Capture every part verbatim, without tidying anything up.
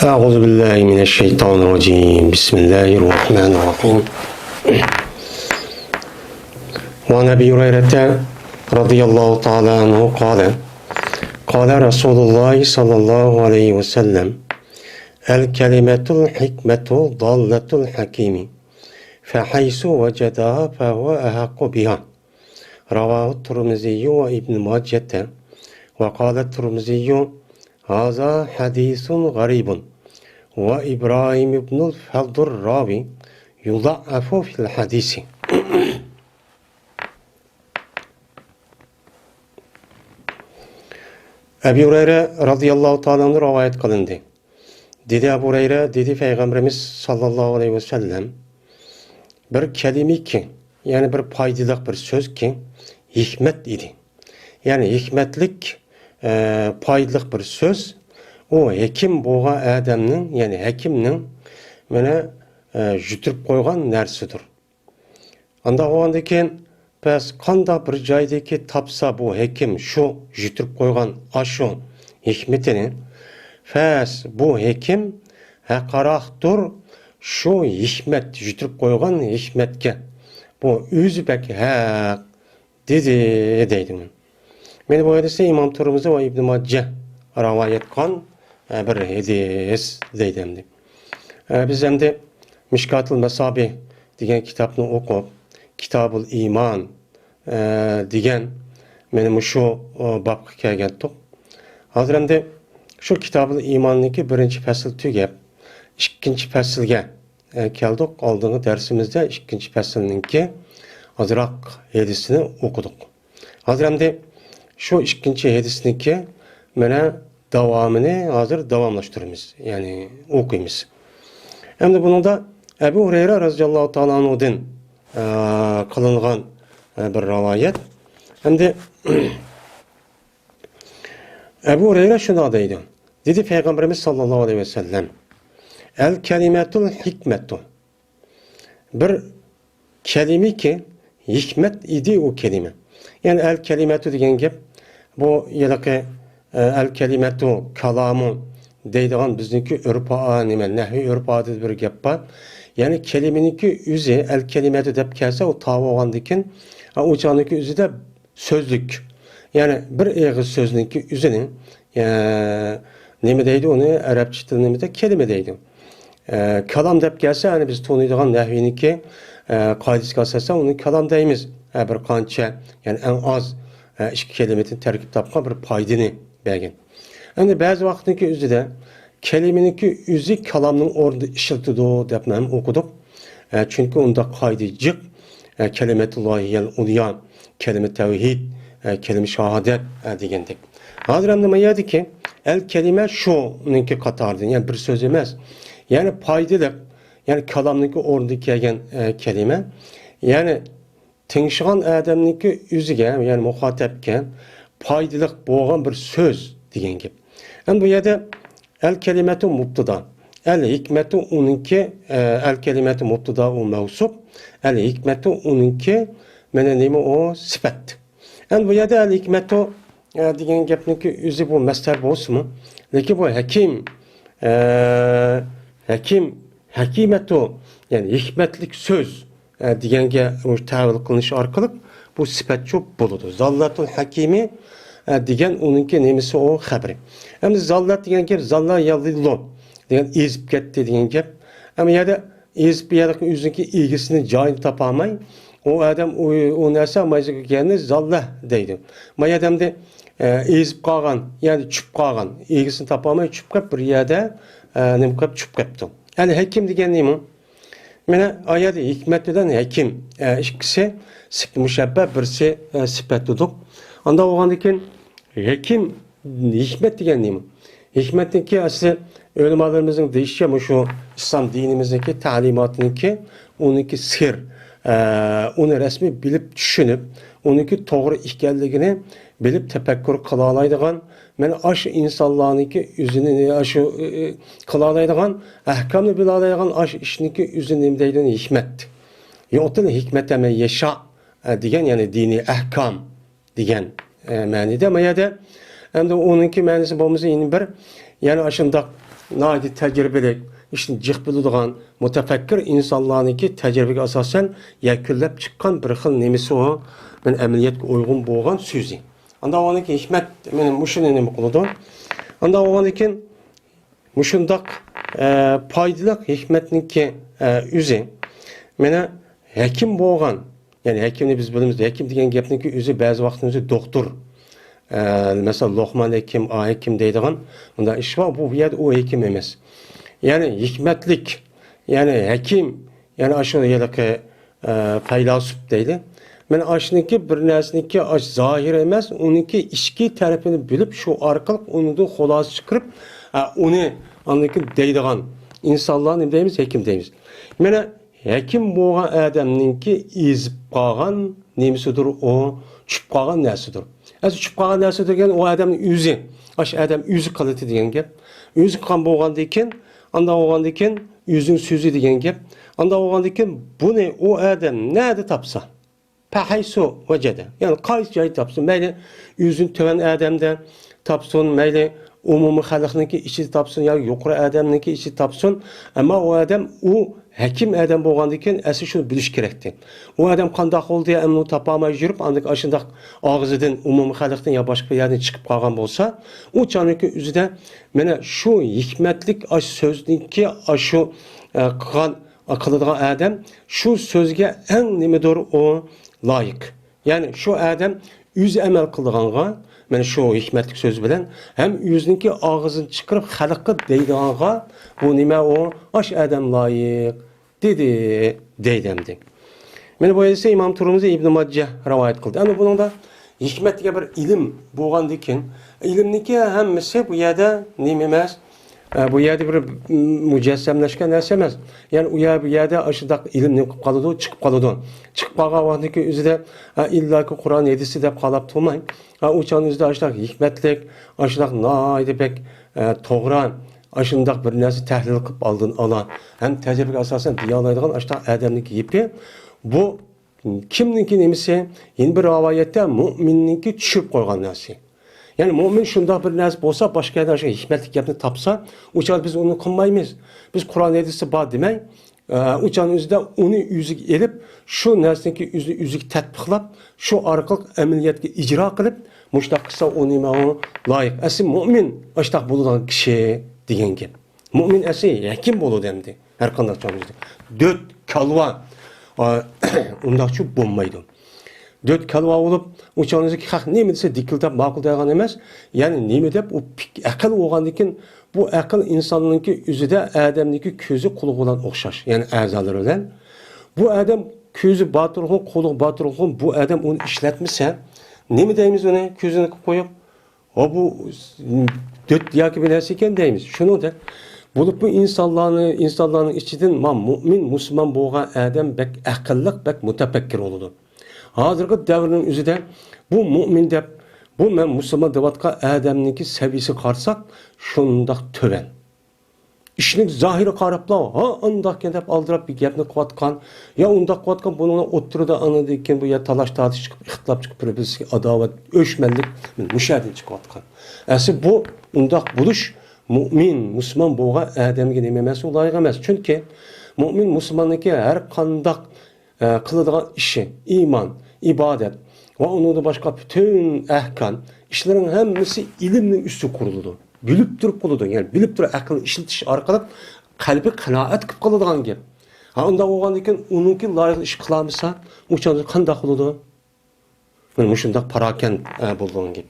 أعوذ بالله من الشيطان الرجيم. بسم الله الرحمن الرحيم. وعن أبي هريرة رضي الله تعالى عنه قال: قال رسول الله صلى الله عليه وسلم: الكلمة الحكمة ضالة الحكيم، فحيث وجدها فهو أحق بها. رواه الترمذي وابن ماجة. وقال الترمذي: هذا حديث غريب، وإبراهيم بن الفضل الراوي يضعف في الحديث. ئەبۇ ھۇرەيرە رەزىياللاھۇ تائالا ئەنھۇ رىۋايەت قىلىندى. دېدى ئەبۇ ھۇرەيرە، دېدى پەيغەمبىرىمىز ساللاللاھۇ ئەلەيھى ۋەسەللەم، بىر كەلىمىكى، يەنى بىر پايدىلىق بىر سۆزكى، ھېكمەت ئىدى. يەنى ھېكمەتلىك، ئە، پايدىلىق بىر سۆز، ئۇ ھېكىم بولغان ئادەمنىڭ، يەنى ھېكىمنىڭ، مانا، ئە، يۈتتۈرۈپ قويغان نەرسىدۇر. ئانداق بولغاندىن كېيىن، بەس قانداق بىر جايدىكى تاپسا بۇ ھېكىم شۇ يۈتتۈرۈپ قويغان ئاشۇ ھېكمىتىنى، بەس بۇ ھېكىم ھەقراقتۇر شۇ ھېكمەت، يۈتتۈرۈپ قويغان ھېكمەتكە. بۇ ئۆزى بەك ھەق دېدى، دەيدۇ. مانا بۇ ھەدىسنى ئىمام تۇرمۇزى ۋە ئىبنى ماجە رىۋايەت قىلغان، ئە، بىر ھەدىس دەيدۇ ئەمدى. ئە، بىز ئەمدى مىشكاتۇل مەسابىھ دېگەن كىتابنى ئوقۇپ، كىتابۇل ئىمان، ئە، دېگەن مانا مۇشۇ، ئۇ، بابقا كەلگەنتۇق. ھازىر ئەمدى شۇ كىتابۇل ئىماننىڭكى بىرىنچى پەسىل تۈگەپ، ئىككىنچى پەسىلگە، ئە، كەلدۇق. ئالدىنقى دەرسىمىزدە ئىككىنچى پەسىلنىڭكى ئازراق ھەدىسىنى ئوقۇدۇق. ھازىر ئەمدى شۇ ئىككىنچى ھەدىسنىڭكى مانا داۋامىنى ھازىر داۋاملاشتۇرىمىز، يەنى ئوقۇيمىز. ئەمدى بۇنىڭدا ئەبۇ ھۇرەيرە رەزىياللاھۇ تائالا ئەنھۇدىن، ئە، قىلىنغان، ئە، بىر رىۋايەت. ئەمدى ئەبۇ ھۇرەيرە شۇنداق دەيدۇ. دېدى پەيغەمبىرىمىز ساللاللاھۇ ئەلەيھى ۋەسەللەم، ئەل كەلىمەتۇل ھېكمەتۇ. بىر كەلىمىكى، ھېكمەت ئىدى ئۇ كەلىمە. يەنى ئەل كەلىمەتۇ دېگەن گەپ، بۇ ھېلىقى، ئە، ئەل كەلىمەتۇ كالامۇ دەيدىغان بىزنىڭكى ئۆرپ-، ئا، نېمە، نەھۋىي ئۆرپ-ئادەتتە بىر گەپ بار. يەنى كەلىمىنىڭكى ئۆزى، ئەل كەلىمەتۇ دەپ كەلسە، ئۇ تاۋا بولغاندىن كېيىن، ئا، ئۇ چاغنىڭكى ئۆزىدە سۆزلۈك. يەنى بىر ئېغىز سۆزنىڭكى ئۆزىنى، ئە، نېمە دەيدۇ ئۇنى؟ ئەرەبچە تىل نېمىدە؟ كەلىمە دەيدۇ. ئە، كالام دەپ كەلسە، يەنى بىز تونۇيدىغان نەھۋىنىڭكى، ئە، قائىدىسىگە ئاساسەن ئۇنى كالام دەيمىز. ئە، بىر قانچە، يەنى ئەڭ ئاز، ئە، ئىككى كەلىمىدىن تەركىب تاپقان بىر پايدىنى بەرگەن. ئەمدى بەزى ۋاقىتنىڭكى ئۆزىدە كەلىمىنىڭكى ئۆزى كالامنىڭ ئورنىدا ئىشلىتىدۇ دەپمۇ ھەم ئوقۇدۇق. ئە، چۈنكى ئۇنداق قائىدە جىق، ئە، كەلىمەتۇللاھىيەل ئۇليا، كەلىمە تەۋھىد، ئە، كەلىمە شاھادەت، ئە، دېگەندەك. ھازىر ئەمدى ما يەردىكى ئەل كەلىمە شۇنىڭكى قاتارىدىن، يەنى بىر سۆز ئەمەس. يەنى پايدىلىق، يەنى كالامنىڭكى ئورنىدا كەلگەن، ئە، كەلىمە. يەنى تىڭشىغان ئادەمنىڭكى ئۆزىگە، يەنى مۇخاتەپكە پايدىلىق بولغان بىر سۆز دېگەن گەپ. ئەمدى بۇ يەردە ئەل كەلىمەتۇ مۇبتىدا. ئەل ھېكمەتۇ ئۇنىڭكى، ئە، ئەل كەلىمەتۇ مۇبتىدا ئۇ مەۋسۇپ. ئەل ھېكمەتۇ ئۇنىڭكى، مانا نېمە ئۇ سۈپەت. ئەمدى بۇ يەردە ئەل ھېكمەتۇ، ئە، دېگەن گەپنىڭكى ئۆزى بۇ مەستەر بولسىمۇ، لېكىن بۇ ھەكىم، ئە، ھەكىم، ھەكىمەتۇ، يەنى ھېكمەتلىك سۆز، ئە، دېگەنگە مۇشۇ تەۋىل قىلىنىشى ئارقىلىق بۇ سۈپەتچۇ بولىدۇ. زاللەتۇل ھەكىمى، ئە، دېگەن ئۇنىڭكى نېمىسى ئۇ خەبىرى. ئەمدى زاللەت دېگەن گەپ زاللا يەزىللۇ دېگەن ئېزىپ كەتتى دېگەن گەپ. ئەمما يەردە ئېزىپ يەردە ئۆزىنىڭكى ئىگىسىنى جايىنى تاپالماي، ئۇ ئادەم ئۇ، ئۇ نەرسە مايزىگە كەلگەندە زاللا دەيدۇ. ما يەردە ئەمدى، ئە، ئېزىپ قالغان، يەنى چۈشۈپ قالغان، ئىگىسىنى تاپالماي چۈشۈپ قېلىپ بىر يەردە، ئە، نېمە قىلىپ چۈشۈپ قېپتۇ. ئەل ھەكىم دېگەن نېمە؟ مانا ئايەت ھېكمەت بىلەن ھەكىم، ئە، ئىككىسى سىپ-، مۇشەببە، بىرسى، ئە، سۈپەت دېدۇق. ئانداق بولغاندىن كېيىن ھەكىم، ھېكمەت دېگەن نېمە؟ ھېكمەتنىڭكى ئەسلى ئۆلىمالىرىمىزنىڭ دېيىشىچە، مۇشۇ ئىسلام دىنىمىزنىڭكى تەلىماتىنىڭكى ئۇنىڭكى سىر، ئە، ئۇنى رەسمىي بىلىپ چۈشىنىپ، ئۇنىڭكى توغرا ئىكەنلىكىنى بىلىپ تەپەككۇر قىلالايدىغان، مانا ئاشۇ ئىنسانلارنىڭكى ئۆزىنى، ئاشۇ، ئى، ئى، قىلالايدىغان، ئەھكامنى بىلالايدىغان ئاشۇ ئىشنىڭكى ئۆزىنى نېمە دەيدۇ؟ ھېكمەت. يوتىل ھېكمەت ئەمە يەشا، ئە، دېگەن، يەنى دىنىي ئەھكام دېگەن، ئە، مەنىدە. ما يەردە ئەمدى ئۇنىڭكى مەنىسى بولمىسا، يەنە بىر يەنى ئاشۇنداق ناھايىتى تەجرىبىلىك، ئىشنى جىق بىلىدىغان، مۇتەپەككۇر ئىنسانلارنىڭكى تەجرىبىگە ئاساسەن يەكۈنلەپ چىققان بىر خىل نېمىسى ئۇ. مەن ئەمەلىيەتكە ئۇيغۇن بولغان سۆزى. ئانداق بولغاندىن كېيىن ھېكمەت مېنى مۇشۇنى نېمە قىلىدۇ؟ ئانداق بولغاندىن كېيىن مۇشۇنداق، ئە، پايدىلىق ھېكمەتنىڭكى، ئە، ئۆزى مانا ھەكىم بولغان، يەنى ھەكىمنى بىز بىلىمىز، ھەكىم دېگەن گەپنىڭكى ئۆزى بەزى ۋاقىتنىڭ ئۆزى دوختۇر، ئە، مەسىلەن، لوقمان ھەكىم، ئا ھەكىم دەيدىغان مۇنداق ئىش بار. بۇ، بۇ يەردە ئۇ ھەكىم ئەمەس. يەنى ھېكمەتلىك، يەنى ھەكىم، يەنى ئاشۇ ھېلىقى، ئە، پەيلاسوپ دەيلى. مانا ئاشۇنىڭكى بىر نەرسىنىڭكى ئاش زاھىر ئەمەس، ئۇنىڭكى ئىچكى تەرىپىنى بىلىپ، شۇ ئارقىلىق ئۇنىڭدىن خۇلاسە چىقىرىپ، ئە، ئۇنى ئاندىن كېيىن دەيدىغان ئىنسانلار نېمە دەيمىز؟ ھېكىم دەيمىز. مانا ھەكىم بولغان ئادەمنىڭكى ئېزىپ قالغان نېمىسىدۇر ئۇ، چۈشۈپ قالغان نەرسىدۇر. ئەسلى چۈشۈپ قالغان نەرسە دېگەن ئۇ ئادەمنىڭ ئۆزى. ئاشۇ ئادەم ئۆزى قىلىدۇ دېگەن گەپ. ئۆزى قىلغان بولغاندىن كېيىن، ئانداق بولغاندىن كېيىن ئۆزىنىڭ سۆزى دېگەن گەپ. ئانداق بولغاندىن كېيىن بۇنى ئۇ ئادەم نەدە تاپسا، فەھەيسۇ ۋەجەدە. يەنى قايسى جايدا تاپسۇن، مەيلى ئۆزىنىڭ تۆۋەن ئادەمدە تاپسۇن، مەيلى ئومۇمىي خەلقنىڭكى ئىچىدە تاپسۇن ياكى يۇقىرى ئادەمنىڭكى ئىچىدە تاپسۇن. ئەمما ئۇ ئادەم، ئۇ ھەكىم ئادەم بولغاندىن كېيىن ئەسلى شۇنى بىلىش كېرەكتى. ئۇ ئادەم قانداق بولدى، ئەمما ئۇنى تاپالماي يۈرۈپ، ئاندىن ئاشۇنداق ئاغزىدىن ئومۇمىي خەلقتىن يا باشقا بىر يەردىن چىقىپ قالغان بولسا، ئۇ چاغنىڭكى ئۆزىدە مانا شۇ ھېكمەتلىك ئاشۇ سۆزنىڭكى ئاشۇ، ئە، قىلغان قىلىدىغان ئادەم شۇ سۆزگە ئەڭ نېمىدۇر ئۇ لايىق. يەنى شۇ ئادەم ئۆزى ئەمەل قىلىدىغانغا، مانا شۇ ھېكمەتلىك سۆز بىلەن، ھەم ئۆزىنىڭكى ئاغزىدىن چىقىرىپ خەلققە دەيدىغانغا، بۇ نېمە ئۇ؟ ئاشۇ ئادەم لايىق دېدى، دەيدۇ ئەمدى. مانا بۇ ھەدىسنى ئىمام تۇرمۇزى، ئىبن ماجە رىۋايەت قىلدى. ئەمدى بۇنىڭدا ھېكمەت دېگەن بىر ئىلىم بولغاندىن كېيىن، ئىلىمنىڭكى ھەممىسى بۇ يەردە نېمە ئەمەس، ئە، بۇ يەردە بىر، م، مۇجەسسەملەشكەن نەرسە ئەمەس. يەنى ئۇ يەر، بۇ يەردە ئاشۇنداق ئىلىم نېمە قىلىپ قالىدۇ، چىقىپ قالىدۇ. چىقىپ قالغان ۋاقىتتىكى ئۆزىدە، ئە، ئىللاكى قۇرئان ھەدىسى دەپ قاراپ تۇرماي، ئە، ئۇ چاغنىڭ ئۆزىدە ئاشۇنداق ھېكمەتلىك، ئاشۇنداق ناھايىتى بەك، ئە، توغرا، ئاشۇنداق بىر نەرسە تەھلىل قىلىپ ئالدىن ئالا ھەم تەجرىبىگە ئاساسەن دېيەلەيدىغان ئاشۇنداق ئادەمنىڭكى گېپى بۇ. كىمنىڭكى نېمىسى؟ يەنە بىر رىۋايەتتە مۇئمىننىڭكى چۈشۈرۈپ قويغان نەرسە. يەنى مۇئمىن شۇنداق بىر نەرسە بولسا، باشقا يەردە شۇ ھېكمەتلىك گەپنى تاپسا، ئۇ چاغدا بىز ئۇنى قىلمايمىز. بىز قۇرئان ھەدىستە بار دېمەي، ئۇ چاغنىڭ ئۆزىدە ئۇنى ئۆزىگە ئېلىپ، شۇ نەرسىنىڭكى ئۆزىنى ئۆزىگە تەتبىقلاپ، شۇ ئارقىلىق ئەمەلىيەتكە ئىجرا قىلىپ، مۇشۇنداق قىلسا ئۇ نېمە ئۇ لايىق. ئەسلى مۇئمىن ئاشۇنداق بولىدىغان كىشى دېگەن گەپ. مۇئمىن ئەسلى ھەكىم بولىدۇ ئەمدى. ھەر قانداق چاغدا دۆت كالۋا، ئا، ئۇنداقچە بولمايدۇ. دۆت كالۋا بولۇپ، ئۇ چاغدا خەق نېمە دېسە دىكىلداپ ماقۇل دەيدىغان ئەمەس. يەنى نېمە دەپ ئۇ پىك-، ئەقىل بولغاندىن كېيىن، بۇ ئەقىل ئىنساننىڭكى ئۆزىدە ئادەمنىڭكى كۆزى قۇلىقى بىلەن ئوخشاش. يەنى ئەزالىرى بىلەن. بۇ ئادەم كۆزى بار تۇرغۇن، قۇلىقى بار تۇرغۇن، بۇ ئادەم ئۇنى ئىشلەتمىسە، نېمە دەيمىز ئۇنى كۆزىنى قىلىپ قويۇپ؟ ھو، بۇ دۆت ياكى بىر نەرسە ئىكەن دەيمىز. شۇنىڭدەك بولۇپ، بۇ ئىنسانلارنى، ئىنسانلارنىڭ ئىچىدىن ما مۇئمىن، مۇسۇلمان بولغان ئادەم بەك ئەقىللىق، بەك مۇتەپەككۇر بولىدۇ. ھازىرقى دەۋرنىڭ ئۆزىدە بۇ مۇئمىن دەپ، بۇ مەن مۇسۇلمان دەۋاتقان ئادەمنىڭكى سەۋىيىسىگە قارىساق، شۇنداق تۆۋەن. ئىشنىڭ زاھىرىغا قاراپلا، ھا، ئانداقكەن دەپ ئالدىراپ بىر گەپنى قىلىۋاتقان، يا ئۇنداق قىلىۋاتقان، بۇنىڭ ئوتتۇرىدا ئاندىن كېيىن بۇ يەر تالاش تارتىش چىقىپ، ئىختىلاپ چىقىپ، بىر-بىرسىگە ئاداۋەت، ئۆچمەنلىك مۇشۇ يەردىن چىقىۋاتقان. ئەسلى بۇ ئۇنداق بولۇش مۇئمىن، مۇسۇلمان بولغان ئادەمگە نېمە ئەمەس، ئۇ لايىق ئەمەس. چۈنكى مۇئمىن مۇسۇلماننىڭكى ھەر قانداق ئە، قىلىدىغان ئىشى، ئىمان، ئىبادەت ۋە ئۇنىڭدىن باشقا پۈتۈن ئەھكام، ئىشلىرىنىڭ ھەممىسى ئىلىمنىڭ ئۈستىگە قۇرۇلىدۇ. بىلىپ تۇرۇپ قىلىدۇ. يەنى بىلىپ تۇرۇپ ئەقىلنى ئىشلىتىش ئارقىلىق قەلبى قانائەت قىلىپ قىلىدىغان گەپ. ھا، ئۇنداق بولغاندىن كېيىن ئۇنىڭكى لايىقلىق ئىش قىلالمىسا، ئۇ چاغدا قانداق بولىدۇ؟ مانا مۇشۇنداق پاراكەن، ئە، بولىدىغان گەپ.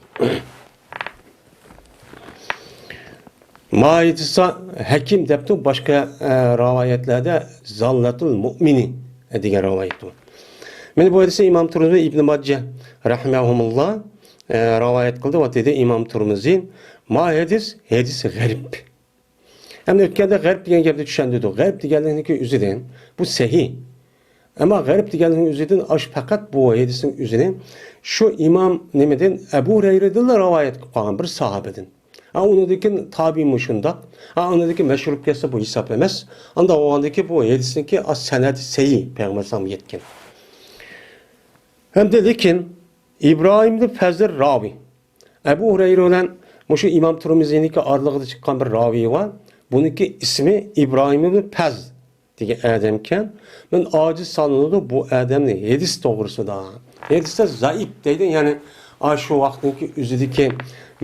مائىدىسا ھەكىم دەپتۇ، باشقا، ئە، رىۋايەتلەردە زاللەتۇل مۇئمىنى دېگەن رىۋايەت بار. مانا بۇ ھەدىسنى ئىمام تۇرمۇزى، ئىبن ماجە رەھىمەھۇمۇللا، ئە، رىۋايەت قىلدى. ۋە دېدى ئىمام تۇرمۇزى، ما ھەدىس، ھەدىس غەرىب. ئەمدى ئۆتكەندە غەرىب دېگەن گەپنى چۈشەندۈردۇق. غەرىب دېگەنلىكنىڭكى ئۆزىدىن بۇ سەھىھ. ئەمما غەرىب دېگەننىڭ ئۆزىدىن ئاش پەقەت بۇ ھەدىسنىڭ ئۆزىنى شۇ ئىمام نېمىدىن، ئەبۇ ھۇرەيرىدىنلا رىۋايەت قىلىپ قالغان بىر ساھابىدىن. ھا، ئۇنىڭدىن كېيىن تابىئىمۇ شۇنداق. ھا، ئۇنىڭدىن كېيىن مەشھۇر بولۇپ كەتسە بۇ ھېساب ئەمەس. ئانداق بولغاندىن كېيىن بۇ ھەدىسنىڭكى ئاش سەنەدى سەھىھ پەيغەمبەر ئەلەيھىسسالامغا يەتكەن. ھەمدە لېكىن ئىبراھىم ئىبن فەزل راۋى ئەبۇ ھۇرەيرە بىلەن مۇشۇ ئىمام تۇرمىزىنىڭكى ئارىلىقىدا چىققان بىر راۋىي بار. بۇنىڭكى ئىسمى ئىبراھىم ئىبن پەز دېگەن ئادەمكەن. مەن ئاجىز سانىلىدۇ بۇ ئادەمنى ھەدىس توغرىسىدا. ھەدىستە زەئىپ دەيدۇ، يەنى ئاشۇ ۋاقىتنىڭكى ئۆزىدىكى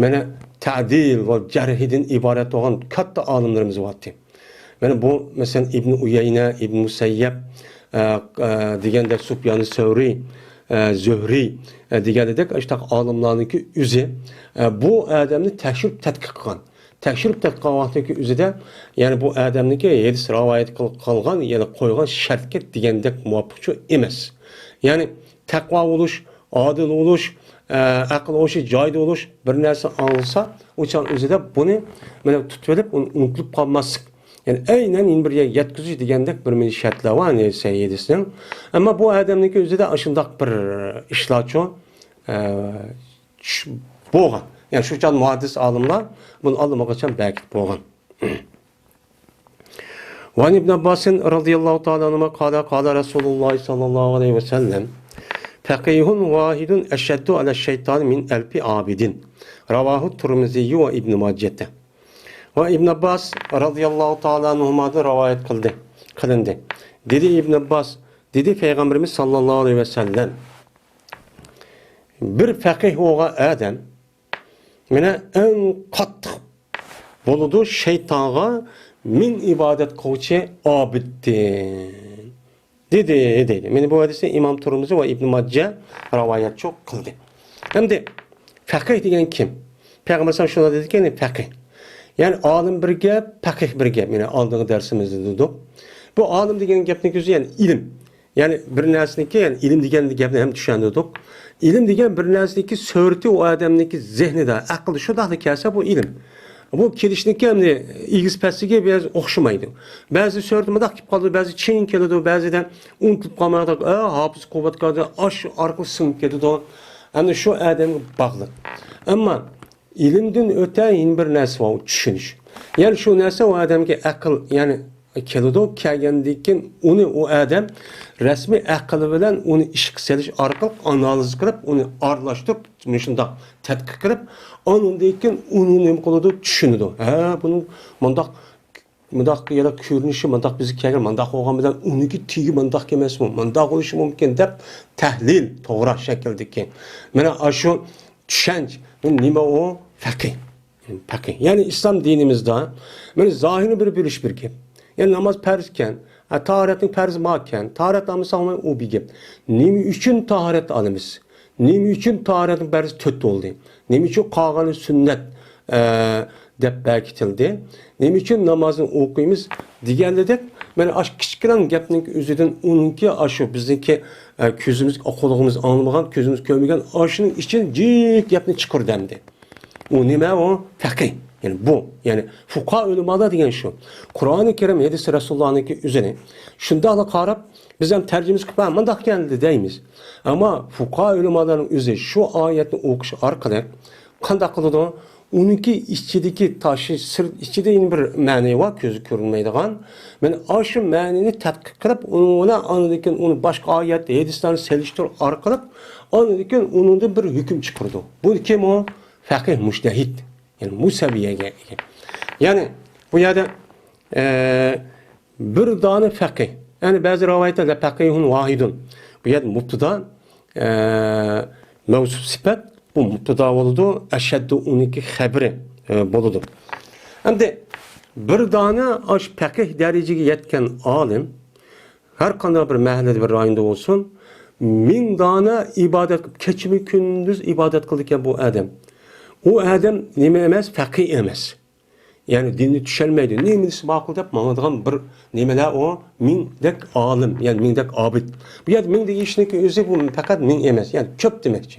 مانا تەدىل ۋە جەرھىدىن ئىبارەت بولغان كاتتا ئالىملىرىمىز بارتى. مانا بۇ، مەسىلەن، ئىبن ئۇيەينە، ئىبن مۇسەييەب، ئە، ئە، دېگەندەك سۇپيان سەۋرى، ئە، زۆھرى، ئە، دېگەندەك ئاشۇنداق ئالىملارنىڭكى ئۆزى، ئە، بۇ ئادەمنى تەكشۈرۈپ تەتقىق قىلغان. تەكشۈرۈپ تەتقىق قىلغان ۋاقتىدىكى ئۆزىدە، يەنى بۇ ئادەمنىڭكى ھەدىس رىۋايەت قىل-، قىلغان، يەنى قويغان شەرتكە دېگەندەك مۇۋاپىقچۇ ئەمەس. يەنى تەقۋا بولۇش، ئادىل بولۇش، ئە، ئەقىل ھوشى جايىدا بولۇش، بىر نەرسە ئاڭلىسا، ئۇ چاغ ئۆزىدە بۇنى مانا تۇتۇۋېلىپ، ئۇنى ئۇنتۇلۇپ قالماسلىق. يەنى ئەينەن يەنە بىر يەرگە يەتكۈزۈش دېگەندەك بىر مۇنچە شەرتلەر بار، يەنى سەھىھ ھەدىسنىڭ. ئەمما بۇ ئادەمنىڭكى ئۆزىدە ئاشۇنداق بىر ئىشلارچۇ، ئە، چۈش-، بولغان. يەنى شۇ چاغ مۇھەددىس ئالىملار بۇنى ئاللىماقاچان بەكىتىپ بولغان. وعن ابن عباس رضي الله تعالى عنهما قال قال رسول الله صلى الله عليه وسلم فقيه واحد أشد على الشيطان من ألف عابد. رواه الترمذي وابن ماجة. ۋە ئىبن ئابباس رازىياللاھۇ تائالا ئەنھۇمادىن رىۋايەت قىلدى، قىلىندى. دېدى ئىبن ئابباس، دېدى پەيغەمبىرىمىز ساللاللاھۇ ئەلەيھى ۋەسەللەم، بىر پەقىھ بولغان ئادەم مانا ئەڭ قاتتىق بولىدۇ شەيتانغا مىڭ ئىبادەت قىلغۇچى ئابىدتىن. دېدى، دېدى. مانا بۇ ھەدىسنى ئىمام تۇرمۇزى ۋە ئىبن ماججا رىۋايەتچۇ قىلدى. ئەمدى پەقىھ دېگەن كىم؟ پەيغەمبەر ئەلەيھىسسالام شۇنداق دېدىكى، يەنى پەقىھ. يەنى ئالىم بىر گەپ، پەقىھ بىر گەپ. يەنى ئالدىنقى دەرسىمىزدە دېدۇق. بۇ ئالىم دېگەن گەپنىڭ ئۆزى يەنى ئىلىم. يەنى بىر نەرسىنىڭكى، يەنى ئىلىم دېگەن گەپنى ھەم چۈشەندۈردۇق. ئىلىم دېگەن بىر نەرسىنىڭكى سۈرىتى ئۇ ئادەمنىڭكى زېھنىدە، ئەقلىدە شۇنداقلا كەلسە بۇ ئىلىم. بۇ كېلىشنىڭكى ئەمدى ئېگىز پەسلىكى بىراز ئوخشىمايدۇ. بەزى سۈرىتى مۇنداق كېلىپ قالىدۇ، بەزى چىڭ كېلىدۇ، بەزىدە ئۇنتۇلۇپ قالمايدۇ. ئە، ھاپىز قۇۋۋەت قالدى، ئاشۇ ئارقىلىق سىڭىپ كېتىدۇ. ئەمدى شۇ ئادەمگە باغلىق. ئەمما ئىلىمدىن ئۆتە يەنە بىر نەرسە بار، ئۇ چۈشىنىش. يەنى شۇ نەرسە ئۇ ئادەمگە ئەقىل، يەنى كېلىدۇ، كەلگەندىن كېيىن ئۇنى ئۇ ئادەم رەسمىي ئەقلى بىلەن ئۇنى ئىشقا سېلىش ئارقىلىق ئانالىز قىلىپ، ئۇنى ئارىلاشتۇرۇپ، مۇشۇنداق تەتقىق قىلىپ، ئاندىن كېيىن ئۇنى نېمە قىلىدۇ؟ چۈشىنىدۇ. ھە، بۇنىڭ مۇنداق، مۇنداق يەنە كۆرۈنۈشى، مۇنداق بىزگە كەلگەن، مۇنداق بولغان بىلەن ئۇنىڭكى تېگى مۇنداق ئەمەسمۇ؟ مۇنداق بولۇشى مۇمكىن دەپ تەھلىل، توغرا شەكىلدىكى. مانا ئاشۇ چۈشەنچە، نېمە ئۇ؟ پەقىھ. پەقىھ. يەنى ئىسلام دىنىمىزدا، مانا زاھىرنى بىر بۆلۈش بىر گەپ. يەنى ناماز پەرزكەن، ھە، تاھارەتنىڭ پەرزى باركەن، تاھارەت ئالمىساڭ ئۇ بىر گەپ. نېمە ئۈچۈن تاھارەت ئالىمىز؟ نېمە ئۈچۈن تاھارەتنىڭ پەرزى تۆت بولدى؟ نېمە ئۈچۈن قالغىنى سۈننەت، ئە، دەپ بەكىتىلدى؟ نېمە ئۈچۈن نامازنى ئوقۇيمىز؟ دېگەنلىدەك، مانا ئاشۇ كىچىككىنە گەپنىڭ ئۆزىدىن ئۇنىڭكى ئاشۇ بىزنىڭكى، ئە، كۆزىمىز، قۇلىقىمىز ئاڭلىمىغان، كۆزىمىز كۆرمىگەن ئاشۇنىڭ ئىچىدىن جىق گەپنى چىقىرىدۇ ئەمدى. ئۇ نېمە ئۇ؟ پەقىھ. يەنى بۇ. يەنى فۇقاھا ئۆلىمالار دېگەن شۇ. قۇرئانى كەرىم، ھەدىسى رەسۇلۇللانىڭكى ئۆزىنى شۇنداقلا قاراپ، بىز ھەم تەرجىمىسى قىلىپ، ھە، مۇنداق ئىكەن دەيمىز. ئەمما فۇقاھا ئۆلىمالارنىڭ ئۆزى شۇ ئايەتنى ئوقۇش ئارقىلىق قانداق قىلىدۇ؟ ئۇنىڭكى ئىچىدىكى تاشى، سىر، ئىچىدە يەنە بىر مەنە بار، كۆزگە كۆرۈنمەيدىغان. مانا ئاشۇ مەنىنى تەتقىق قىلىپ، ئۇنى ئاندىن كېيىن ئۇنى باشقا ئايەت، ھەدىسلەرنى سېلىشتۇرۇش ئارقىلىق، ئاندىن كېيىن ئۇنىڭدىن بىر ھۆكۈم چىقىرىدۇ. بۇ كىم ئۇ؟ فەقىھ، مۇجتەھىد. يەنى بۇ سەۋىيەگە ئىگە. يەنى بۇ يەردە، ئە، بىر دانە فەقىھ. يەنى بەزى رىۋايەتلەردە فەقىھۇن ۋاھىدۇن. بۇ يەردە مۇبتىدا، ئە، مەۋسۇپ سۈپەت، بۇ مۇبتىدا بولىدۇ. ئەشەددۇ ئۇنىڭكى خەبىرى، ئە، بولىدۇ. ئەمدى بىر دانە ئاشۇ پەقىھ دەرىجىگە يەتكەن ئالىم، ھەر قانداق بىر مەھەللىدە، بىر رايوندا بولسۇن، مىڭ دانە ئىبادەت قىلىپ، كېچىمۇ كۈندۈز ئىبادەت قىلىدىكەن بۇ ئادەم. ئۇ ئادەم نېمە ئەمەس؟ پەقىھ ئەمەس. يەنى دىننى چۈشەنمەيدۇ. نېمە دېسە ماقۇل دەپ ماڭىدىغان بىر نېمىلەر ئۇ؟ مىڭدەك ئالىم، يەنى مىڭدەك ئابىد. بۇ يەردە مىڭ دېگەن ئىشنىڭكى ئۆزى بۇ پەقەت مىڭ ئەمەس، يەنى كۆپ دېمەكچى.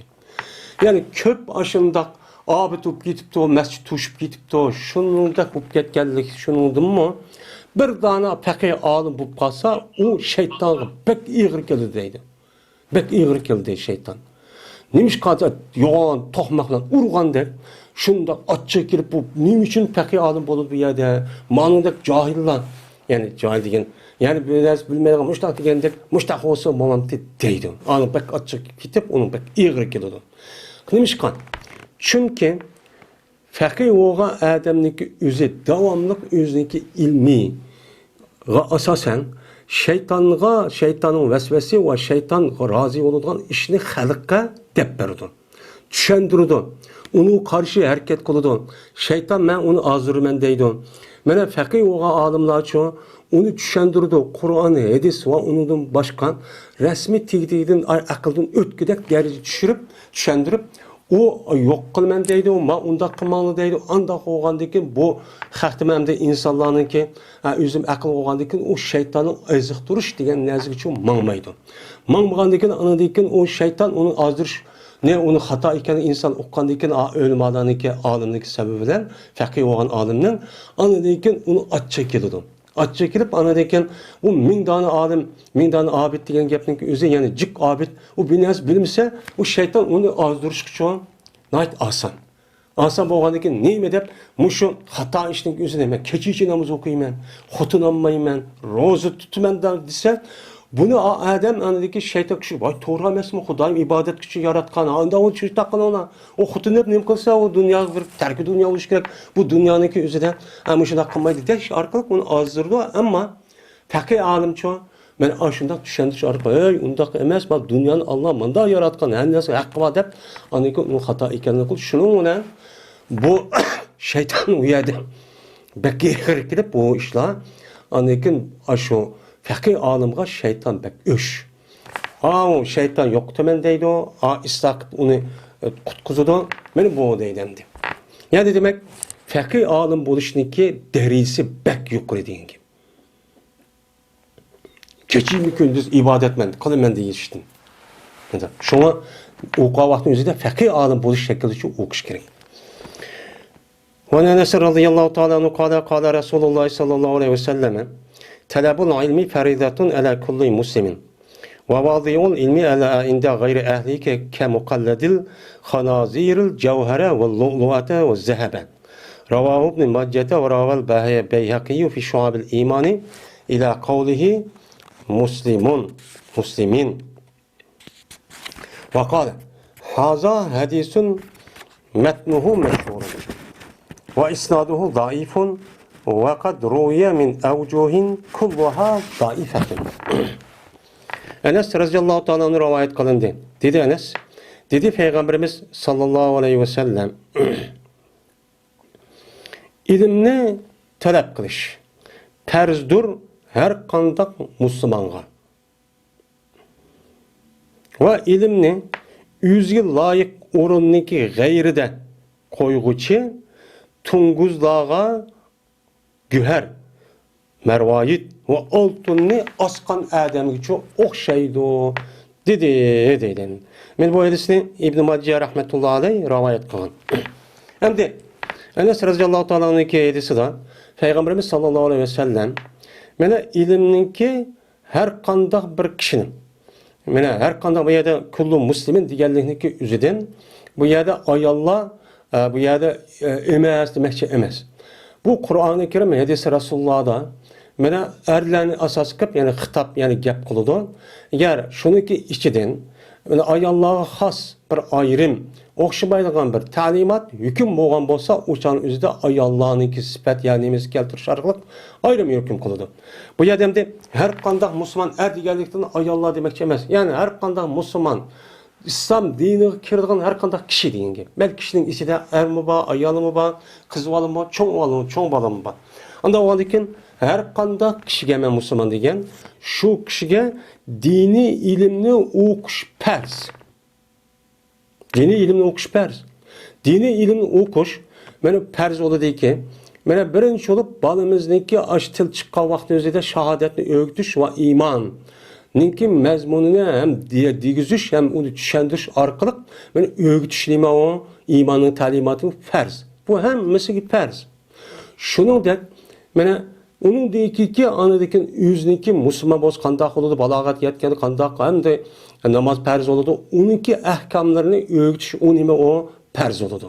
يەنى كۆپ ئاشۇنداق ئابىد بولۇپ كېتىپتۇ، مەسچىت توشۇپ كېتىپتۇ، شۇنىڭدەك بولۇپ كەتكەنلىك شۇنىڭدىنمۇ بىر دانە پەقىھ ئالىم بولۇپ قالسا، ئۇ شەيتانغا بەك ئېغىر كېلىدۇ دەيدۇ. بەك ئېغىر كېلىدۇ شەيتان. نېمىشقا يوغان توقماق بىلەن ئۇرغاندەك، شۇنداق ئاچچىقى كېلىپ، بۇ نېمە ئۈچۈن پەقىھ ئالىم بولىدۇ بۇ يەردە؟ مانىڭدەك جاھىللار، يەنى جاھىل دېگەن، يەنى بىر نەرسە بىلمەيدىغان مۇشتاق دېگەندەك، مۇشتاق بولسا بولامتى دەيدۇ. ئالىم بەك ئاچچىقى كېتىپ، ئۇنىڭ بەك ئېغىرى كېلىدۇ. نېمىشقا؟ چۈنكى فەقىھ بولغان ئادەمنىڭكى ئۆزى داۋاملىق ئۆزىنىڭكى ئىلمىغا ئاساسەن شەيتانغا، شەيتاننىڭ ۋەسۋەسىسى ۋە شەيتانغا رازى بولىدىغان ئىشنى خەلققە دەپ بېرىدۇ، چۈشەندۈرىدۇ، ئۇنىڭغا قارشى ھەرىكەت قىلىدۇ. شەيتان مەن ئۇنى ئازدۇرىمەن دەيدۇ. مانا فەقىھ بولغان ئالىملارچۇ ئۇنى چۈشەندۈرىدۇ. قۇرئان، ھەدىس ۋە ئۇنىڭدىن باشقا رەسمىي تېگى-تېگىدىن ئەقىلدىن ئۆتكۈدەك دەرىجىدە چۈشۈرۈپ، چۈشەندۈرۈپ، ئۇ يوق قىلىمەن دەيدۇ، ما ئۇنداق قىلماڭلار دەيدۇ. ئانداق بولغاندىن كېيىن بۇ خەقتىمە ئەمدى ئىنسانلارنىڭكى، ئە، ئۆزۈم ئەقىل بولغاندىن كېيىن ئۇ شەيتاننىڭ ئېزىقتۇرۇش دېگەن نەرسىگىچۇ ماڭمايدۇ. ماڭمىغاندىن كېيىن، ئاندىن كېيىن ئۇ شەيتان ئۇنى ئازدۇرۇشنى، ئۇنى خاتا ئىكەنلىكىنى ئىنسان ئۇققاندىن كېيىن، ئا، ئۆلىمالارنىڭكى، ئالىمنىڭكى سەۋەبى بىلەن، فەقىھ بولغان ئالىمنىڭ، ئاندىن كېيىن ئۇنى ئاچچىقى كېلىدۇ. ئاچچىقى كېلىپ، ئاندىن كېيىن ئۇ مىڭ دانە ئالىم، مىڭ دانە ئابىد دېگەن گەپنىڭكى ئۆزى، يەنى جىق ئابىد، ئۇ بىر نەرسە بىلمىسە، ئۇ شەيتان ئۇنى ئازدۇرۇشقىچۇ ناھايىتى ئاسان. ئاسان بولغاندىن كېيىن نېمە دەپ، مۇشۇ خاتا ئىشنىڭ ئۆزىنى مەن كېچىچە ناماز ئوقۇيمەن، خوتۇن ئالمايمەن، روزا تۇتىمەن دە-، دېسە، بۇنى ئا-، ئادەم ئاندىكى شەيتان كىشى، ۋاي، توغرا ئەمەسمۇ، خۇدايىم ئىبادەت ئۈچۈن ياراتقان، ئاندا ئۇنى شۇنداق قىلىڭلار. ئۇ خوتۇن دەپ نېمە قىلسا، ئۇ دۇنياغا بىر تەركى دۇنيا بولۇشى كېرەك. بۇ دۇنيانىڭكى ئۆزىدە، ئە، مۇشۇنداق قىلمايدۇ دەش ئارقىلىق ئۇنى ئازدۇرىدۇ. ئەمما پەقىھ ئالىمچۇ، مەن ئاشۇنداق چۈشەندۈرۈش ئارقىلىق، ھەي، ئۇنداق ئەمەس، بۇ دۇنيانى ئاللا مۇنداق ياراتقان، ھەر نەرسىگە ھەققى بار دەپ، ئاندىن كېيىن ئۇنىڭ خاتا ئىكەنلىكى، شۇنىڭ بىلەن بۇ شەيتان ئۇ يەردە بەك ئېغىر كېلىپ بۇ ئىشلار. ئاندىن كېيىن ئاشۇ پەقىھ ئالىمغا شەيتان بەك ئۆچ. ئاۋۇ شەيتان يوقىتىمەن دەيدۇ، ئا، ئىسلاھ قىلىپ ئۇنى، ئە، قۇتقۇزىدۇ. مانا بۇ دەيدۇ ئەمدى. يەنى دېمەك، پەقىھ ئالىم بولۇشنىڭكى دەرىجىسى بەك يۇقىرى دېگەن گەپ. كېچىمۇ كۈندۈز ئىبادەتمەن، قىلىمەن دېيىشتىن. شۇڭا ئوقۇغان ۋاقتىنىڭ ئۆزىدە پەقىھ ئالىم بولۇش شەكلىدىچۇ ئوقۇش كېرەك. وعن أنس رضي الله تعالى عنه قال، قال رسول الله صلى الله عليه وسلم، طلب العلم فريضة على كل مسلم، ووضع العلم على، عند غير أهله ك-، كمقلد الخنازير الجوهر واللؤلؤة والذهب. رواه ابن ماجة وروى البيهقي في شعب الإيمان إلى قوله مسلم، مسلمين. وقال، هذا حديث متنه مشهور وإسناده ضعيف وقد روي من أوجه كلها ضعيفة. ئەنەس رەزىياللاھۇ تائالا ئەنھۇ رىۋايەت قىلىندى. دېدى ئەنەس، دېدى پەيغەمبىرىمىز ساللاللاھۇ ئەلەيھى ۋەسەللەم، ئىلىمنى تەلەپ قىلىش پەرزدۇر ھەر قانداق مۇسۇلمانغا. ۋە ئىلىمنى ئۆزىگە لايىق ئورۇننىڭكى غەيرىدە قويغۇچى توڭگۇزلارغا گۆھەر، مەرۋايىت ۋە ئالتۇننى ئاسقان ئادەمگىچۇ ئوخشايدۇ، دېدى، دەيدۇ. مانا بۇ ھەدىسنى ئىبن ماجە رەھمەتۇللا ئەلەيھ رىۋايەت قىلغان. ئەمدى ئەنەس رەزىياللاھۇ تائالا ئەنھۇنىڭكى ھەدىسىدە پەيغەمبىرىمىز ساللاللاھۇ ئەلەيھى ۋەسەللەم، مانا ئىلىمنىڭكى ھەر قانداق بىر كىشىنىڭ، مانا ھەر قانداق، بۇ يەردە كۇللۇ مۇسلىمىن دېگەنلىكنىڭكى ئۆزىدىن، بۇ يەردە ئاياللار، ئە، بۇ يەردە، ئە، ئەمەس دېمەكچى ئەمەس. بۇ قۇرئانى كەرىم، ھەدىسى رەسۇلۇللاھدا، مانا ئەرلەرنى ئاساس قىلىپ، يەنى خىتاب، يەنى گەپ قىلىدۇ. ئەگەر شۇنىڭكى ئىچىدىن، مانا ئاياللارغا خاس بىر ئايرىم، ئوخشىمايدىغان بىر تەلىمات، ھۆكۈم بولغان بولسا، ئۇ چاغنىڭ ئۆزىدە ئاياللارنىڭكى سۈپەت يا نېمىسى كەلتۈرۈش ئارقىلىق ئايرىم ھۆكۈم قىلىدۇ. بۇ يەردە ئەمدى ھەر قانداق مۇسۇلمان ئەر دېگەنلىكتىن ئاياللار دېمەكچى ئەمەس. يەنى ھەر قانداق مۇسۇلمان، ئىسلام دىنىغا كىرىدىغان ھەر قانداق كىشى دېگەن گەپ. مەيلى كىشىنىڭ ئىچىدە ئەرمۇ بار، ئايالىمۇ بار، قىز بالىمۇ بار، چوڭ بالىمۇ، چوڭ بالىمۇ بار. ئانداق بولغاندىن كېيىن ھەر قانداق كىشىگە مەن مۇسۇلمان دېگەن، شۇ كىشىگە دىنىي ئىلىمنى ئوقۇش پەرز. دىنىي ئىلىمنى ئوقۇش پەرز. دىنىي ئىلىمنى ئوقۇش، مانا، پەرز بولىدىكى، مانا، بىرىنچى بولۇپ بالىمىزنىڭكى ئاشۇ تىل چىققان ۋاقتى ئۆزىدە شاھادەتنى ئۆگىتىش ۋە ئىماننىڭكى مەزمۇنىنى ھەم دې-، دېگۈزۈش، ھەم ئۇنى چۈشەندۈرۈش ئارقىلىق، مانا، ئۆگىتىش نېمە ئۇ؟ ئىماننىڭ تەلىماتى پەرز. بۇ ھەممىسىگە پەرز. شۇنىڭدەك، مانا، ئۇنىڭدىن كېيىنكى، ئاندىن كېيىن ئۆزىنىڭكى مۇسۇلمان بولسا قانداق بولىدۇ، بالاغەت يەتكەندە قانداق، ھەمدە ناماز پەرز بولىدۇ، ئۇنىڭكى ئەھكاملىرىنى ئۆگىتىش، ئۇ نېمە، ئۇ پەرز بولىدۇ.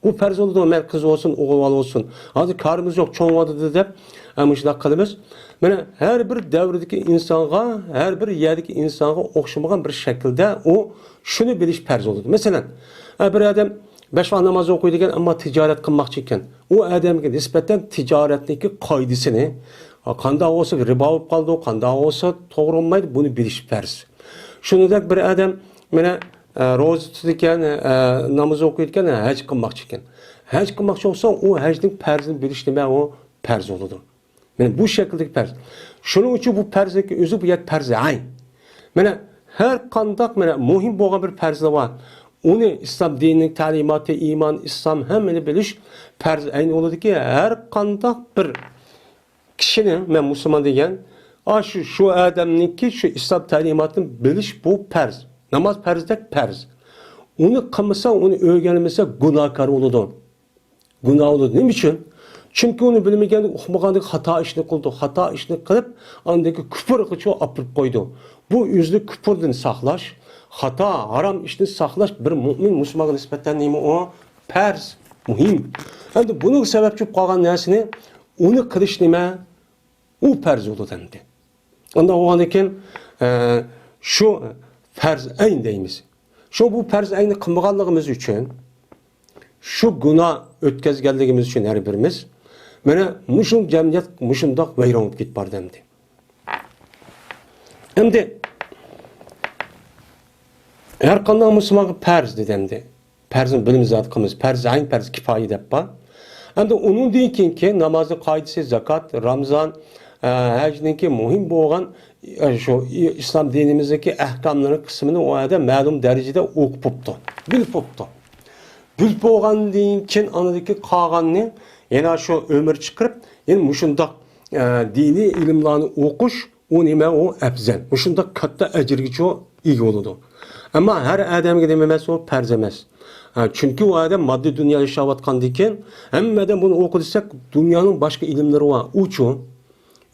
ئۇ پەرز بولىدۇ، مەيلى قىز بولسۇن، ئوغۇل بالا بولسۇن. ھازىر كارىمىز يوق، چوڭ بولدى دەپ، ئە، مۇشۇنداق قىلىمىز. مانا، ھەر بىر دەۋردىكى ئىنسانغا، ھەر بىر يەردىكى ئىنسانغا ئوخشىمىغان بىر شەكىلدە ئۇ شۇنى بىلىش پەرز بولىدۇ. مەسىلەن، ئە، بىر ئادەم بەش ۋاق ناماز ئوقۇيدىكەن، ئەمما تىجارەت قىلماقچى ئىكەن. ئۇ ئادەمگە نىسبەتەن تىجارەتنىڭكى قائىدىسىنى، قانداق بولسا رىبا بولۇپ قالىدۇ، قانداق بولسا توغرا بولمايدۇ، بۇنى بىلىش پەرز. شۇنىڭدەك بىر ئادەم مانا، ئە، روزا تۇتىدىكەن، ئە، ناماز ئوقۇيدىكەن، ھەج قىلماقچى ئىكەن. ھەج قىلماقچى بولسا، ئۇ ھەجنىڭ پەرزىنى بىلىش نېمە، ئۇ پەرز بولىدۇ. مانا بۇ شەكىلدىكى پەرز. شۇنىڭ ئۈچۈن بۇ پەرزنىڭكى ئۆزى بۇ يەر پەرزى ئەين. مانا ھەر قانداق مانا مۇھىم بولغان بىر پەرزلەر بار. ئۇنى ئىسلام دىنىنىڭ تەلىماتى، ئىمان، ئىسلام ھەممىنى بىلىش پەرز ئەين بولىدۇكى، ھەر قانداق بىر كىشىنىڭ، مەن مۇسۇلمان دېگەن، ئاشۇ، شۇ ئادەمنىڭكى شۇ ئىسلام تەلىماتىنى بىلىش بۇ پەرز. ناماز پەرزدەك پەرز. ئۇنى قىلمىسا، ئۇنى ئۆگەنمىسە گۇناھكار بولىدۇ. گۇناھ بولىدۇ. نېمە ئۈچۈن؟ چۈنكى ئۇنى بىلمىگەندىكىن، ئۇقمىغاندىكىن خاتا ئىشنى قىلىدۇ. خاتا ئىشنى قىلىپ، ئاندىن كېيىن كۇپۇرغىچە ئاپىرىپ قويىدۇ. بۇ ئۆزىنى كۇپۇردىن ساقلاش، خاتا، ھارام ئىشتىن ساقلاش بىر مۇئمىن مۇسۇلمانغا نىسبەتەن نېمە ئۇ؟ پەرز، مۇھىم. ئەمدى بۇنىڭغا سەۋەبچى بولۇپ قالغان نەرسىنى ئۇنى قىلىش نېمە؟ ئۇ پەرز بولىدۇ ئەمدى. ئۇنداق بولغاندىن كېيىن، ئە، شۇ پەرز ئەين دەيمىز. شۇ بۇ پەرز ئەيننى قىلمىغانلىقىمىز ئۈچۈن، شۇ گۇناھ ئۆتكەزگەنلىكىمىز ئۈچۈن ھەر بىرىمىز، مانا مۇشۇ جەمئىيەت مۇشۇنداق ۋەيران بولۇپ كېتىپ باردى ئەمدى. ئەمدى ھەر قانداق مۇسۇلمانغا پەرز دېدى ئەمدى. پەرزنى بىلىمىز زادى قىلىمىز. پەرز ئەين، پەرز كىپايە دەپ بار. ئەمدى ئۇنىڭدىن كېيىنكى نامازنىڭ قائىدىسى، زاكات، رامزان، ئە، ھەجنىڭكى مۇھىم بولغان، ئە، شۇ ئىسلام دىنىمىزدىكى ئەھكاملىرىنىڭ قىسمىنى ئۇ ئادەم مەلۇم دەرىجىدە ئوقۇپ بوپتۇ، بىلىپ بوپتۇ. بىلىپ بولغاندىن كېيىن ئاندىكى قالغاننى يەنە شۇ ئۆمۈر چىقىرىپ، يەنە مۇشۇنداق، ئە، دىنىي ئىلىملارنى ئوقۇش، ئۇ نېمە، ئۇ ئەپزەل. مۇشۇنداق كاتتا ئەجىرگىچۇ ئىگە بولىدۇ. ئەمما ھەر ئادەمگە نېمە ئەمەس، ئۇ پەرز ئەمەس. ھە، چۈنكى ئۇ ئادەم ماددىي دۇنيا ياشاۋاتقاندىكىن، ھەممە ئادەم بۇنى ئوقۇ دېسەك، دۇنيانىڭ باشقا ئىلىملىرى بار، ئۇچۇ،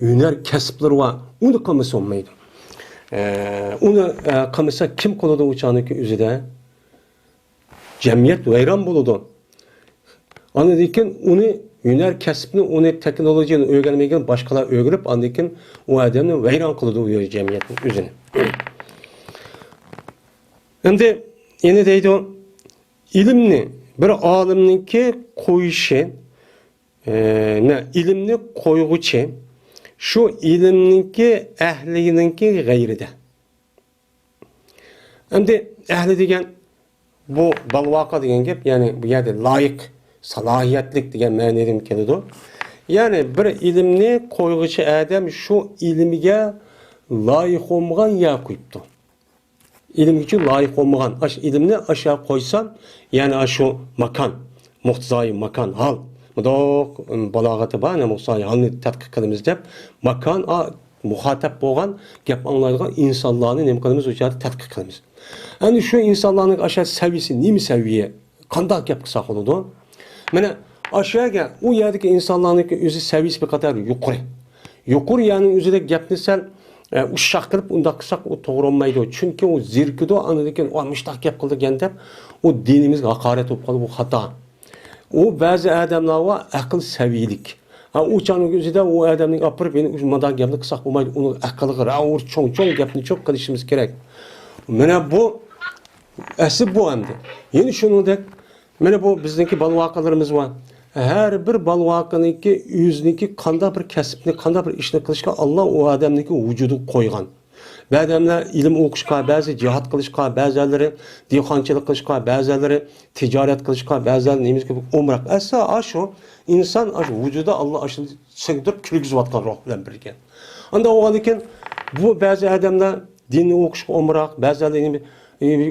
ھۈنەر كەسىپلىرى بار، ئۇنى قىلمىسا بولمايدۇ. ئە، ئۇنى، ئە، قىلمىسا كىم قىلىدۇ ئۇ چاغنىڭكى ئۆزىدە؟ جەمئىيەت ۋەيران بولىدۇ. ئاندىن كېيىن ئۇنى، ھۈنەر كەسىپنى، ئۇنى، تېخنولوگىيەنى ئۆگەنمىگەن باشقىلار ئۆگىنىپ، ئاندىن كېيىن ئۇ ئادەمنى ۋەيران قىلىدۇ، ئۇ جەمئىيەتنى ئۆزىنى. ئەمدى يەنە دەيدۇ، ئىلىمنى بىر ئالىمنىڭكى قويۇشى، ئە، نە، ئىلىمنى قويغۇچى شۇ ئىلىمنىڭكى ئەھلىنىڭكى غەيرىدە. ئەمدى ئەھلى دېگەن بۇ بالۋاقا دېگەن گەپ، يەنى بۇ يەردە لايىق، سالاھىيەتلىك دېگەن مەنىدىن كېلىدۇ. يەنى بىر ئىلىمنى قويغۇچى ئادەم شۇ ئىلىمگە لايىق بولمىغان يەر قويۇپتۇ. ئىلىم ئۈچۈن لايىق بولمىغان. ئاشۇ ئىلىمنى ئاشۇ يەرگە قويسام، يەنى ئاشۇ ماكان، مۇقتىزايى ماكان، ھال. مۇنداق، ئىم، بالاغىتى بار، يەنى مۇقتىزايى ھالنى تەتقىق قىلىمىز دەپ، ماكان، ئا، مۇخاتەپ بولغان، گەپ ئاڭلايدىغان ئىنسانلارنى نېمە قىلىمىز؟ ئۇ يەردە تەتقىق قىلىمىز. ئەمدى شۇ ئىنسانلارنىڭ ئاشۇ سەۋىيىسى نېمە سەۋىيە؟ قانداق گەپ قىلساق بولىدۇ؟ مانا، ئاشۇ يەرگە، ئۇ يەردىكى ئىنسانلارنىڭكى ئۆزى سەۋىيىسى بىر قەدەر يۇقىرى. يۇقىرى يەرنىڭ ئۆزىدە گەپنى سەل، ئە، ئۇششاق قىلىپ ئۇنداق قىلساق، ئۇ توغرا بولمايدۇ. چۈنكى ئۇ زېرىكىدۇ، ئاندىن كېيىن، «ۋاي، مۇشۇنداق گەپ قىلدىكەن» دەپ، ئۇ دىنىمىزگە ھاقارەت بولۇپ قالىدۇ، بۇ خاتا. ئۇ بەزى ئادەملەر بار، ئەقىل سەۋىيىلىك. ھە، ئۇ چاغنىڭ ئۆزىدە ئۇ ئادەمنى ئاپىرىپ، يەنە مۇنداق گەپنى قىلساق بولمايدۇ. ئۇنىڭ ئەقلىگە راۋۇر چوڭ-چوڭ گەپنى چوڭ قىلىشىمىز كېرەك. مانا بۇ، ئەسلى بۇ ئەمدى. يەنە شۇنىڭدەك، مانا بۇ بىزنىڭكى بالىۋاقىلىرىمىز بار. ھەر بىر بالىۋاقىنىڭكى ئۆزىنىڭكى قانداق بىر كەسىپنى، قانداق بىر ئىشنى قىلىشقا ئاللا ئۇ ئادەمنىڭكى ۋۇجۇدىغا قويغان. بەزى ئادەملەر ئىلىم ئوقۇشقا، بەزى جىھاد قىلىشقا، بەزىلىرى دېھقانچىلىق قىلىشقا، بەزىلىرى تىجارەت قىلىشقا، بەزىلەر نېمىسىگە ئومراق. ئەسلى ئاشۇ ئىنسان ئاشۇ ۋۇجۇدى ئاللا ئاشۇ سىڭدۈرۈپ كىرگۈزۈۋاتقان روھ بىلەن بىرگە. ئانداق بولغاندىكىن بۇ بەزى ئادەملەر دىننى ئوقۇشقا ئومراق، بەزىلەر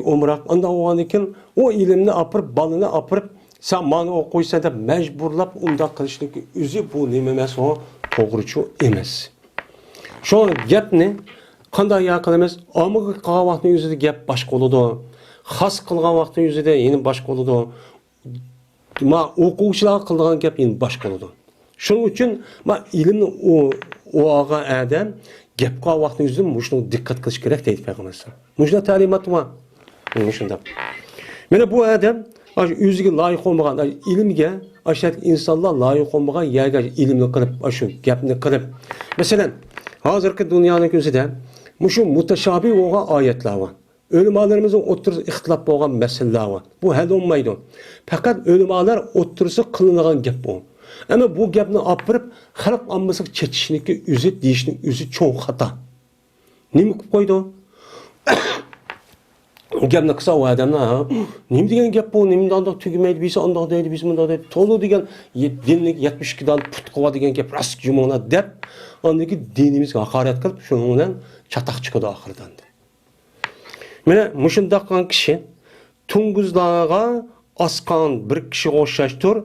ئومراق. ئانداق بولغاندىكىن ئۇ ئىلىمنى ئاپىرىپ، بالىنى ئاپىرىپ، «سەن مانا ئوقۇيسەن» دەپ مەجبۇرلاپ ئۇنداق قىلىشنىڭ ئۆزى بۇ نېمە ئەمەس، ئۇ توغرىچۇ ئەمەس. شۇ گەپنى قانداق يا قىلىمىز؟ ئاممىغا قىلغان ۋاقىتنىڭ ئۆزىدە گەپ باشقا بولىدۇ. خاس قىلغان ۋاقىتنىڭ ئۆزىدە يەنە باشقا بولىدۇ. ما ئوقۇغۇچىلارغا قىلىدىغان گەپ يەنە باشقا بولىدۇ. شۇنىڭ ئۈچۈن ما ئىلىمنى ئو-، ئوۋالغان ئادەم گەپ قىلغان ۋاقىتنىڭ ئۆزىدە مۇشۇنىڭغا دىققەت قىلىش كېرەك دەيدۇ پەيغەمبەر ئەلەيھىسسالام. مۇشۇنداق تەلىمات بار. مۇشۇنداق. مانا بۇ ئادەم ئاشۇ ئۆزىگە لايىق بولمىغان، ئاشۇ ئىلىمگە، ئاشۇ ئىنسانلار لايىق بولمىغان يەرگە ئىلىمنى قىلىپ، ئاشۇ گەپنى قىلىپ. مەسىلەن، ھازىرقى دۇنيانىڭ ئۆزىدە مۇشۇ مۇتەشابىھ بولغان ئايەتلەر بار. ئۆلىمالىرىمىزنىڭ ئوتتۇرىسىدا ئىختىلاپ بولغان مەسىلىلەر بار. بۇ ھەل بولمايدۇ. پەقەت ئۆلىمالار ئوتتۇرىسىدا قىلىنىدىغان گەپ بۇ. ئەمما بۇ گەپنى ئاپىرىپ، خەلق ئاممىسىغا چېتىشنىڭكى ئۆزى، دېيىشنىڭ ئۆزى چوڭ خاتا. نېمە قىلىپ قويدۇ؟ گەپنى قىلسا ئۇ ئادەمنى، ھە، نېمە دېگەن گەپ بۇ؟ نېمە ئانداق تۈگىمەيدۇ، بىسى ئانداق دەيدۇ، بىسى مۇنداق دەيدۇ. تولا دېگەن يە-، دىننىڭ يەتمىش ئىككى دانە پۇتى بار دېگەن گەپ راست جۇمۇڭلار دەپ، ئاندىن كېيىن دىنىمىزگە ھاقارەت قىلىپ، شۇنىڭ بىلەن چاتاق چىقىدۇ ئاخىرىدا ئەمدى. مانا مۇشۇنداق قىلغان كىشى توڭگۇزلارغا ئاسقان بىر كىشىگە ئوخشاشتۇر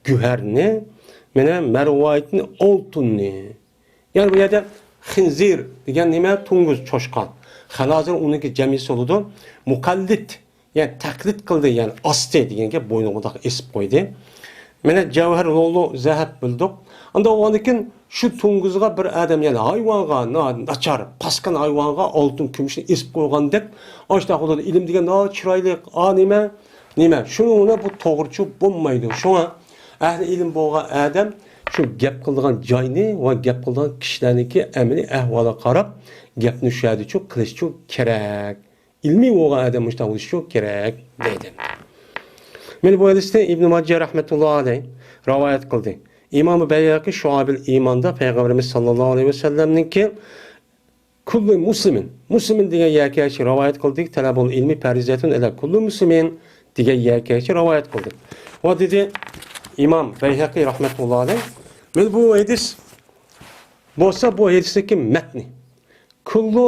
گۆھەرنى، مانا مەرۋايىتنى، ئالتۇننى. يەنى بۇ يەردە خىنزىر دېگەن نېمە؟ توڭگۇز، چوشقان. خەنازىر ئۇنىڭكى جەمئىيسى بولىدۇ. مۇقەللىد، يەنى تەقلىد قىلدى، يەنى ئاستى دېگەن گەپ، بوينىغا مۇنداق ئېسىپ قويدى. مانا جەۋھەر، لۇلۇ، زەھەب بىلدۇق. ئاندىن ئۇنىڭدىن كېيىن شۇ توڭگۇزغا بىر ئادەم، يەنى ھايۋانغا، نا-، ناچار، پاسكان ھايۋانغا ئالتۇن كۈمۈشنى ئېسىپ قويغاندەك، ئاشۇنداق بولىدۇ. ئىلىم دېگەن، ئا، چىرايلىق، ئا، نېمە، نېمە. شۇنىڭ بىلەن بۇ توغرا چۈشىنىپ بولمايدۇ. شۇڭا ئەھلى ئىلىم بولغان ئادەم شۇ گەپ قىلىدىغان جاينى ۋە گەپ قىلىدىغان كىشىلەرنىڭكى ئەمەلىي ئەھۋالىغا قاراپ گەپنى شۇ يەردە چۈشىنىپ قىلىشى كېرەك. ئىلمىي بولغان ئادەم مۇشۇنداق بولۇشى كېرەك دەيدۇ. مانا بۇ ھەدىسنى ئىبنى ماجە رەھمەتۇللاھى ئەلەيھ رىۋايەت قىلدى. ئىمام بەيھەقى شۇئەبۇل ئىماندا پەيغەمبىرىمىز ساللاللاھۇ ئەلەيھى ۋەسەللەمنىڭكى كۇللۇ مۇسلىمىن، مۇسلىمىن دېگەن يەرگە كەلگەچكە رىۋايەت قىلدى، تەلەبۇل ئىلمى پەرىزەتۇن ئەلە كۇللى مۇسلىمىن دېگەن يەرگە كەلگەچكە رىۋايەت قىلدى. ۋە دېدى ئىمام بەيھەقى رەھمەتۇللاھى ئەلەيھ، مانا بۇ ھەدىس بولسا، بۇ ھەدىسنىڭكى مەتنى. كۇللۇ،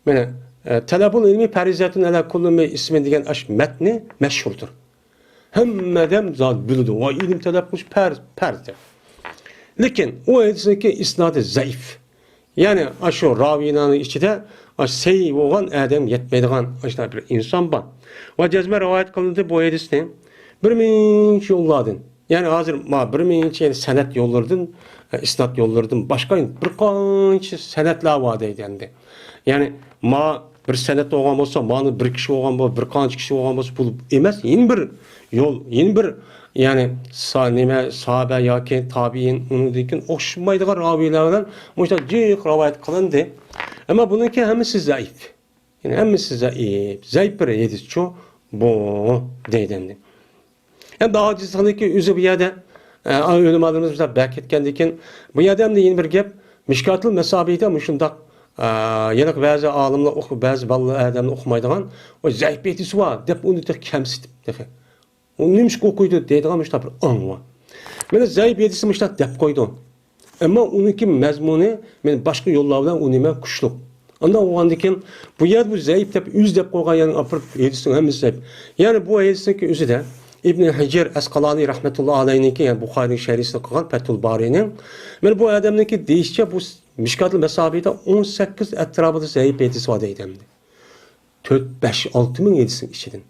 مانا، ئە، تەلەبۇل ئىلمى پەرىزەتۇن ئەلە كۇللى مۇسلىمىن دېگەن ئاشۇ مەتنى مەشھۇردۇر. ھەممە ئادەم زادى بىلىدۇ. ۋاي، ئىلىم تەلەپ قىلىش پەرز، پەرز دەپ. لېكىن ئۇ ھەدىسنىڭكى ئىسنادى زەئىپ. يەنى ئاشۇ راۋىيلارنىڭ ئىچىدە ئاشۇ سەھىھ بولغان ئادەم يەتمەيدىغان ئاشۇنداق بىر ئىنسان بار. ۋە جەزمەن رىۋايەت قىلىندى بۇ ھەدىسنى بىر مىڭ يوللاردىن. يەنى ھازىر ما بىر مىڭ سەنەد يوللىرىدىن، ئە، ئىسناد يوللىرىدىن باشقا بىر قانچە سەنەدلەر بار دەيدۇ ئەمدى. يەنى ما بىر سەنەد بولغان بولسا، مانا بىر كىشى بولغان بولسا، بىر قانچە كىشى بولغان بولسا، بۇ ئەمەس، يەنە بىر يول، يەنە بىر، يەنى سا-، نېمە، ساھابە ياكى تابىئىن، ئۇنىڭدىن كېيىن ئوخشىمايدىغان راۋىيلار بىلەن مۇشۇنداق جىق رىۋايەت قىلىندى. ئەمما بۇنىڭكى ھەممىسى زەئىپ. يەنى ھەممىسى زەئىپ، زەئىپ بىر ھەدىسچۇ بۇ دەيدۇ ئەمدى. ئەمدى ئاجىزلىقنىڭكى ئۆزى بۇ يەردە، ئە، ئۆلىمالىرىمىز مۇشۇنداق بەرىكەتكەندىن كېيىن، بۇ يەردە ئەمدى يەنە بىر گەپ، مىشكاتۇل مەسابىھدا مۇشۇنداق، ئە، يەنە بەزى ئالىملار ئوقۇ-، بەزى بالىلار ئادەملەر ئوقۇمايدىغان، «ۋاي، زەئىپ ھەدىسى بار» دەپ ئۇنى تېخى كەمسىتىپ تېخى. ئۇ نېمىشقا ئوقۇيدۇ دەيدىغان مۇشۇنداق بىر ئاڭ بار. مانا زەئىپ ھەدىسنى مۇشۇنداق دەپ قويدۇ. ئەمما ئۇنىڭكى مەزمۇنى مەن باشقا يوللار بىلەن ئۇنى مەن كۈچلۈك. ئانداق بولغاندىن كېيىن بۇ يەردە بۇ زەئىپ دەپ ئۆزى دەپ قويغان يەرنى ئاپىرىپ ھەدىسنىڭ ھەممىسى زەئىپ. يەنى بۇ ھەدىسنىڭكى ئۆزىدە ئىبن ھەجەر ئەسقالانى رەھمەتۇللا ئەلەيھنىڭكى، يەنى بۇخارىنىڭ شەرھىسىنى قىلغان پەتھۇل بارىنىڭ، مانا بۇ ئادەمنىڭكى دېيىشىچە بۇ مىشكاتۇل مەسابىھدا ئون سەككىز ئەتراپىدا زەئىپ ھەدىس بار دەيدۇ ئەمدى. تۆت، بەش، ئالتە مىڭ ھەدىسنىڭ ئىچىدىن.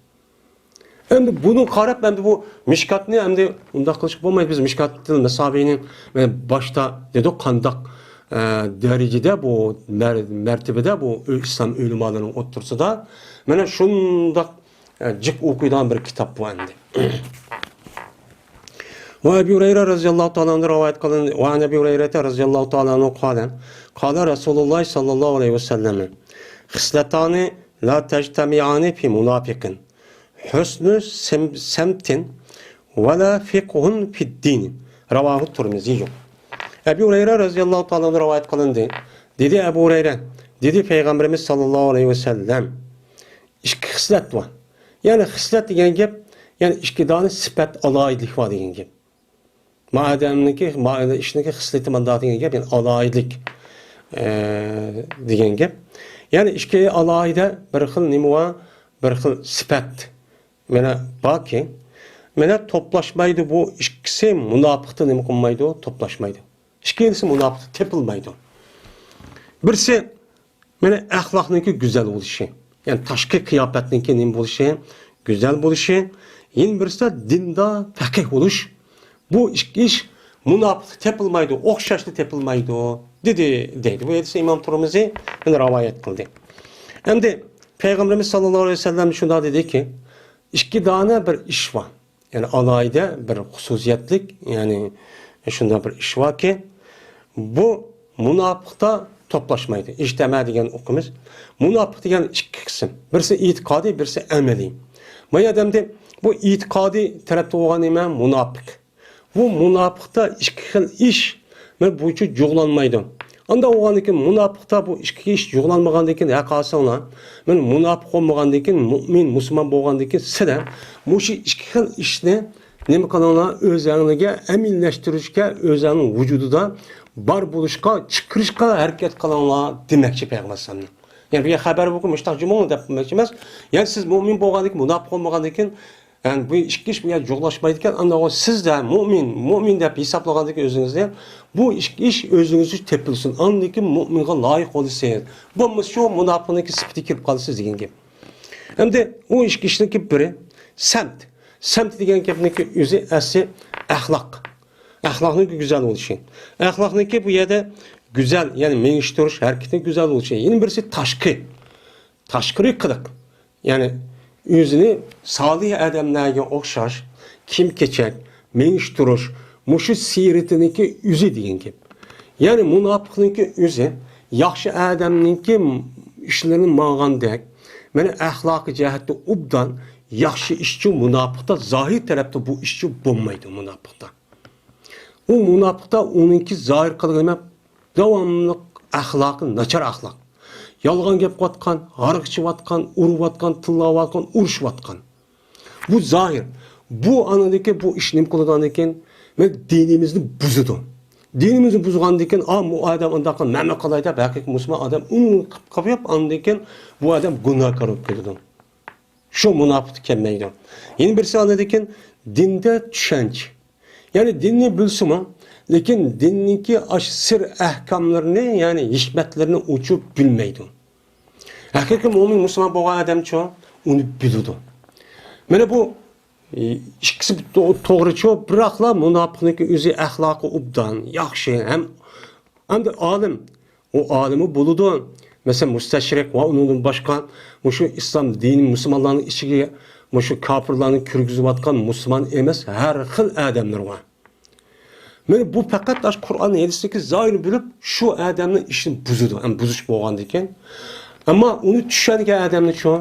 ئەمدى بۇنى قاراپ، ئەمدى بۇ مىشكاتنى ئەمدى ئۇنداق قىلىشقا بولمايدۇ. بىز مىشكاتىل مەسابىنى، مانا، باشتا دېدۇق، قانداق، ئە، دەرىجىدە بۇ مەر-، مەرتىبىدە بۇ ئۆ-، ئىسلام ئۆلىمالىرىنىڭ ئوتتۇرىسىدا. مانا شۇنداق، ئە، جىق ئوقۇيدىغان بىر كىتاب بۇ ئەمدى. ۋە ئەبى ھۇرەيرە رەزىياللاھۇ تائالا ئەنھۇ رىۋايەت قىلىندى. ۋە ئەن ئەبى ھۇرەيرەتە رەزىياللاھۇ تائالا ئەنھۇ قالە، قالە رەسۇلۇللاھ ساللاللاھۇ ئەلەيھى ۋەسەللەم، خىسلەتانى لا تەجتەمىئانى فى مۇناپىقىن. ھۇسنۇ سەم-، سەمتىن ۋە لا فىقھۇن فىددىن. رەۋاھۇ تۇرمىزىييۇ. ئەبۇ ھۇرەيرە رەزىياللاھۇ تائالا ئەنھۇ رىۋايەت قىلىندى. دېدى ئەبۇ ھۇرەيرە، دېدى پەيغەمبىرىمىز ساللاللاھۇ ئەلەيھى ۋەسەللەم، ئىككى خىسلەت بار. يەنى خىسلەت دېگەن گەپ، يەنى ئىككى دانە سۈپەت، ئالاھىدىلىك بار دېگەن گەپ. ما ئادەمنىڭكى، ما ئىشنىڭكى خىسلىتى مانداق دېگەن گەپ، يەنى ئالاھىدىلىك، ئە، دېگەن گەپ. يەنى ئىككى ئالاھىدە بىر خىل نېمە بار، بىر خىل سۈپەت. مانا باركى، مانا توپلاشمايدۇ، بۇ ئىككىسى مۇناپىقتا نېمە قىلمايدۇ، توپلاشمايدۇ. ئىككىلىسى مۇناپىقتا تېپىلمايدۇ. بىرسى، مانا ئەخلاقنىڭكى گۈزەل بولۇشى، يەنى تاشقى قىياپەتنىڭكى نېمە بولۇشى، گۈزەل بولۇشى، يەنە بىرسى دىندا پەقىھ بولۇش. بۇ ئىككى ئىش مۇناپىقتا تېپىلمايدۇ، ئوخشاشلا تېپىلمايدۇ، دېدى، دەيدۇ. بۇ ھەدىسنى ئىمام تۇرمۇزى مانا رىۋايەت قىلدى. ئەمدى پەيغەمبىرىمىز ساللاللاھۇ ئەلەيھى ۋەسەللەم شۇنداق دېدىكى، ئىككى دانە بىر ئىش بار. يەنى ئالاھىدە بىر خۇسۇسىيەتلىك، يەنى شۇنداق بىر ئىش باركى، بۇ مۇناپىقتا توپلاشمايدۇ. ئىجتەمە دېگەن ئۇقۇمىمىز. مۇناپىق دېگەن ئىككى قىسىم. بىرسى ئېتىقادىي، بىرسى ئەمەلىي. ما ئادەمدە بۇ ئېتىقادىي تەرەپتە بولغان نېمە؟ مۇناپىق. بۇ مۇناپىقتا ئىككى خىل ئىش مەن بويىچە جۇغلانمايدۇ. ئاندا بولغاندىن كېيىن مۇناپىقتا بۇ ئىككى ئىش جۇغلانمىغاندىن كېيىن ھەققە ئالساڭلار، مەن مۇناپىق بولمىغاندىن كېيىن مۇئمىن، مۇسۇلمان بولغاندىن كېيىن سىلەر مۇشۇ ئىككى خىل ئىشنى نېمە قىلىڭلار؟ ئۆزەڭلىگە ئەمىنلەشتۈرۈشكە، ئۆزەڭنىڭ ۋۇجۇدىدا بار بولۇشقا، چىقىرىشقا ھەرىكەت قىلىڭلار دېمەكچى پەيغەمبەر ئەلەيھىسسالام. يەنى بۇ خەۋەر بولۇپ مۇشۇنداق جۈملىنى دەپ قويماقچى ئەمەس. يەنى سىز مۇئمىن بولغاندىن كېيىن، مۇناپىق بولمىغاندىن كېيىن، يەنى بۇ ئىككى ئىش بۇ يەردە جۇغلاشمايدىكەن. ئاندىن سىزدە مۇئمىن، مۇئمىن دەپ ھېسابلىغاندىكى ئۆزىڭىزنى، بۇ ئىككى ئىش ئۆزىڭىزدە تېپىلسۇن. ئاندىن كېيىن مۇئمىنغا لايىق بولىسىز. بولمىسا شۇ مۇناپىقنىڭكى سۈپىتىگە كىرىپ قالىسىز دېگەن گەپ. ئەمدى ئۇ ئىككى ئىشنىڭكى بىرى سەمت. سەمت دېگەن گەپنىڭكى ئۆزى ئەسلى ئەخلاق. ئەخلاقنىڭكى گۈزەل بولۇشى. ئەخلاقنىڭكى بۇ يەردە گۈزەل، يەنى مېڭىشتۇرۇش، ھەرىكىتىنىڭ گۈزەل بولۇشى. يەنە بىرسى تاشقى. تاشقىرى قىلىق. يەنى ئۆزىنى سالىھ ئادەملەرگە ئوخشاش، كىيىم-كېچەك، مېڭىشتۇرۇش، مۇشۇ سىيرىتىنىڭكى ئۆزى دېگەن گەپ. يەنى مۇناپىقنىڭكى ئۆزى ياخشى ئادەمنىڭكى ئىشلىرىنى ماڭغاندەك، مانا ئەخلاقىي جەھەتتە ئوبدان، ياخشى ئىشچۇ مۇناپىقتا، زاھىر تەرەپتە بۇ ئىشچۇ بولمايدۇ مۇناپىقتا. ئۇ مۇناپىقتا ئۇنىڭكى زاھىر قىلغىنى داۋاملىق ئەخلاقى ناچار ئەخلاق. يالغان گەپ قىلىۋاتقان، ھاراق ئىچىۋاتقان، ئۇرۇۋاتقان، تىللاۋاتقان، ئۇرۇشۇۋاتقان. بۇ زاھىر. بۇ ئاندىكى بۇ ئىش نېمە قىلىدۇ ئاندىكىن؟ مەن دىنىمىزنى بۇزىدۇ. دىنىمىزنى بۇزغاندىكىن، ئا، بۇ ئادەم ئۇنداق قىل، مەنمۇ قىلاي دەپ، ھەقىقىي مۇسۇلمان ئادەم ئۇنى قىلىپ قويۇپ، ئاندىكىن بۇ ئادەم گۇناھكار بولۇپ كېتىدۇ. شۇ مۇناپىقتا كەلمەيدۇ. يەنە بىرسى ئاندىكىن دىندا چۈشەنچە. يەنى دىننى بىلسىمۇ، لېكىن دىننىڭكى ئاش سىر ئەھكاملىرىنى، يەنى ھېكمەتلىرىنى ئوچۇق بىلمەيدۇ. ھەقىقىي مۇئمىن مۇسۇلمان بولغان ئادەمچۇ ئۇنى بىلىدۇ. مانا بۇ، ئى، ئىككىسى تو-، توغرىچۇ، بىراقلا مۇناپىقنىڭكى ئۆزى ئەخلاقى ئوبدان، ياخشى، ھەم ئەمدى ئالىم، ئۇ ئالىممۇ بولىدۇ. مەسىلەن، مۇستەشرىق ۋە ئۇنىڭدىن باشقا مۇشۇ ئىسلام دىنى، مۇسۇلمانلارنىڭ ئىچىگە مۇشۇ كاپىرلارنى كىرگۈزۈۋاتقان مۇسۇلمان ئەمەس ھەر خىل ئادەملەر بار. مانا بۇ پەقەت ئاشۇ قۇرئان ھەدىستىكى زاھىرنى بىلىپ، شۇ ئادەمنىڭ ئىشىنى بۇزىدۇ. ئەمما بۇزۇش بولغاندىكىن. ئەمما ئۇنى چۈشەنگەن ئادەمنىچۇ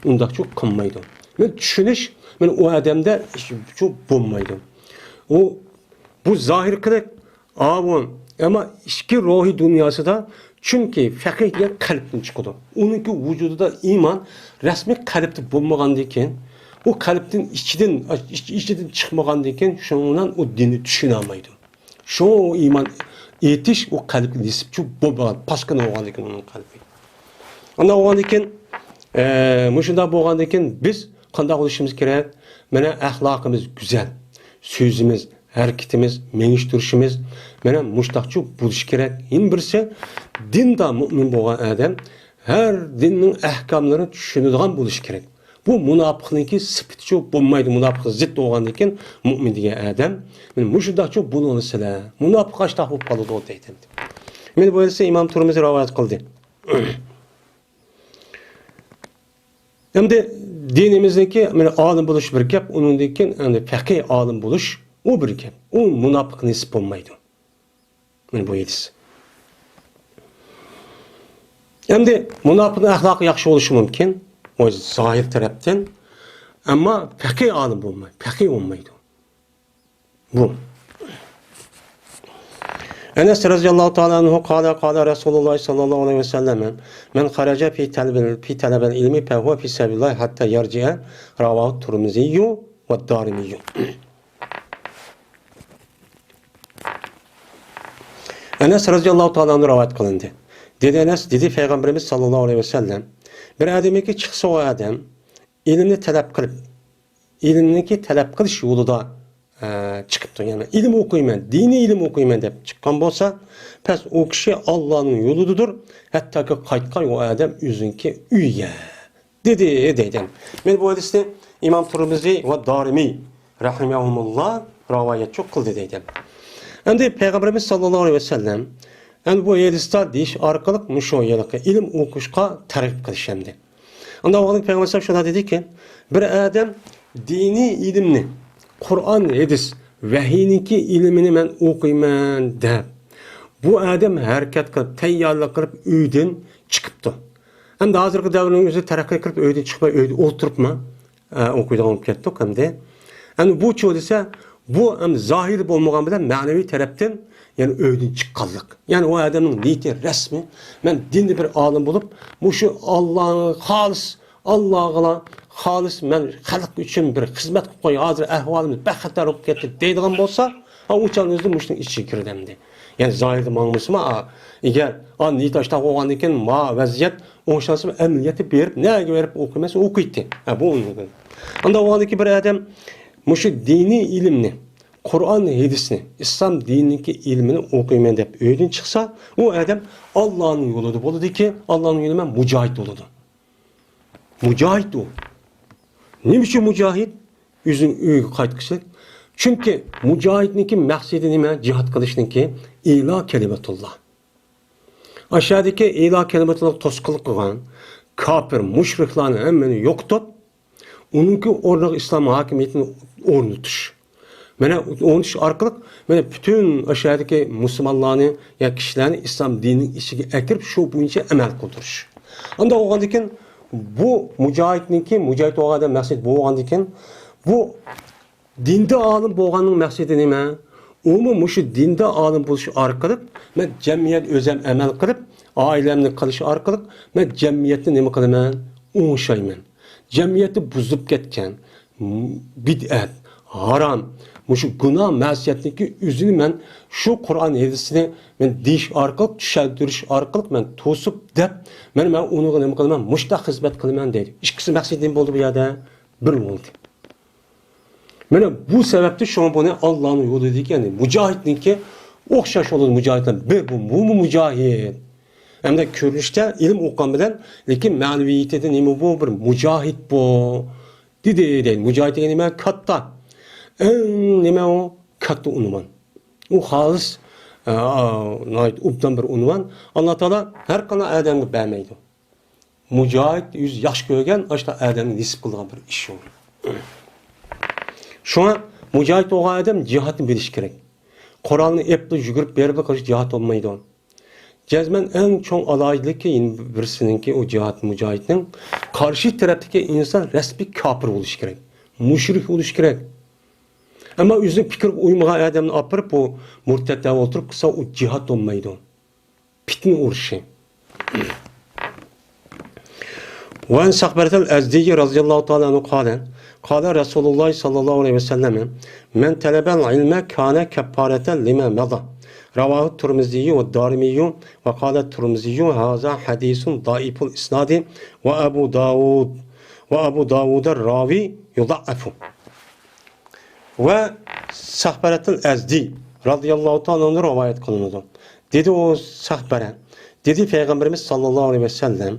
ئۇنداقچۇ قىلمايدۇ. مانا چۈشىنىش، مانا ئۇ ئادەمدە ئىش-، چۇ بولمايدۇ. ئۇ، بۇ زاھىرقىلىق، ئاۋۇ، ئەمما ئىچكى روھىي دۇنياسىدا، چۈنكى فەقىھ دېگەن قەلبتىن چىقىدۇ. ئۇنىڭكى ۋۇجۇدىدا ئىمان رەسمىي قەلبتە بولمىغاندىن كېيىن، ئۇ قەلبتىن ئىچىدىن، ئىچ-، ئىچىدىن چىقمىغاندىن كېيىن، شۇنىڭ بىلەن ئۇ دىننى چۈشىنەلمەيدۇ. شۇ ئىمان ئېيتىش ئۇ قەلبكە نېسىپچۇ بولمىغان، پاسكىنا بولغاندىن كېيىن ئۇنىڭ قەلبى. ئانداق بولغاندىن كېيىن، ئە، مۇشۇنداق بولغاندىن كېيىن بىز قانداق بولۇشىمىز كېرەك؟ مانا ئەخلاقىمىز گۈزەل، سۆزىمىز، ھەرىكىتىمىز، مېڭىش تۇرۇشىمىز، مانا مۇشۇنداقچۇ بولۇشى كېرەك. يەنە بىرسى، دىندا مۇئمىن بولغان ئادەم ھەر دىننىڭ ئەھكاملىرىنى چۈشىنىدىغان بولۇشى كېرەك. بۇ مۇناپىقنىڭكى سۈپىتىچۇ بولمايدۇ. مۇناپىققا زىت بولغاندىن كېيىن مۇئمىن دېگەن ئادەم، مانا مۇشۇنداقچۇ بولۇڭلار سىلەر. مۇناپىق ئاشتاق بولۇپ قالىدۇ دەيدۇ. مانا بۇ ھەدىسنى ئىمام تۇرمۇزى رىۋايەت قىلدى. ئەمدى دىنىمىزنىڭكى، مانا، ئالىم بولۇش بىر گەپ، ئۇنىڭدىن كېيىن ئەمدى پەقىھ ئالىم بولۇش، ئۇ بىر گەپ. ئۇ مۇناپىق نېسىپ بولمايدۇ. مانا بۇ ھەدىس. ئەمدى مۇناپىقنىڭ ئەخلاقى ياخشى بولۇشى مۇمكىن، ئۇ زاھىر تەرەپتىن. ئەمما پەقىھ ئالىم بولمايدۇ، پەقىھ بولمايدۇ. بۇ. ئەنەس رەزىياللاھۇ تائالا ئەنھۇ قال، قال رەسۇلۇللاھ ساللاللاھۇ ئەلەيھى ۋەسەللەم، مەن خەرەجە فى تەلەبىل، فى تەلەبىل ئىلمى فەھۇۋە فى سەبىلىللاھ ھەتتا يەرجىئە، رەۋاھۇ تۇرمۇزىييۇ ۋە دارىمىييۇ. ئەنەس رەزىياللاھۇ تائالا ئەنھۇ رىۋايەت قىلىندى. دېدى ئەنەس، دېدى پەيغەمبىرىمىز ساللاللاھۇ ئەلەيھى ۋەسەللەم، بىر ئادەمكى چىقسا ئۇ ئادەم ئىلىمنى تەلەپ قىلىپ، ئىلىمنىكى تەلەپ قىلىش يولىدا، ئە، چىقىپتۇ. يەنى ئىلىم ئوقۇيمەن، دىنىي ئىلىم ئوقۇيمەن دەپ چىققان بولسا، پەس ئۇ كىشى ئاللانىڭ يولىدىدۇر، ھەتتاكى قايتقان ئۇ ئادەم ئۆزىنىڭكى ئۆيىگە. دېدى، دەيدۇ. مانا بۇ ھەدىسنى ئىمام تۇرمۇزى ۋە دارىمى رەھىمەھۇمۇللا رىۋايەتچۇ قىلدى، دەيدۇ. ئەمدى پەيغەمبىرىمىز ساللاللاھۇ ئەلەيھى ۋەسەللەم، ئەمدى بۇ ھەدىستە دېيىش ئارقىلىق مۇشۇ ھېلىقى ئىلىم ئوقۇشقا تەرغىب قىلىش ئەمدى. ئاندىن ئاۋۋال پەيغەمبەر شۇنداق دېدىكى، بىر ئادەم دىنىي ئىلىمنى، قۇرئان، ھەدىس، ۋەھىينىڭكى ئىلمىنى مەن ئوقۇيمەن دەپ، بۇ ئادەم ھەرىكەت قىلىپ، تەييارلىق قىلىپ، ئۆيدىن چىقىپتۇ. ئەمدى ھازىرقى دەۋرنىڭ ئۆزى تەرەققىي قىلىپ، ئۆيدىن چىقماي، ئۆيدە ئولتۇرۇپمۇ، ئە، ئوقۇيدىغان بولۇپ كەتتۇق ئەمدى. ئەمدى بۇچۇ دېسە، بۇ ئەمدى زاھىرى بولمىغان بىلەن مەنىۋى تەرەپتىن، يەنى ئۆيدىن چىققانلىق. يەنى ئۇ ئادەمنىڭ نىيىتى رەسمىي، مەن دىندا بىر ئالىم بولۇپ، مۇشۇ ئاللاغا خالىس، ئاللاغىلا خالىس، مەن خەلق ئۈچۈن بىر خىزمەت قىلىپ قوياي، ھازىر ئەھۋالىمىز بەك خەتەر بولۇپ كەتتى دەيدىغان بولسا، ئا، ئۇ چاغدا ئۆزى مۇشۇنىڭ ئىچىگە كىرىدۇ ئەمدى. يەنى زاھىردا ماڭمىسىمۇ، ئا، ئەگەر، ئا، نىيىتى ئاشتاق بولغاندىن كېيىن، ما ۋەزىيەت ئوڭشالسىمۇ، ئەمەلىيەتتە بېرىپ، نەگە بېرىپ ئوقۇيمەن، ئوقۇيتتى. ھە، بۇ ئۇنىڭ. ئانداق بولغاندىن كېيىن بىر ئادەم مۇشۇ دىنىي ئىلىمنى، قۇرئان، ھەدىسنى، ئىسلام دىنىنىڭكى ئىلمىنى ئوقۇيمەن دەپ ئۆيدىن چىقسا، ئۇ ئادەم ئاللانىڭ يولىدا بولىدۇكى، ئاللانىڭ يولى بىلەن مۇجاھىد بولىدۇ. مۇجاھىد ئۇ. نېمە ئۈچۈن مۇجاھىد؟ ئۆزىنىڭ ئۆيىگە قايتقۇسى. چۈنكى مۇجاھىدنىڭكى مەقسىتى نېمە؟ جىھاد قىلىشنىڭكى ئىلا كەلىمەتۇللا. ئاشۇ يەردىكى ئىلا كەلىمەتۇللاغا توسقۇنلۇق قىلغان كاپىر، مۇشرىكلارنى ھەممىنى يوقىتىپ، ئۇنىڭكى ئورنىغا ئىسلام ھاكىمىيىتىنى ئورنىتىش. مانا ئورنىتىش ئارقىلىق، مانا پۈتۈن ئاشۇ يەردىكى مۇسۇلمانلارنى يا كىشىلەرنى ئىسلام دىنىنىڭ ئىچىگە ئەكىرىپ، شۇ بويىچە ئەمەل قىلدۇرۇش. ئانداق بولغاندىن كېيىن بۇ مۇجاھىدنىڭكى، مۇجاھىد بولغان ئادەم مەقسىتى بولغاندىن كېيىن، بۇ دىندا ئالىم بولغاننىڭ مەقسىتى نېمە؟ ئۇمۇ مۇشۇ دىندا ئالىم بولۇش ئارقىلىق، مەن جەمئىيەت ئۆزەم ئەمەل قىلىپ، ئائىلەمنى قىلىش ئارقىلىق، مەن جەمئىيەتنى نېمە قىلىمەن؟ ئوڭشايمەن. جەمئىيەتنى بۇزۇپ كەتكەن، م-، بىدئەت، ھارام، مۇشۇ گۇناھ، مەسىيەتنىڭكى ئۆزىنى مەن شۇ قۇرئان ھەدىسنى مەن دېيىش ئارقىلىق، چۈشەندۈرۈش ئارقىلىق مەن توسۇپ دەپ، مەن، مەن ئۇنىڭغا نېمە قىلىمەن؟ مۇشۇنداق خىزمەت قىلىمەن دەيدۇ. ئىككىسى مەقسىتى نېمە بولدى بۇ يەردە؟ بىر بولدى. مانا بۇ سەۋەبتىن شۇڭا بۇنى ئاللانىڭ يولىدىكى، يەنى مۇجاھىدنىڭكى ئوخشاش بولىدۇ، مۇجاھىدلار بىر، بۇ، بۇمۇ مۇجاھىد. ھەمدە كۆرۈنۈشتە ئىلىم ئوقۇغان بىلەن، لېكىن مەنىۋىيىتىدە نېمە بۇ؟ بىر مۇجاھىد بۇ. دېدى، دەيدۇ. مۇجاھىد دېگەن نېمە؟ كاتتا. ئەڭ نېمە ئۇ؟ كاتتا ئۇنۋان. ئۇ خالىس، ئا، ناھايىتى ئوبدان بىر ئۇنۋان. ئاللا تائالا ھەر قانداق ئادەمگە بەرمەيدۇ. مۇجاھىد ئۆزى ياخشى كۆرگەن ئاشۇنداق ئادەمگە نېسىپ قىلىدىغان بىر ئىش ئۇ. شۇڭا مۇجاھىد بولغان ئادەم جىھادنى بىلىشى كېرەك. قورالنى ئېلىپلا يۈگۈرۈپ بېرىپلا قىلىش جىھاد بولمايدۇ. جەزمەن ئەڭ چوڭ ئالاھىدىلىكى يەنە بىرسىنىڭكى ئۇ جىھاد مۇجاھىدنىڭ قارشى تەرەپتىكى ئىنسان رەسمىي كاپىر بولۇشى كېرەك. مۇشرىك بولۇشى كېرەك. ئەمما ئۆزىنىڭ پىكرىگە ئۇيمىغان ئادەمنى ئاپىرىپ بۇ مۇرتەت دەپ ئولتۇرۇپ قىلسا ئۇ جىھاد بولمايدۇ. پىتنە ئۇرۇشى. وعن صخبرة الأزدي رضي الله تعالى عنه قال، قال رسول الله صلى الله عليه وسلم، من طلب العلم كان كفارة لما مضى. رواه الترمذي والدارمي، وقال الترمذي، هذا حديث ضعيف الإسناد، وأبو داود، وأبو داود الراوي يضعف. ۋە سەخبەرەتۇل ئەزدى رەزىيەللاھۇ تائالا ئەنھۇدىن رىۋايەت قىلىنىدۇ. دېدى ئۇ سەخبەرە، دېدى پەيغەمبىرىمىز ساللاللاھۇ ئەلەيھى ۋەسەللەم،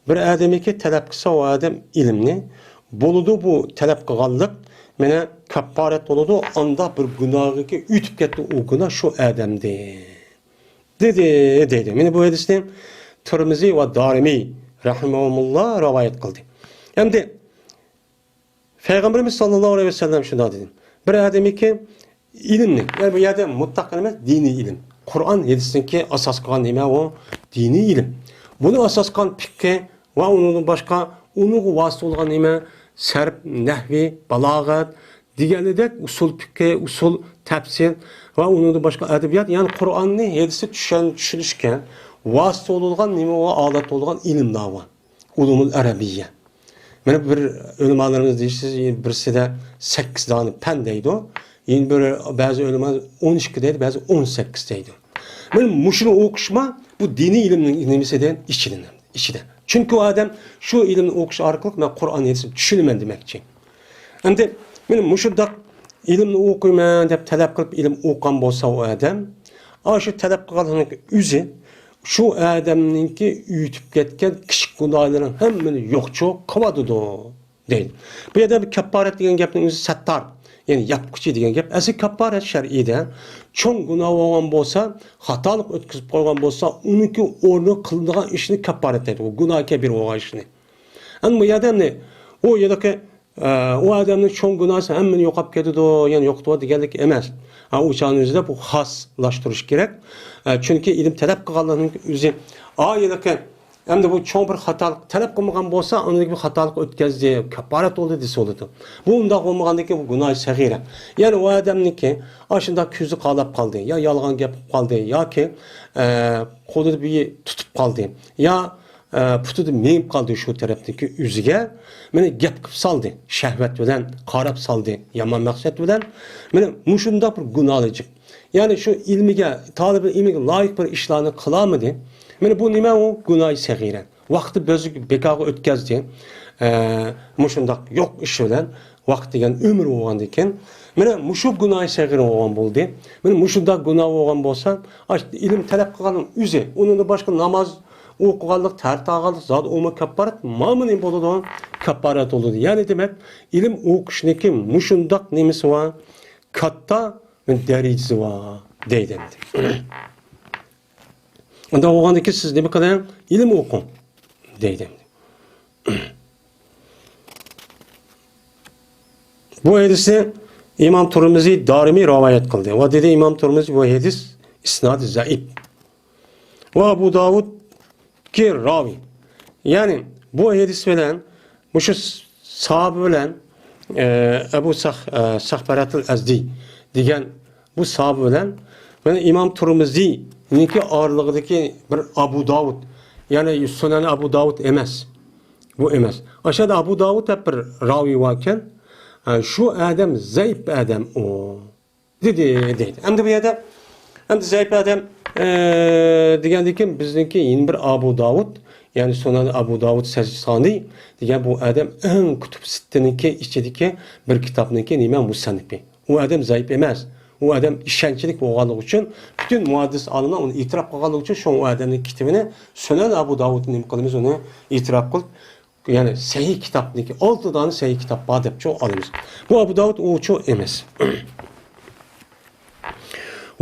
بىر ئادەمكى تەلەپ قىلسا ئۇ ئادەم ئىلىمنى، بولىدۇ بۇ تەلەپ قىلغانلىق، مانا كاپپارەت بولىدۇ، ئاندا بىر گۇناھىكى ئۆتۈپ كەتتى ئۇ گۇناھ شۇ ئادەمدىن. دېدى، دەيدۇ. مانا بۇ ھەدىسنى تىرمىزى ۋە دارىمى رەھىمەھۇمۇللا رىۋايەت قىلدى. ئەمدى پەيغەمبىرىمىز ساللاللاھۇ ئەلەيھى ۋەسەللەم شۇنداق دېدى. بىر ئادەمكى ئىلىمنى، يەنى بۇ يەردە مۇتلەق ئەمەس، دىنىي ئىلىم. قۇرئان، ھەدىستىنكى ئاساس قىلغان نېمە ئۇ؟ دىنىي ئىلىم. بۇنى ئاساس قىلغان پىقھى ۋە ئۇنىڭدىن باشقا ئۇنىڭغا ۋاسىتە بولغان نېمە؟ سەرپ، نەھۋى، بالاغەت دېگەنىدەك ئۇسۇل پىقھى، ئۇسۇل تەپسىر ۋە ئۇنىڭدىن باشقا ئەدەبىيات، يەنى قۇرئاننى، ھەدىسنى چۈشەن-، چۈشىنىشكە ۋاسىتە بولىدىغان نېمە ئۇ؟ ئادەت بولىدىغان ئىلىملار بار. ئۇلۇمۇل ئەرەبىيە. مانا بىر ئۆلىمالىرىمىز دېيىشسىز، بىرسىدە سەككىز دانە پەن دەيدۇ. يەنە بىر بەزى ئۆلىمالار ئون ئىككى دەيدۇ، بەزى ئون سەككىز دەيدۇ. مانا مۇشۇنى ئوقۇشما بۇ دىنىي ئىلىمنىڭ نېمىسىدە ئىچىدە، ئىچىدە. چۈنكى ئۇ ئادەم شۇ ئىلىمنى ئوقۇش ئارقىلىق مەن قۇرئان ھەدىسنى چۈشىنىمەن دېمەكچى. ئەمدى مانا مۇشۇنداق ئىلىمنى ئوقۇيمەن دەپ تەلەپ قىلىپ ئىلىم ئوقۇغان بولسا ئۇ ئادەم، ئاشۇ تەلەپ قىلغاننىڭ ئۆزى شۇ ئادەمنىڭكى ئۆتۈپ كەتكەن كىچىك گۇناھلىرىنىڭ ھەممىنى يوقچۇ قىلىۋاتىدۇ، دەيدۇ. بۇ يەردە بىر كاپپارەت دېگەن گەپنىڭ ئۆزى سەتتار، يەنى ياپقۇچى دېگەن گەپ. ئەسلى كاپپارەت شەرئىدە چوڭ گۇناھ بولغان بولسا، خاتالىق ئۆتكۈزۈپ قويغان بولسا، ئۇنىڭكى ئورنىغا قىلىنىدىغان ئىشنى كاپپارەت دەيدۇ. ئۇ گۇناھ كەبىر بولغان ئىشنى. ئەمما بۇ يەردە ئەمدى ئۇ يەردىكى ئە، ئۇ ئادەمنىڭ چوڭ گۇناھى ھەممىنى يوقاپ كېتىدۇ، يەنى يوقىتىۋاتىدۇ دېگەنلىك ئەمەس. ھە، ئۇ چاغنىڭ ئۆزىدە بۇ خاسلاشتۇرۇش كېرەك. ئە، چۈنكى ئىلىم تەلەپ قىلغانلىقنىڭ ئۆزى ئايىلىقى ئەمدى بۇ چوڭ بىر خاتالىق تەلەپ قىلمىغان بولسا، ئاندىن بىر خاتالىق ئۆتكەزدى، كاپپارەت بولدى دېسە بولىدۇ. بۇ ئۇنداق بولمىغاندىكىن، بۇ گۇناھى سەغىرە. يەنى ئۇ ئادەمنىڭكى ئاشۇنداق كۆزى قالاپ قالدى، يا يالغان گەپ قىلىپ قالدى، ياكى، ئە، قولىدا بىر تۇتۇپ قالدى، يا، ئە، پۇتىدا مېڭىپ قالدى شۇ تەرەپتىكى ئۆزىگە، مېنى گەپ قىلىپ سالدى، شەھۋەت بىلەن قاراپ سالدى، يامان مەقسەت بىلەن. مېنى مۇشۇنداق بىر گۇناھلىق. يەنى شۇ ئىلمىگە، تالىبى ئىلمىگە لايىق بىر ئىشلارنى قىلالمىدى. مېنى بۇ نېمە ئۇ؟ گۇناھى سەغىرە. ۋاقتى بەزى بىكارغا ئۆتكەزدى. ئە، مۇشۇنداق يوق ئىش بىلەن ۋاقىت دېگەن ئۆمۈر بولغاندىكىن، مانا مۇشۇ گۇناھى سەغىر بولغان بولدى. مانا مۇشۇنداق گۇناھ بولغان بولسا، ئاش-، ئىلىم تەلەپ قىلغاننىڭ ئۆزى، ئۇنىڭدىن باشقا ناماز ئوقۇغانلىق، تەھەرەت ئالغانلىق، زادى ئۇمۇ كاپپارەت، مانا نېمە بولىدۇ؟ كاپپارەت بولىدۇ. يەنى دېمەك، ئىلىم ئوقۇشنىڭكى مۇشۇنداق نېمىسى بار، كاتتا دەرىجىسى بار دەيدۇ ئەمدى. ئۇنداق بولغاندىكىن سىز نېمە قىلىڭ؟ ئىلىم ئوقۇڭ دەيدۇ. بۇ ھەدىسنى ئىمام تۇرمۇزى، دارىمى رىۋايەت قىلدى. ۋە دېدى ئىمام تۇرمۇزى، بۇ ھەدىس ئىسنادى زەئىپ. ۋە ئەبۇ داۋۇدكى راۋى. يەنى بۇ ھەدىس بىلەن مۇشۇ ساھابە بىلەن، ئە، ئەبۇ سەخ-، ئە، سەخبەرەتىل ئەزدى دېگەن بۇ ساھابە بىلەن مانا ئىمام تۇرمۇزىنىڭكى ئارىلىقىدىكى بىر ئەبۇ داۋۇد، يەنى سۇنەن ئەبۇ داۋۇد ئەمەس. بۇ ئەمەس. ئاشۇ يەردە ئەبۇ داۋۇد دەپ بىر راۋى باركەن. ئە، شۇ ئادەم زەئىپ ئادەم ئۇ. دېدى، دەيدۇ. ئەمدى بۇ يەردە، ئەمدى زەئىپ ئادەم، ئە، دېگەندىن كېيىن بىزنىڭكى يەنە بىر ئەبۇ داۋۇد، يەنى سۇنەن ئەبۇ داۋۇد سەجىستانى دېگەن بۇ ئادەم ئەڭ كۇتۇب سىتتىنىڭكى ئىچىدىكى بىر كىتابنىڭكى نېمە مۇسەننىپى. ئۇ ئادەم زەئىپ ئەمەس. ئۇ ئادەم ئىشەنچلىك بولغانلىقى ئۈچۈن پۈتۈن مۇھەددىس ئالىملار ئۇنى ئېتىراپ قىلغانلىقى ئۈچۈن شۇڭا ئۇ ئادەمنىڭ كىتابىنى سۇنەن ئەبۇ داۋۇدنى نېمە قىلىمىز، ئۇنى ئېتىراپ قىلىپ يەنى سەھىھ كىتابنىڭكى، ئالتە دانە سەھىھ كىتاب بار دەپچۇ ئالىمىز. بۇ ئەبۇ داۋۇد ئۇچۇ ئەمەس.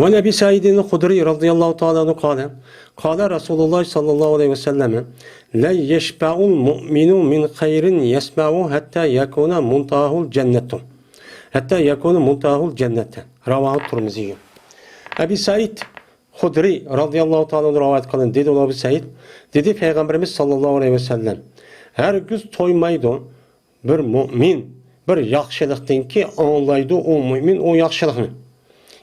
وعن أبي سعيد الخدري رضي الله تعالى عنه قال، قال رسول الله صلى الله عليه وسلم، لا يشبع المؤمن من خير يسمعه حتى يكون منتهاه الجنة، حتى يكون منتهاه الجنة. رواه الترمذي. ئەبى سەئىد خۇدرى رازىياللاھۇ تائالا ئەنھۇ رىۋايەت قىلىدۇ، دېدى ئۇلار، ئەبۇ سەئىد، دېدى پەيغەمبىرىمىز ساللاللاھۇ ئەلەيھى ۋەسەللەم، ھەرگىز تويمايدۇ بىر مۇئمىن بىر ياخشىلىقتىنكى، ئاڭلايدۇ ئۇ مۇئمىن ئۇ ياخشىلىقنى.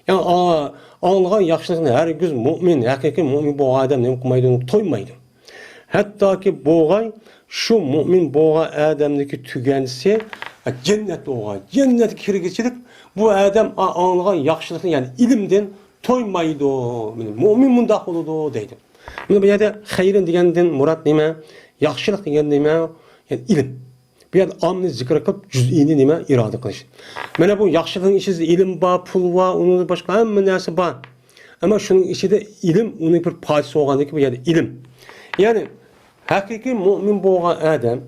يەنى ئا-، ئاڭلىغان ياخشىلىقنى ھەرگىز مۇئمىن، ھەقىقىي مۇئمىن بولغان ئادەم نېمە قىلمايدۇ، تويمايدۇ. ھەتتاكى بولغاي شۇ مۇئمىن بولغان ئادەمنىڭكى تۈگەنسى جەننەت بولغاي. جەننەتكە كىرگۈچىلىك بۇ ئادەم ئا-، ئاڭلىغان ياخشىلىقنى، يەنى ئىلىمدىن تويمايدۇ. مانا مۇئمىن مۇنداق بولىدۇ دەيدۇ. مانا بۇ يەردە خەيرىن دېگەندىن مۇراد نېمە؟ ياخشىلىق دېگەن نېمە؟ يەنى ئىلىم. بۇ يەردە ئاممىنى زىكىر قىلىپ، جۈزئىينى نېمە؟ ئىرادە قىلىش. مانا بۇ ياخشىلىقنىڭ ئىچىدە ئىلىم بار، پۇل بار، ئۇنىڭدىن باشقا ھەممە نەرسە بار. ئەمما شۇنىڭ ئىچىدە ئىلىم، ئۇنىڭ بىر پارچىسى بولغاندىكىن بۇ يەردە ئىلىم. يەنى ھەقىقىي مۇئمىن بولغان ئادەم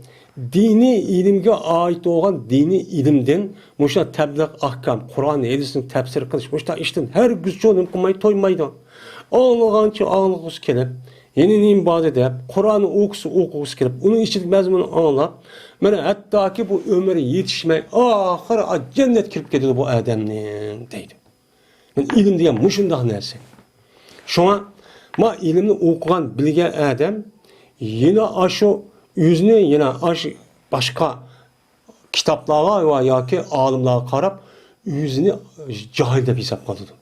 دىنىي ئىلىمگە ئائىت بولغان دىنىي ئىلىمدىن مۇشۇ تەبلىغ ئەھكام، قۇرئان، ھەدىسنى تەپسىر قىلىش، مۇشۇنداق ئىشتىن ھەرگىزچۇ نېمە قىلماي تويمايدۇ. ئاڭلىغانچە ئاڭلىغۇسى كېلىپ، يەنە نېمە بار دەپ، قۇرئاننى ئوقۇسا ئوقۇغۇسى كېلىپ، ئۇنىڭ ئىچىدىكى مەزمۇننى ئاڭلاپ، مانا ھەتتاكى بۇ ئۆمرى يېتىشمەي، ئاخىرى جەننەتكە كىرىپ كېتىدۇ بۇ ئادەمنىڭ، دەيدۇ. مانا ئىلىم دېگەن مۇشۇنداق نەرسە. شۇڭا ما ئىلىمنى ئوقۇغان، بىلگەن ئادەم يەنە ئاشۇ ئۆزىنى يەنە ئاشۇ باشقا كىتابلارغا ۋە ياكى ئالىملارغا قاراپ ئۆزىنى جاھىل دەپ ھېساب قىلىدۇ.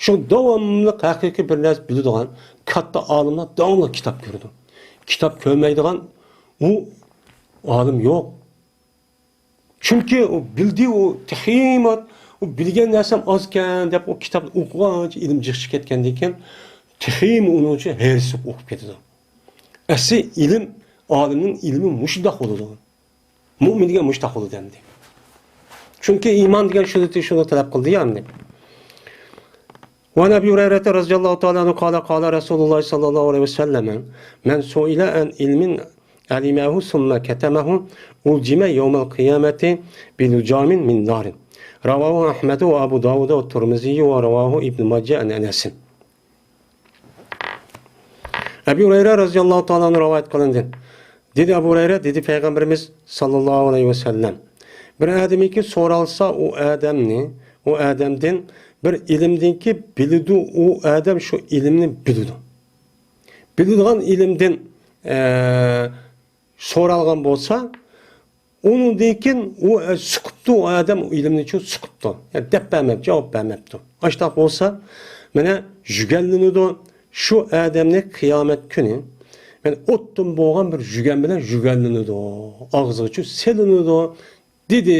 شۇ داۋاملىق ھەقىقىي بىر نەرسە بىلىدىغان كاتتا ئالىملار داۋاملىق كىتاب كۆرىدۇ. كىتاب كۆرمەيدىغان ئۇ ئالىم يوق. چۈنكى ئۇ بىلدى، ئۇ تېخىمۇ ئۇ بىلگەن نەرسەم ئازكەن دەپ ئۇ كىتابنى ئوقۇغانچە ئىلىم جىقىشىپ كەتكەندىن كېيىن تېخىمۇ ئۇنىڭ ئۈچۈن ھېرىس بولۇپ ئوقۇپ كېتىدۇ. ئەسلى ئىلىم، ئالىمنىڭ ئىلمى مۇشۇنداق بولىدۇ. مۇئمىن دېگەن مۇشۇنداق بولىدۇ ئەمدى. چۈنكى ئىمان دېگەن شۇنى، شۇنى تەلەپ قىلدى يا ئەمدى. وعن أبي هريرة رضي الله تعالى عنه قال قال رسول الله صلى الله عليه وسلم من سئل عن علم علمه ثم كتمه ألجم يوم القيامة بلجام من نار. رواه أحمد وأبو داود والترمذي ورواه ابن ماجه عن أنس. ئەبى ھۇرەيرە رازىياللاھۇ تائالا ئەنھۇ رىۋايەت قىلىندى. دېدى ئەبۇ ھۇرەيرە، دېدى پەيغەمبىرىمىز ساللاللاھۇ ئەلەيھى ۋەسەللەم، بىر ئادەمكى سورالسا ئۇ ئادەمنى ئۇ ئادەمدىن بىر ئىلىمدىنكى بىلىدۇ، ئۇ ئادەم شۇ ئىلىمنى بىلىدۇ. بىلىدىغان ئىلىمدىن، ئە، سورالغان بولسا، ئۇنىڭدىن كېيىن ئۇ، ئە، سۇقۇپتۇ، ئۇ ئادەم ئۇ ئىلىمنىچۇ سۇقۇپتۇ. يەنى دەپ بەرمەپتۇ، جاۋاب بەرمەپتۇ. ئاشتاق بولسا، مانا يۈگەنلىنىدۇ. شۇ ئادەمنى قىيامەت كۈنى، مانا ئوتتىن بولغان بىر يۈگەن بىلەن يۈگەنلىنىدۇ. ئاغزىغىچۇ سېلىنىدۇ، دېدى،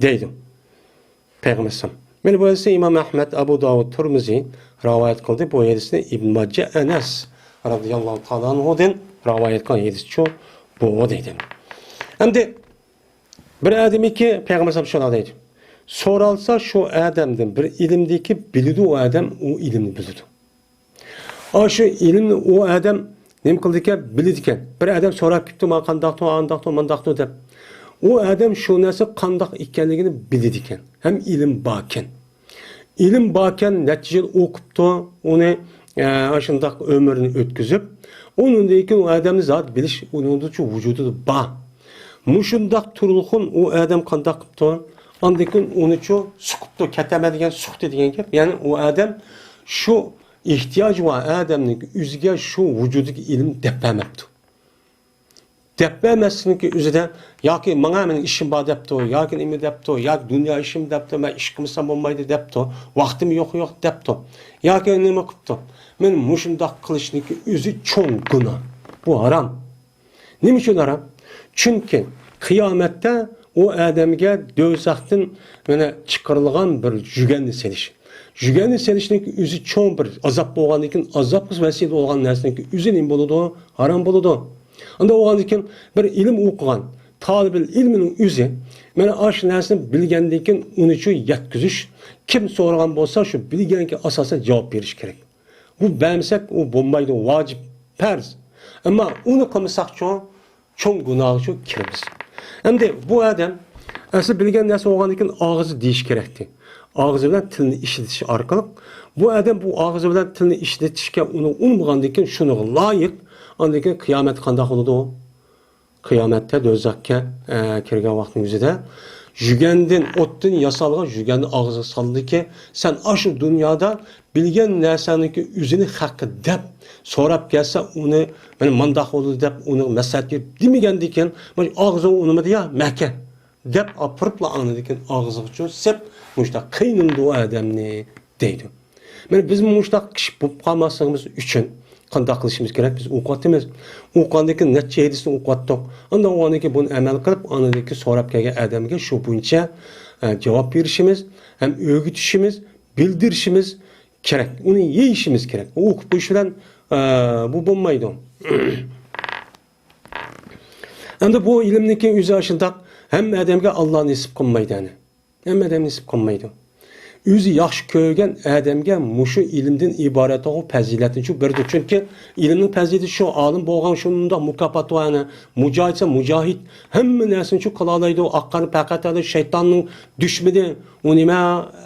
دەيدۇ. پەيغەمبەر ئەلەيھىسسالام. مانا بۇ ھەدىسنى ئىمام ئەھمەد، ئەبۇ داۋۇد، تۇرمۇزى رىۋايەت قىلدى. بۇ ھەدىسنى ئىبن ماجە، ئەنەس رازىياللاھۇ تائالا ئەنھۇدىن رىۋايەت قىلغان ھەدىسچۇ بۇ دەيدۇ. ئەمدى بىر ئادەمكى پەيغەمبەر ئەلەيھىسسالام شۇنداق دەيدۇ. سورالسا شۇ ئادەمدىن بىر ئىلىمدىكى بىلىدۇ، ئۇ ئادەم ئۇ ئىلىمنى بىلىدۇ. ئاشۇ ئىلىمنى ئۇ ئادەم نېمە قىلىدىكەن؟ بىلىدىكەن. بىر ئادەم سوراپ كېتىپتۇ، مانا قانداقتۇ، ئانداقتۇ، مانداقتۇ دەپ. ئۇ ئادەم شۇ نەرسە قانداق ئىكەنلىكىنى بىلىدىكەن. ھەم ئىلىم باركەن. ئىلىم باركەن، نەچچە يىل ئوقۇپتۇ، ئۇنى، ئە، ئاشۇنداق ئۆمرىنى ئۆتكۈزۈپ، ئۇنىڭدىن كېيىن ئۇ ئادەمنى زادى بىلىش ئۇنىڭدىچۇ ۋۇجۇدىدا بار. مۇشۇنداق تۇرۇلغۇن ئۇ ئادەم قانداق قىپتۇ؟ ئاندىن كېيىن ئۇنىچۇ سۇقۇپتۇ، كېتەمەن دېگەن سۇقتى دېگەن گەپ. يەنى ئۇ ئادەم شۇ ئېھتىياجى بار ئادەمنىڭ ئۆزىگە شۇ ۋۇجۇدىدىكى ئىلىم دەپ بەرمەپتۇ. دەپ بەرمەسلىكنىڭكى ئۆزىدە ياكى ماڭا مېنىڭ ئىشىم بار دەپتۇ، ياكى نېمە دەپتۇ، ياكى دۇنيا ئىشىم دەپتۇ، مەن ئىش قىلمىسام بولمايدۇ دەپتۇ، ۋاقتىم يوق، يوق دەپتۇ، ياكى نېمە قىپتۇ. مېنىڭ مۇشۇنداق قىلىشنىڭكى ئۆزى چوڭ گۇناھ. بۇ ھارام. نېمە ئۈچۈن ھارام؟ چۈنكى قىيامەتتە ئۇ ئادەمگە دوزاختىن مانا چىقىرىلغان بىر يۈگەننى سېلىش. يۈگەننى سېلىشنىڭ ئۆزى چوڭ بىر ئازاب بولغاندىن كېيىن، ئازابقا ۋەسىلە بولغان نەرسىنىڭ ئۆزى نېمە بولىدۇ؟ ھارام بولىدۇ. ئۇنداق بولغاندىن كېيىن بىر ئىلىم ئوقۇغان تالىبىل ئىلمىنىڭ ئۆزى مانا ئاشۇ نەرسىنى بىلگەندىن كېيىن ئۇنى شۇ يەتكۈزۈش، كىم سورىغان بولسا شۇ بىلگەنگە ئاساسەن جاۋاب بېرىش كېرەك. بۇ بەرمىسەك، ئۇ بولمايدۇ، ۋاجىپ، پەرز. ئەمما ئۇنى قىلمىساقچۇ، چوڭ گۇناھقىچۇ كىرىمىز. ئەمدى بۇ ئادەم ئەسلى بىلگەن نەرسە بولغاندىن كېيىن ئاغزى دېيىش كېرەكتى. ئاغزى بىلەن تىلنى ئىشلىتىش ئارقىلىق، بۇ ئادەم بۇ ئاغزى بىلەن تىلنى ئىشلىتىشكە ئۇنى ئۇنىمىغاندىن كېيىن شۇنىڭغا لايىق، ئاندىن كېيىن قىيامەتتە قانداق بولىدۇ؟ قىيامەتتە دوزاخقا، ئە، كىرگەن ۋاقتىنىڭ ئۆزىدە يۈگەندىن، ئوتتىن ياسالغان يۈگەننى ئاغزىغا سالدىكى، سەن ئاشۇ دۇنيادا بىلگەن نەرسەڭنىڭكى ئۆزىنى ھەققى دەپ سوراپ كەلسە، ئۇنى، مانا مانداق بولىدۇ دەپ، ئۇنىڭ مەسلىھەت بېرىپ دېمىگەندىن كېيىن، مانا ئاغزىڭ ئۇنىمىدى يا، مەكە دەپ ئاپىرىپلا ئاندىن كېيىن ئاغزىغىچۇ سېپ، مۇشۇنداق قىينىمىدۇ ئۇ ئادەمنى دەيدۇ. مانا بىز مۇشۇنداق كىشى بولۇپ قالماسلىقىمىز ئۈچۈن قانداق قىلىشىمىز كېرەك؟ بىز ئوقۇۋاتىمىز. ئوقۇغاندىن كېيىن نەچچە ھەدىسنى ئوقۇۋاتتۇق. ئاندىن ئۇنىڭدىن كېيىن بۇنى ئەمەل قىلىپ، ئاندىن كېيىن سوراپ كەلگەن ئادەمگە شۇ بويىچە، ئە، جاۋاب بېرىشىمىز ھەم ئۆگىتىشىمىز، بىلدۈرۈشىمىز كېرەك. ئۇنى يېيىشىمىز كېرەك. ئوقۇپ قويۇش بىلەن، ئە، بۇ بولمايدۇ. ئەمدى بۇ ئىلىمنىڭكى ئۆزى ئاشۇنداق ھەممە ئادەمگە ئاللا نېسىپ قىلمايدۇ، ئەنە. ھەممە ئادەم نېسىپ قىلمايدۇ. ئۆزى ياخشى كۆرگەن ئادەمگە مۇشۇ ئىلىمدىن ئىبارەت بولغان پەزىلەتنى شۇ بېرىدۇ. چۈنكى ئىلىمنىڭ پەزىلىتى شۇ، ئالىم بولغان شۇنداق مۇكاپات بار، ئەنە. مۇجاھىد دېسە مۇجاھىد، ھەممە نەرسىنى شۇ قىلالايدۇ. ئاق قارنى پەقەت شەيتاننىڭ دۈشمىنى، ئۇ نېمە،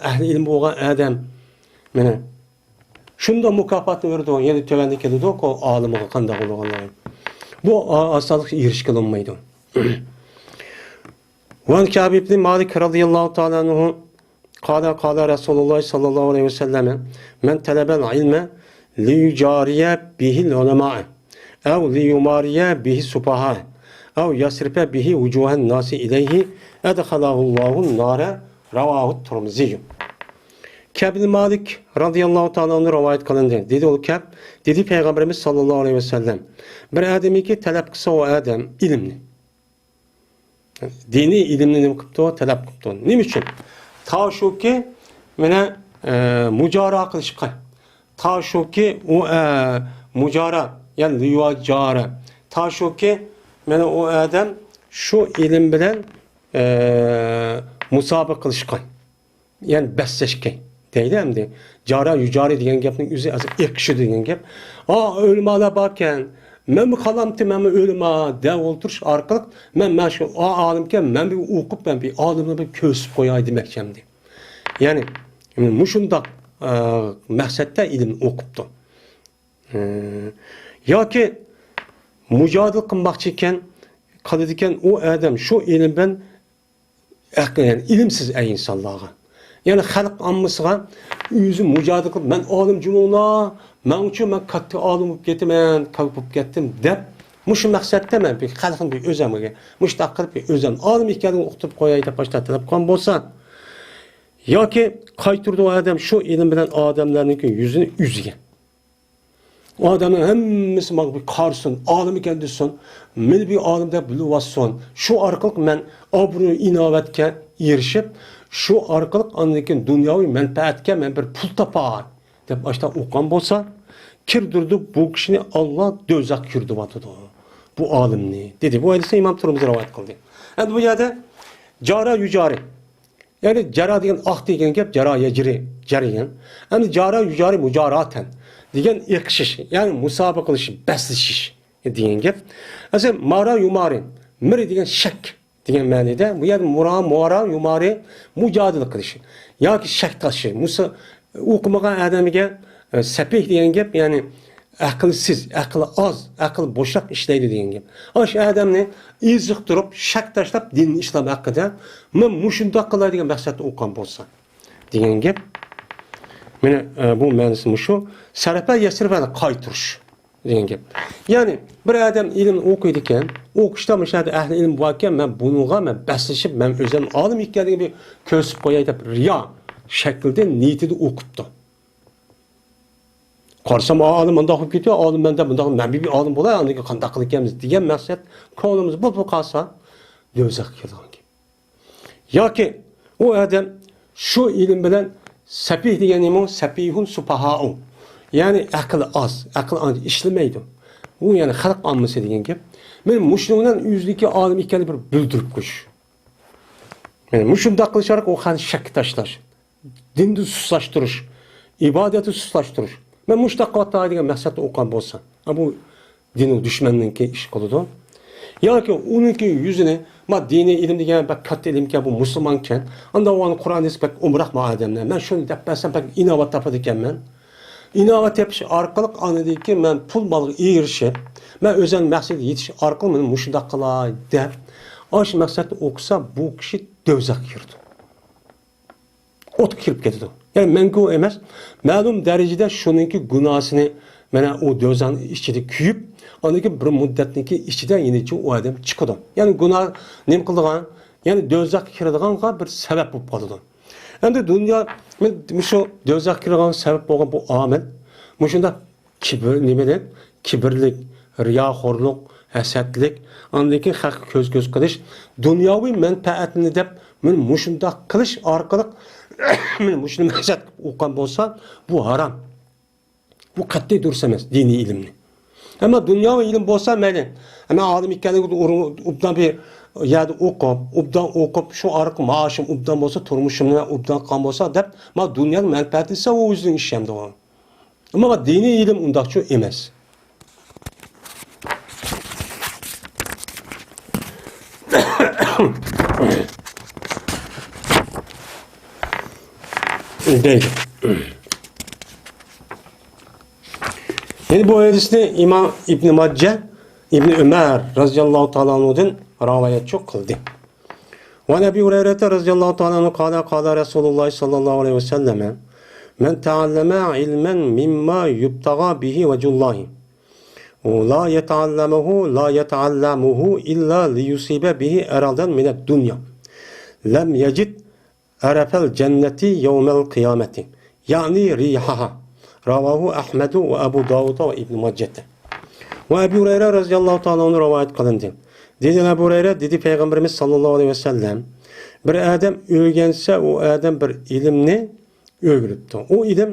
ئەھلى ئىلىم بولغان ئادەم. مانا. شۇنداق مۇكاپاتنى بېرىدۇ، يەنە تۆۋەندە كېلىدۇ، ئالىمغا قانداق بولغانلىرى. بۇ ئا-، ئاسانلىقچە ئېرىشكىلى بولمايدۇ. وعن كعب بن مالك رضي الله تعالى عنه قال قال رسول الله صلى الله عليه وسلم من طلب العلم ليجاري به العلماء أو ليماري به السفهاء أو يصرف به وجوه الناس إليه أدخله الله النار رواه الترمذي. كەب بىن مالىك رازىياللاھۇ تائالا ئەنھۇ رىۋايەت قىلىندى. دېدى ئۇ كەب، دېدى پەيغەمبىرىمىز ساللاللاھۇ ئەلەيھى ۋەسەللەم، بىر ئادەمكى تەلەپ قىلسا ئۇ ئادەم ئىلىمنى، دىنىي ئىلىمنى نېمە قىپتۇ؟ تەلەپ قىپتۇ. نېمە ئۈچۈن؟ تا شۇكى، مانا، ئە، مۇجارا قىلىشقا. تا شۇكى، ئۇ، ئە، مۇجارا، يەنى لىيۇجارە. تا شۇكى، مانا ئۇ ئادەم شۇ ئىلىم بىلەن، ئە، مۇسابىقە قىلىشقا. يەنى بەسلەشكەن دەيدۇ ئەمدى. جارا يۇجارى دېگەن گەپنىڭ ئۆزى ئەقىشىدۇ دېگەن گەپ. ئا، ئۆلىمالار باركەن، مەنمۇ قالامتى، مەنمۇ ئۆلىما دەپ ئولتۇرۇش ئارقىلىق مەن، مەن شۇ ئا-، ئالىمكەن، مەن بىر ئوقۇپ، مەن بىر ئالىمنى بىر كۆرسىتىپ قوياي دېمەكچى ئەمدى. يەنى مۇشۇنداق، ئە، مەقسەتتە ئىلىمنى ئوقۇپتۇ. ئە، ياكى مۇجادىلە قىلماقچى ئىكەن، قىلىدىكەن ئۇ ئادەم شۇ ئىلىم بىلەن ھەق، يەنى ئىلىمسىز ئەي ئىنسانلارغا. يەنى خەلق ئاممىسىغا ئۆزى مۇجادىلە قىلىپ، مەن ئالىم جۇمۇڭلار، مەن ئۈچۈن مەن كاتتا ئالىم بولۇپ كېتىمەن، كاۋا بولۇپ كەتتىم دەپ، مۇشۇ مەقسەتتە مەن بىر خەلقنى بىر ئۆزەمگە، مۇشۇنداق قىلىپ بىر ئۆزەم ئالىم ئىكەنلىكىنى ئۇقتۇرۇپ قوياي دەپ باشتا تەلەپ قىلغان بولسا، ياكى قايتۇرىدۇ ئادەم شۇ ئىلىم بىلەن ئادەملەرنىڭكى يۈزىنى ئۈزگەن. ئادەمنىڭ ھەممىسى ماڭا بىر قارىسۇن، ئالىم ئىكەن دېسۇن، مېنى بىر ئالىم دەپ بىلىۋالسۇن. شۇ ئارقىلىق مەن ئابرۇي ئىناۋەتكە ئېرىشىپ، شۇ ئارقىلىق ئاندىن كېيىن دۇنياۋى مەنپەئەتكە مەن بىر پۇل تاپاي دەپ ئاشتا ئوقۇغان بولسا، كىردۈرىدۇ بۇ كىشىنى ئاللا دۆزەخكە كىردۈرۈۋاتىدۇ، بۇ ئالىمنى، دېدى. بۇ ھەدىسنى ئىمام تۇرمۇزى رىۋايەت قىلدى. ئەمدى بۇ يەردە جارا يۇجارى، يەنى جارا دېگەن ئاق دېگەن گەپ، جارا يەجرى، جەريان. ئەمدى جارا يۇجارى مۇجاراتەن دېگەن ئېقىشىش، يەنى مۇسابىقە قىلىش، بەسلىشىش دېگەن گەپ. ئەسلى مارا يۇمارى، مىرى دېگەن شەك دېگەن مەنىدە. بۇ يەردە مۇرا، مۇرا، يۇمارى مۇجادىلە قىلىش ياكى شەك تاشلىشى. مۇسا-، ئوقۇمىغان ئادەمگە، ئە، سەپىھ دېگەن گەپ، يەنى ئەقىلسىز، ئەقلى ئاز، ئەقلى بوشراق ئىشلەيدۇ دېگەن گەپ. ئاشۇ ئادەمنى ئېزىقتۇرۇپ، شەك تاشلاپ دىنىي ئىسلام ھەققىدە، مەن مۇشۇنداق قىلاي دېگەن مەقسەتتە ئوقۇغان بولسا دېگەن گەپ. مانا، ئە، بۇ مەنىسى مۇشۇ. سەرەپە يەسرىپەنى قايتۇرۇش دېگەن گەپ. يەنى بىر ئادەم ئىلىم ئوقۇيدىكەن، ئوقۇشتا مۇشۇ يەردە ئەھلى ئىلىم باركەن، مەن بۇنىڭغا مەن بەسلىشىپ، مەن ئۆزۈم ئالىم ئىكەنلىكىنى بىر كۆرسىتىپ قوياي دەپ رىيا شەكلىدە نىيىتىدە ئوقۇپتۇ. قارىسام، ئا، ئالىم مۇنداق بولۇپ كېتىدۇ، ئالىم مەن دەپ مۇنداق، مەن بىر ئالىم بولاي، ئاندىن كېيىن قانداق قىلىكەنمىز دېگەن مەقسەت كۆڭلىمىزدە بولۇپلا قالسا، دۆزەخكە كىرىدىغان گەپ. ياكى ئۇ ئادەم شۇ ئىلىم بىلەن سەپىھ دېگەن نېمە؟ سەپىھۇن سۇپاھائۇ. يەنى ئەقلى ئاز، ئەقلى ئاز ئىشلىمەيدۇ. ئۇ يەنى خەلق ئاممىسى دېگەن گەپ. مانا مۇشۇنىڭ بىلەن ئۆزىنىڭكى ئالىم ئىكەنلىكىنى بىر بىلدۈرۈپ قويۇش. مانا مۇشۇنداق قىلىش ئارقىلىق ئۇ خەلقنى شەككە تاشلاش، دىندا سۇسلاشتۇرۇش، ئىبادەتتە سۇسلاشتۇرۇش. مەن مۇشۇنداق قىلىۋاتاي دېگەن مەقسەتتە ئوقۇغان بولسا، ئا، بۇ دىنىي دۈشمەننىڭكى ئىش قىلىدۇ. ياكى ئۇنىڭكى يۈزىنى، ما، دىنىي ئىلىم دېگەن بەك كاتتا ئىلىمكەن، بۇ مۇسۇلمانكەن. ئاندا ئۇنىڭ قۇرئان ھەدىس بەك ئومراق ما ئادەملەر. مەن شۇنى دەپ بەرسەم بەك ئىناۋەت تاپىدىكەنمەن. ئىناۋەت تېپىش ئارقىلىق ئاندىن كېيىن مەن پۇل مالغا ئېرىشىپ، مەن ئۆزۈم مەقسەتكە يېتىش ئارقىلىق مەن مۇشۇنداق قىلاي دەپ، ئاشۇ مەقسەتتە ئوقۇسا، بۇ كىشى دۆزەخكە كىرىدۇ. ئوتقا كىرىپ كېتىدۇ. يەنى مەڭگۈ ئەمەس، مەلۇم دەرىجىدە شۇنىڭكى گۇناھىسىنى، مانا، ئۇ دۆزەخنىڭ ئىچىدە كۆيۈپ، ئاندىن كېيىن بىر مۇددەتنىڭكى ئىچىدە يەنىچە ئۇ ئادەم چىقىدۇ. يەنى گۇناھ نېمە قىلىدىغان؟ يەنى دۆزەخكە كىرىدىغانغا بىر سەۋەب بولۇپ قالىدۇ. ئەمدى دۇنيا، مۇشۇ دۆزەخكە كىرىدىغان سەۋەب بولغان بۇ ئامىل، مۇشۇنداق كىبىر، نېمىدەك؟ كىبىرلىك، رىياخورلۇق، ھەسەتلىك، ئاندىن كېيىن خەققە كۆز-كۆز قىلىش، دۇنياۋى مەنپەئەتنى دەپ، مانا مۇشۇنداق قىلىش ئارقىلىق، مانا مۇشۇنى مەقسەت قىلىپ ئوقۇغان بولسا، بۇ ھارام. بۇ قەتئىي دۇرۇس ئەمەس، دىنىي ئىلىمنى. ئەمما دۇنياۋى ئىلىم بولسا مەيلى. ئەمما ئالىم ئىكەنلىكى ئورۇن-، ئوبدان بىر يەردە ئوقۇپ، ئوبدان ئوقۇپ، شۇ ئارقىلىق مائاشىم ئوبدان بولسا، تۇرمۇشۇمنى ئوبدان قىلغان بولسا دەپ، مانا دۇنيانىڭ مەنپەئەتى دېسە، ئۇ ئۆزىنىڭ ئىشى ئەمدى ئۇ. ئەمما دىنىي ئىلىم ئۇنداقچۇ ئەمەس. دەيدۇ. يەنە بۇ ھەدىسنى ئىمام ئىبنى ماججە ئىبنى ئۆمەر رەزىياللاھۇ تائالا ئەنھۇدىن رىۋايەتچۇ قىلدى. وعن أبي هريرة رضي الله تعالى عنه قال، قال رسول الله صلى الله عليه وسلم، من تعلم علما مما يبتغى به وجه الله، لا يتعلمه، لا يتعلمه إلا ليصيب به عرضا من الدنيا، لم يجد عرف الجنة يوم القيامة، يعني ريحها. رواه أحمد وأبو داود وابن ماجة. وأبي هريرة رضي الله تعالى عنه رواية قىلىندى. دېدى ئەبۇ ھۇرەيرە، دېدى پەيغەمبىرىمىز ساللاللاھۇ ئەلەيھى ۋەسەللەم، بىر ئادەم ئۆگەنسە، ئۇ ئادەم بىر ئىلىمنى ئۆگىنىپتۇ. ئۇ ئىلىم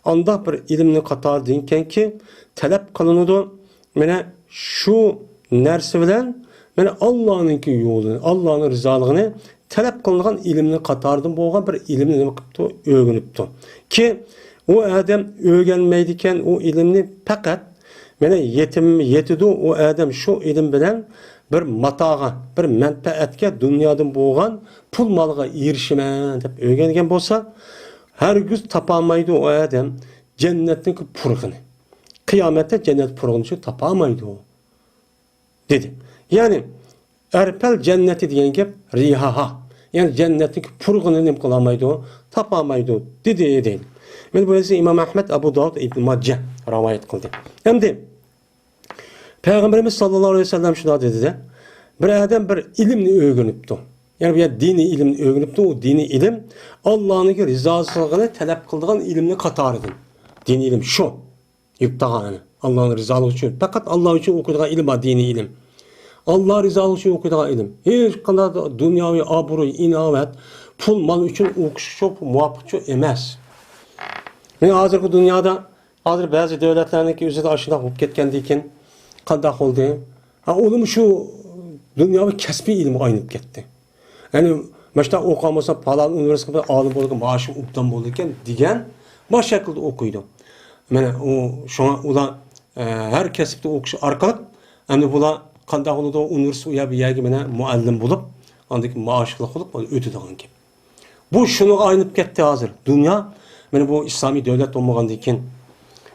ئانداق بىر ئىلىمنى قاتارىدىكەنكى، تەلەپ قىلىنىدۇ. مانا شۇ نەرسە بىلەن، مانا، ئاللانىڭكى يولىنى، ئاللانىڭ رىزالىقىنى تەلەپ قىلىنغان ئىلىمنىڭ قاتارىدىن بولغان بىر ئىلىمنى نېمە قىپتۇ؟ ئۆگىنىپتۇ. كى، ئۇ ئادەم ئۆگەنمەيدىكەن، ئۇ ئىلىمنى پەقەت، مانا، يېتىم، يېتىدۇ، ئۇ ئادەم شۇ ئىلىم بىلەن بىر ماتاغا، بىر مەنپەئەتكە، دۇنيادىن بولغان پۇل مالغا ئېرىشىمەن دەپ ئۆگەنگەن بولسا، ھەرگىز تاپالمايدۇ ئۇ ئادەم جەننەتنىڭ پۇرىقىنى. قىيامەتتە جەننەت پۇرىقىنى تاپالمايدۇ، دېدى. يەنى، ئەرپەل جەننەتى دېگەن گەپ رىھاھا. يەنى جەننەتتىكى پۇرىقىنى نېمە قىلالمايدۇ، تاپالمايدۇ، دېدى، دەيدۇ. مانا بۇ ھەدىسنى ئىمام ئەھمەد، ئەبۇ داۋۇد، ئىبن ماجە رىۋايەت قىلدى. ئەمدى پەيغەمبىرىمىز ساللاللاھۇ ئەلەيھى ۋەسەللەم شۇنداق دېدى-دە، بىر ئادەم بىر ئىلىمنى ئۆگىنىپتۇ. يەنى بۇ يەردە دىنىي ئىلىمنى ئۆگىنىپتۇ، ئۇ دىنىي ئىلىم ئاللانىڭكى رىزاسىلىقىنى تەلەپ قىلىدىغان ئىلىمنىڭ قاتارىدىن. دىنىي ئىلىم شۇ. يۇبتاغا، يەنى ئاللانىڭ رىزالىقى ئۈچۈن، پەقەت ئاللا ئۈچۈن ئوقۇيدىغان ئىلىم بار، دىنىي ئىلىم. ئاللا رىزالىقى ئۈچۈن ئوقۇيدىغان ئىلىم. ھېچقانداق دۇنياۋى ئابرۇي، ئىناۋەت، پۇل، مال ئۈچۈن ئوقۇش شۇ مۇۋاپىقچۇ ئەمەس. مانا ھازىرقى دۇنيادا، ھازىر بەزى دۆلەتلەرنىڭكى ئۆزىدە ئاشۇنداق بولۇپ كەتكەندىن كېيىن قانداق بولدى؟ ھا، ئۇلىمۇ شۇ دۇنياۋى كەسپىي ئىلىمگە ئايلىنىپ كەتتى. يەنى، ماشتا ئوقۇغان بولسا، پالان ئۇنىۋېرسىتېتقا بىر ئالىم بولىدىكەن، مائاشىم ئوبدان بولىدىكەن دېگەن، مانا شەكىلدە ئوقۇيدۇ. مانا ئۇ، شۇڭا ئۇلار، ئە، ھەر كەسىپتە ئوقۇش ئارقىلىق، ئەمدى بۇلار قانداق بولىدۇ، ئۇنىۋېرسىتېت ئۇ يەر، بۇ يەرگە مانا مۇئەللىم بولۇپ، ئاندىن كېيىن مائاشلىق بولۇپ ئۆتىدىغان گەپ. بۇ شۇنىڭغا ئايلىنىپ كەتتى ھازىر. دۇنيا، مانا بۇ ئىسلامىي دۆلەت بولمىغاندىن كېيىن.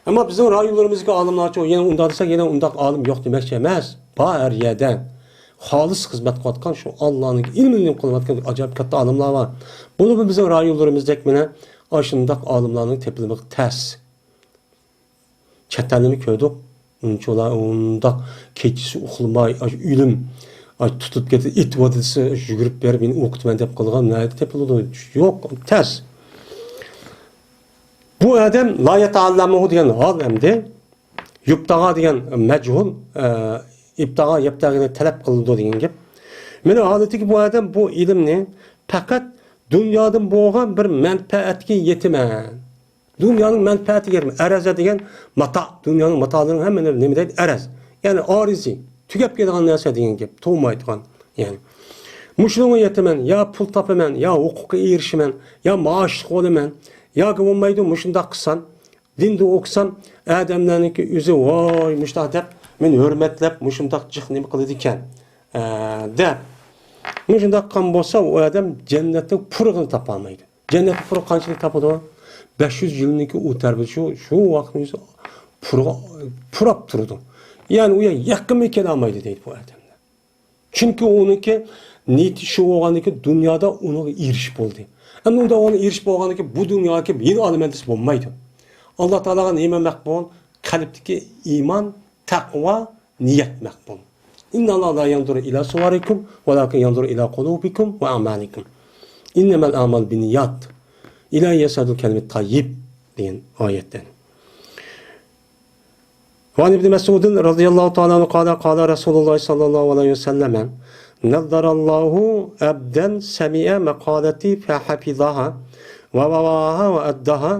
ئەمما بىزنىڭ رايونلىرىمىزدىكى ئالىملارچۇ، يەنە ئۇنداق دېسەك، يەنە ئۇنداق ئالىم يوق دېمەكچى ئەمەس. بار ھەر يەردە. خالىس خىزمەت قىلىۋاتقان، شۇ ئاللانىڭ ئىلمىنى قىلىۋاتقان ئاجايىپ كاتتا ئالىملار بار. بولۇپمۇ بىزنىڭ رايونلىرىمىزدەك مانا ئاشۇنداق ئالىملارنىڭ تېپىلمىقى تەس. چەت ئەلنىمۇ كۆردۇق. ئۇنچىۋالا ئۇنداق كېچىسى ئۇخلىماي، ئاشۇ ئۆلۈم، ئاشۇ تۇتۇپ كېتىپ ئېتىۋاتىدۇ دېسە، يۈگۈرۈپ بېرىپ، مېنى ئوقۇتىمەن دەپ قىلغان نەدە تېپىلىدۇ؟ يوق، تەس. بۇ ئادەم لا يەتەئەللەمۇھۇ دېگەن ھال ئەمدى. يۇبتاغا دېگەن مەجھۇل، ئە، ئىبتاغا، يەبتەغىنى تەلەپ قىلىدۇ دېگەن گەپ. مانا ھالىتىكى بۇ ئادەم بۇ ئىلىمنى پەقەت دۇنيادىن بولغان بىر مەنپەئەتكە يېتىمەن. دۇنيانىڭ مەنپەئەتىگە يېتىمەن. ئەرەزە دېگەن ماتا، دۇنيانىڭ ماتالىرىنىڭ ھەممىنى نېمە دەيدۇ؟ ئەرەز. يەنى ئارىزى، تۈگەپ كېتىدىغان نەرسە دېگەن گەپ، تۇغمايدىغان. يەنى مۇشۇنىڭغا يېتىمەن، يا پۇل تاپىمەن، يا ھوقۇققا ئېرىشىمەن، يا مائاشلىق بولىمەن، ياكى بولمايدۇ، مۇشۇنداق قىلسام، دىندا ئوقۇسام، ئادەملەرنىڭكى ئۆزى ۋاي مۇشۇنداق دەپ، مېنى ھۆرمەتلەپ، مۇشۇنداق جىق نېمە قىلىدىكەن، ئە، دەپ. مۇشۇنداق قىلغان بولسا، ئۇ ئادەم جەننەتنىڭ پۇرىقىنى تاپالمايدۇ. جەننەتنىڭ پۇرىقى قانچىلىك تاپىدۇ؟ بەش يۈز يىلنىڭكى ئۇ تەرىپى شۇ، شۇ ۋاقىتنىڭ ئۆزى پۇرىغا-، پۇراپ تۇرىدۇ. يەنى ئۇ يەر يېقىنمۇ كېلەلمەيدۇ دەيدۇ بۇ ئادەملەر. چۈنكى ئۇنىڭكى نىيىتى شۇ بولغاندىكىن، دۇنيادا ئۇنىڭغا ئېرىشىپ بولدى. ئەمدى ئۇندا ئۇنى ئېرىشىپ بولغاندىكىن، بۇ دۇنياغا كېلىپ يەنە ئالىمەن دېسە بولمايدۇ. ئاللا تائالاغا نېمە مەقبۇل؟ قەلبتىكى ئىمان، تەقۋا، نىيەت مەقبۇل. إن الله لا ينظر إلى صوركم ولكن ينظر إلى قلوبكم وأعمالكم. إنما الأعمال بالنيات. إليه يصعد الكلم الطيب دېگەن ئايەتتە. وعن ابن مسعود رضي الله تعالى عنه قال، قال رسول الله صلى الله عليه وسلم، نظر الله عبدا سمع مقالتي فحفظها ووعاها وأداها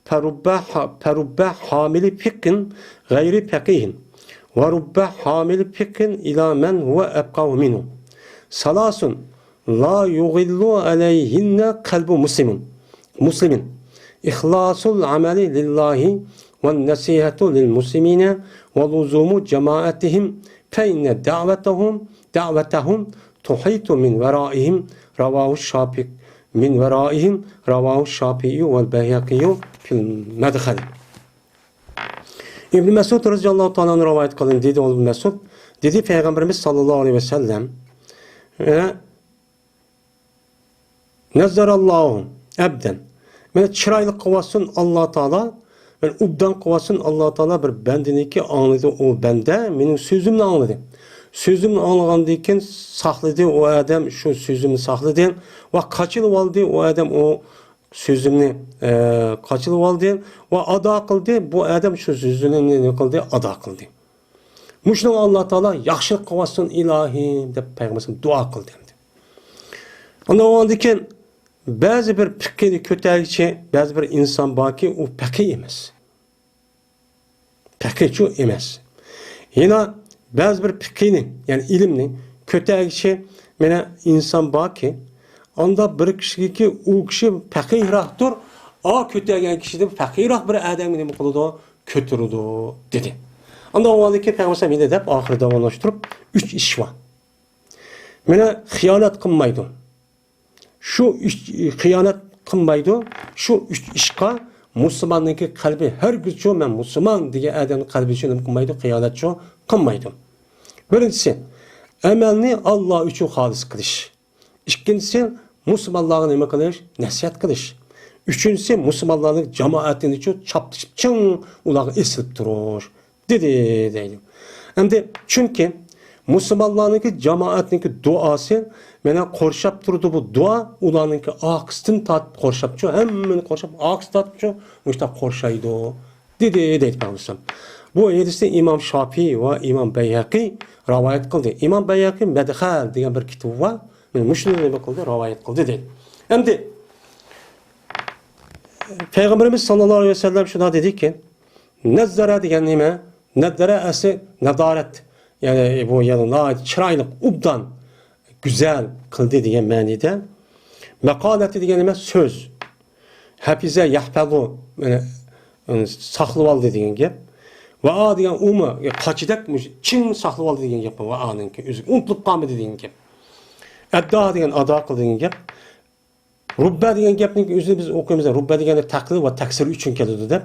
فرب ح-، فرب حامل فقه غير فقيه، ورب حامل فقه إلى من هو أفقه منه. ثلاث لا يغل عليهن قلب مسلم، مسلم. إخلاص العمل لله والنصيحة للمسلمين ولزوم جماعتهم فإن دعوتهم، دعوتهم تحيط من ورائهم. رواه الشافعي، من ورائهم. رواه الشافعي والبيهقي في المدخل. ئىبن مەسئۇد رەزىياللاھۇ تائالا ئەنھۇ رىۋايەت قىلدى، دېدى ئۇ ئىبن مەسئۇد، دېدى پەيغەمبىرىمىز ساللاللاھۇ ئەلەيھى ۋەسەللەم، ئە، نەززەرەللاھۇ ئەبدەن. مانا چىرايلىق قىلىۋاتسۇن ئاللا تائالا، مانا ئوبدان قىلىۋاتسۇن ئاللا تائالا بىر بەندىنىكى ئاڭلىدى ئۇ بەندە، مېنىڭ سۆزۈمنى ئاڭلىدى. سۆزۈمنى ئاڭلىغاندىن كېيىن ساقلىدى ئۇ ئادەم، شۇ سۆزۈمنى ساقلىدى ۋە قاچىلىۋالدى ئۇ ئادەم ئۇ سۆزۈمنى، ئە، قاچىلىۋالدى ۋە ئادا قىلدى. بۇ ئادەم شۇ سۆزىنى نېمە قىلدى؟ ئادا قىلدى. مۇشۇنىڭغا ئاللا تائالا ياخشىلىق قىلىۋاتسۇن ئىلاھىم دەپ پەيغەمبەر دۇئا قىلدى ئەمدى. ئاندىن ئۇنىڭدىن كېيىن بەزى بىر پىقىنى كۆتەرگۈچى بەزى بىر ئىنسان باركى، ئۇ پەقىھ ئەمەس. پەقىھچۇ ئەمەس. يەنە بەزى بىر پىقىنى، يەنى ئىلىمنى كۆتەرگۈچى مانا ئىنسان باركى، ئاندا بىر كىشىگىكى ئۇ كىشى پەقىھراقتۇر، ئا كۆتەرگەن كىشىدىن پەقىھراق بىر ئادەمگە نېمە قىلىدۇ؟ كۆتۈرىدۇ، دېدى. ئاندا ئۇنىڭدىن كېيىن پەيغەمبەر ئالەيھىسسالام يەنە دەپ ئاخىرى داۋاملاشتۇرۇپ، ئۈچ ئىش بار. مانا خىيانەت قىلمايدۇ. شۇ ئۈچ، خىيانەت قىلمايدۇ. شۇ ئۈچ ئىشقا مۇسۇلماننىڭكى قەلبى ھەرگىزچۇ مەن مۇسۇلمان دېگەن ئادەمنىڭ قەلبى ئۈچۈن نېمە قىلمايدۇ؟ خىيانەتچۇ قىلمايدۇ. بىرىنچىسى، ئەمەلنى ئاللا ئۈچۈن خالىس قىلىش. ئىككىنچىسى، مۇسۇلمانلارغا نېمە قىلىش؟ نەسىھەت قىلىش. ئۈچىنچىسى، مۇسۇلمانلارنىڭ جامائەتىنى چاپلىشىپ چىڭ ئۇلارغا ئېسىلىپ تۇرۇش، دېدى، دەيدۇ. ئەمدى چۈنكى مۇسۇلمانلارنىڭكى جامائەتنىڭكى دۇئاسى مانا قورشاپ تۇرىدۇ، بۇ دۇئا ئۇلارنىڭكى ئارقىسىدىن تارتىپ قورشاپچۇ، ھەممىنى قورشاپ ئارقىسىدىن تارتىپچۇ، مۇشۇنداق قورشايدۇ، دېدى، دەيدۇ پەيغەمبەر. بۇ ھەدىسنى ئىمام شافىئى ۋە ئىمام بەيھەقى رىۋايەت قىلدى. ئىمام بەيھەقى مەدخەل دېگەن بىر كىتابى بار. مانا مۇشۇنى نېمە قىلدى؟ رىۋايەت قىلدى دەيدۇ. ئەمدى پەيغەمبىرىمىز ساللاللاھۇ ئەلەيھى ۋەسەللەم شۇنداق دېدىكى، نەززەرە دېگەن نېمە؟ نەززەرە ئەسلى نەزارەت. يەنى بۇ يەنى ناھايىتى چىرايلىق، ئوبدان، گۈزەل قىلدى دېگەن مەنىدە. مەقالەتى دېگەن نېمە؟ سۆز. ھەپىزە يەھپەزۇ، يەنى، يەنى ساقلىۋالدى دېگەن گەپ. ۋەئا دېگەن ئۇمۇ قاچىدەك چىڭ ساقلىۋالدى دېگەن گەپ. ۋەئانىڭكى ئۆزى ئۇنتۇلۇپ قالمىدى دېگەن گەپ. ئەددا دېگەن ئادا قىلدى دېگەن گەپ. رۇببە دېگەن گەپنىڭ ئۆزىنى بىز ئوقۇيمىز، رۇببە دېگەندە تەقلىل ۋە تەكسىر ئۈچۈن كېلىدۇ دەپ.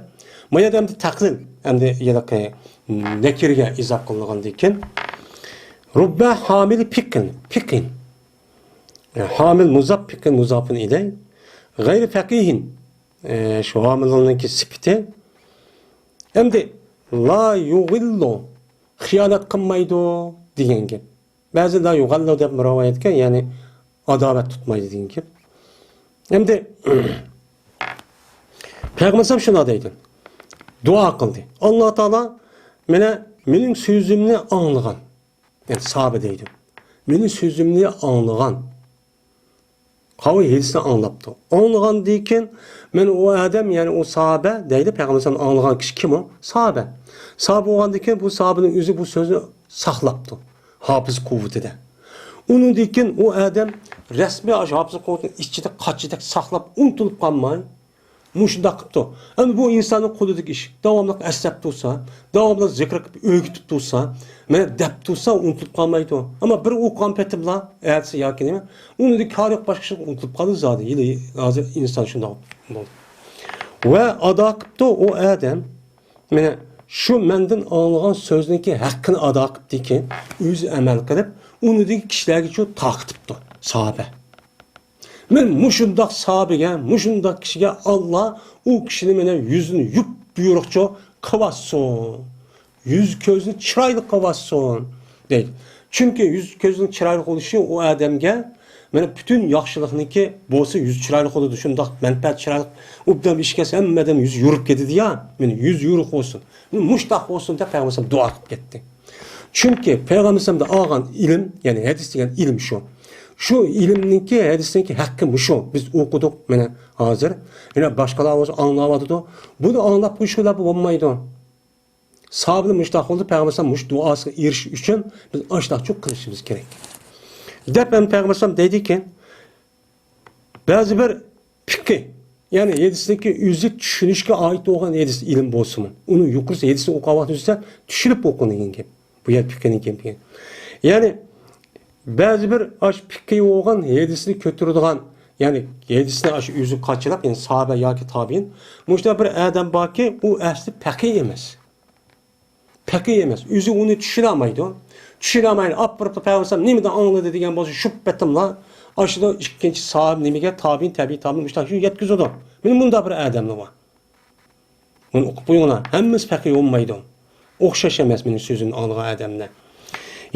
ما يەردە ئەمدى تەقلىل، ئەمدى ھېلىقى نەكىرگە ئىزاپ قىلىنغاندىن كېيىن، رۇببە ھامىلى پىقىن، پىقىن. ھامىل مۇزاپ، پىقىن مۇزاپىن ئىلەي. غەيرى فەقىھىن، ئە، شۇ ھامىلنىڭكى سۈپىتى. ئەمدى لا يۇغىللۇ، خىيانەت قىلمايدۇ دېگەن گەپ. بەزىدە يۇغەللۇ دەپ رىۋايەتكە، يەنى ئاداۋەت تۇتمايدۇ دېگەن گەپ. ئەمدى پەيغەمبەر شۇنداق دەيدۇ. دۇئا قىلدى. ئاللا تائالا مانا مېنىڭ سۆزۈمنى ئاڭلىغان. يەنى ساھابە دەيدۇ. مېنىڭ سۆزۈمنى ئاڭلىغان. قاۋۇ ھەدىسنى ئاڭلاپتۇ. ئاڭلىغاندىن كېيىن، مەن ئۇ ئادەم، يەنى ئۇ ساھابە دەيدۇ، پەيغەمبەر ئاڭلىغان كىشى كىم ئۇ؟ ساھابە. ساھابە بولغاندىن كېيىن بۇ ساھابىنىڭ ئۆزى بۇ سۆزنى ساقلاپتۇ. ھاپىز قۇۋۋىتىدە. ئۇنىڭدىن كېيىن ئۇ ئادەم رەسمىي ئاشۇ ھاپىز قۇۋۋىتىنىڭ ئىچىدە قاچىدەك ساقلاپ ئۇنتۇلۇپ قالماي، مۇشۇنداق قىپتۇ. ئەمدى بۇ ئىنساننىڭ قولىدىكى ئىش. داۋاملىق ئەسلەپ تۇرسا، داۋاملىق زىكىر قىلىپ ئۆگىتىپ تۇرسا، مانا دەپ تۇرسا ئۇنتۇلۇپ قالمايدۇ. ئەمما بىر ئوقۇغان پېتىملا، ئەتىسى ياكى نېمە، ئۇنىڭدىن كارى يوق باشقا ئىشقا ئۇنتۇلۇپ قالىدۇ زادى. ھېلى ھازىر ئىنسان شۇنداق بولدى. ۋە ئادا قىپتۇ ئۇ ئادەم. مانا شۇ مەندىن ئاڭلىغان سۆزنىڭكى ھەققىنى ئادا قىپتىكەن، ئۆزى ئەمەل قىلىپ، ئۇنىڭدىكى كىشىلەرگىچۇ تارقىتىپتۇ ساھابە. مەن مۇشۇنداق ساھابىگە، مۇشۇنداق كىشىگە ئاللا ئۇ كىشىنى مانا يۈزىنى يۇپ بۇيرۇقچۇ قىلىۋاتسۇن. يۈز كۆزىنى چىرايلىق قىلىۋاتسۇن، دەيدۇ. چۈنكى يۈز كۆزىنىڭ چىرايلىق بولۇشى ئۇ ئادەمگە مانا پۈتۈن ياخشىلىقنىڭكى بولسا يۈزى چىرايلىق بولىدۇ، شۇنداق مەنپەئەت چىرايلىق. ئوبدان ئىش كەلسە ھەممە ئادەم يۈزى يورۇپ كېتىدۇ يا، مانا يۈزى يورۇق بولسۇن، مانا مۇشتاق بولسۇن دەپ پەيغەمبەر دۇئا قىلىپ كەتتى. چۈنكى پەيغەمبەر ئالغان ئىلىم، يەنى ھەدىس دېگەن ئىلىم شۇ. شۇ ئىلىمنىڭكى، ھەدىسنىڭكى ھەققى مۇشۇ. بىز ئوقۇدۇق مانا ھازىر. يەنە باشقىلار بولسا ئاڭلاۋاتىدۇ. بۇنى ئاڭلاپ قويۇشقا بولمايدۇ. ساھابىنى مۇشتاق قىلدى، پەيغەمبەر مۇشۇ دۇئاسىغا ئېرىشىش ئۈچۈن بىز ئاشۇنداقچۇ قىلىشىمىز كېرەك. دەپ ھەم پەيغەمبەر دەيدىكەن، بەزى بىر پىقى، يەنى ھەدىسنىڭكى ئۆزى چۈشىنىشكە ئائىت بولغان ھەدىس ئىلىم بولسىمۇ، ئۇنى يۇقىرىسى ھەدىسنى ئوقۇغان ۋاقتىمىزدا چۈشىنىپ ئوقۇڭ دېگەن گەپ. بۇ يەر پىقىنىڭ گېپى. يەنى بەزى بىر ئاش پىقى بولغان ھەدىسنى كۆتۈرىدىغان، يەنى ھەدىسنى ئاشۇ ئۆزى قاچىلاپ، يەنى ساھابە ياكى تابىئىن، مۇشۇنداق بىر ئادەم باركى، ئۇ ئەسلى پەقىھ ئەمەس. پەقىھ ئەمەس. ئۆزى ئۇنى چۈشىنەلمەيدۇ. چۈشىنەلمەيدۇ. ئاپىرىپ پەيغەمبەر نېمىدىن ئاڭلىدى دېگەن بولسا، شۇ پېتىملا ئاشۇدا ئىككىنچى ساھابە نېمىگە، تابىئىن، تەبىئىي تابىئىن مۇشۇنداق يەتكۈزىدۇ. مانا مۇنداق بىر ئادەملا بار. بۇنى ئوقۇپ قويۇڭلار. ھەممىسى پەقىھ بولمايدۇ. ئوخشاش ئەمەس مېنىڭ سۆزۈمنى ئاڭلىغان ئادەملەر.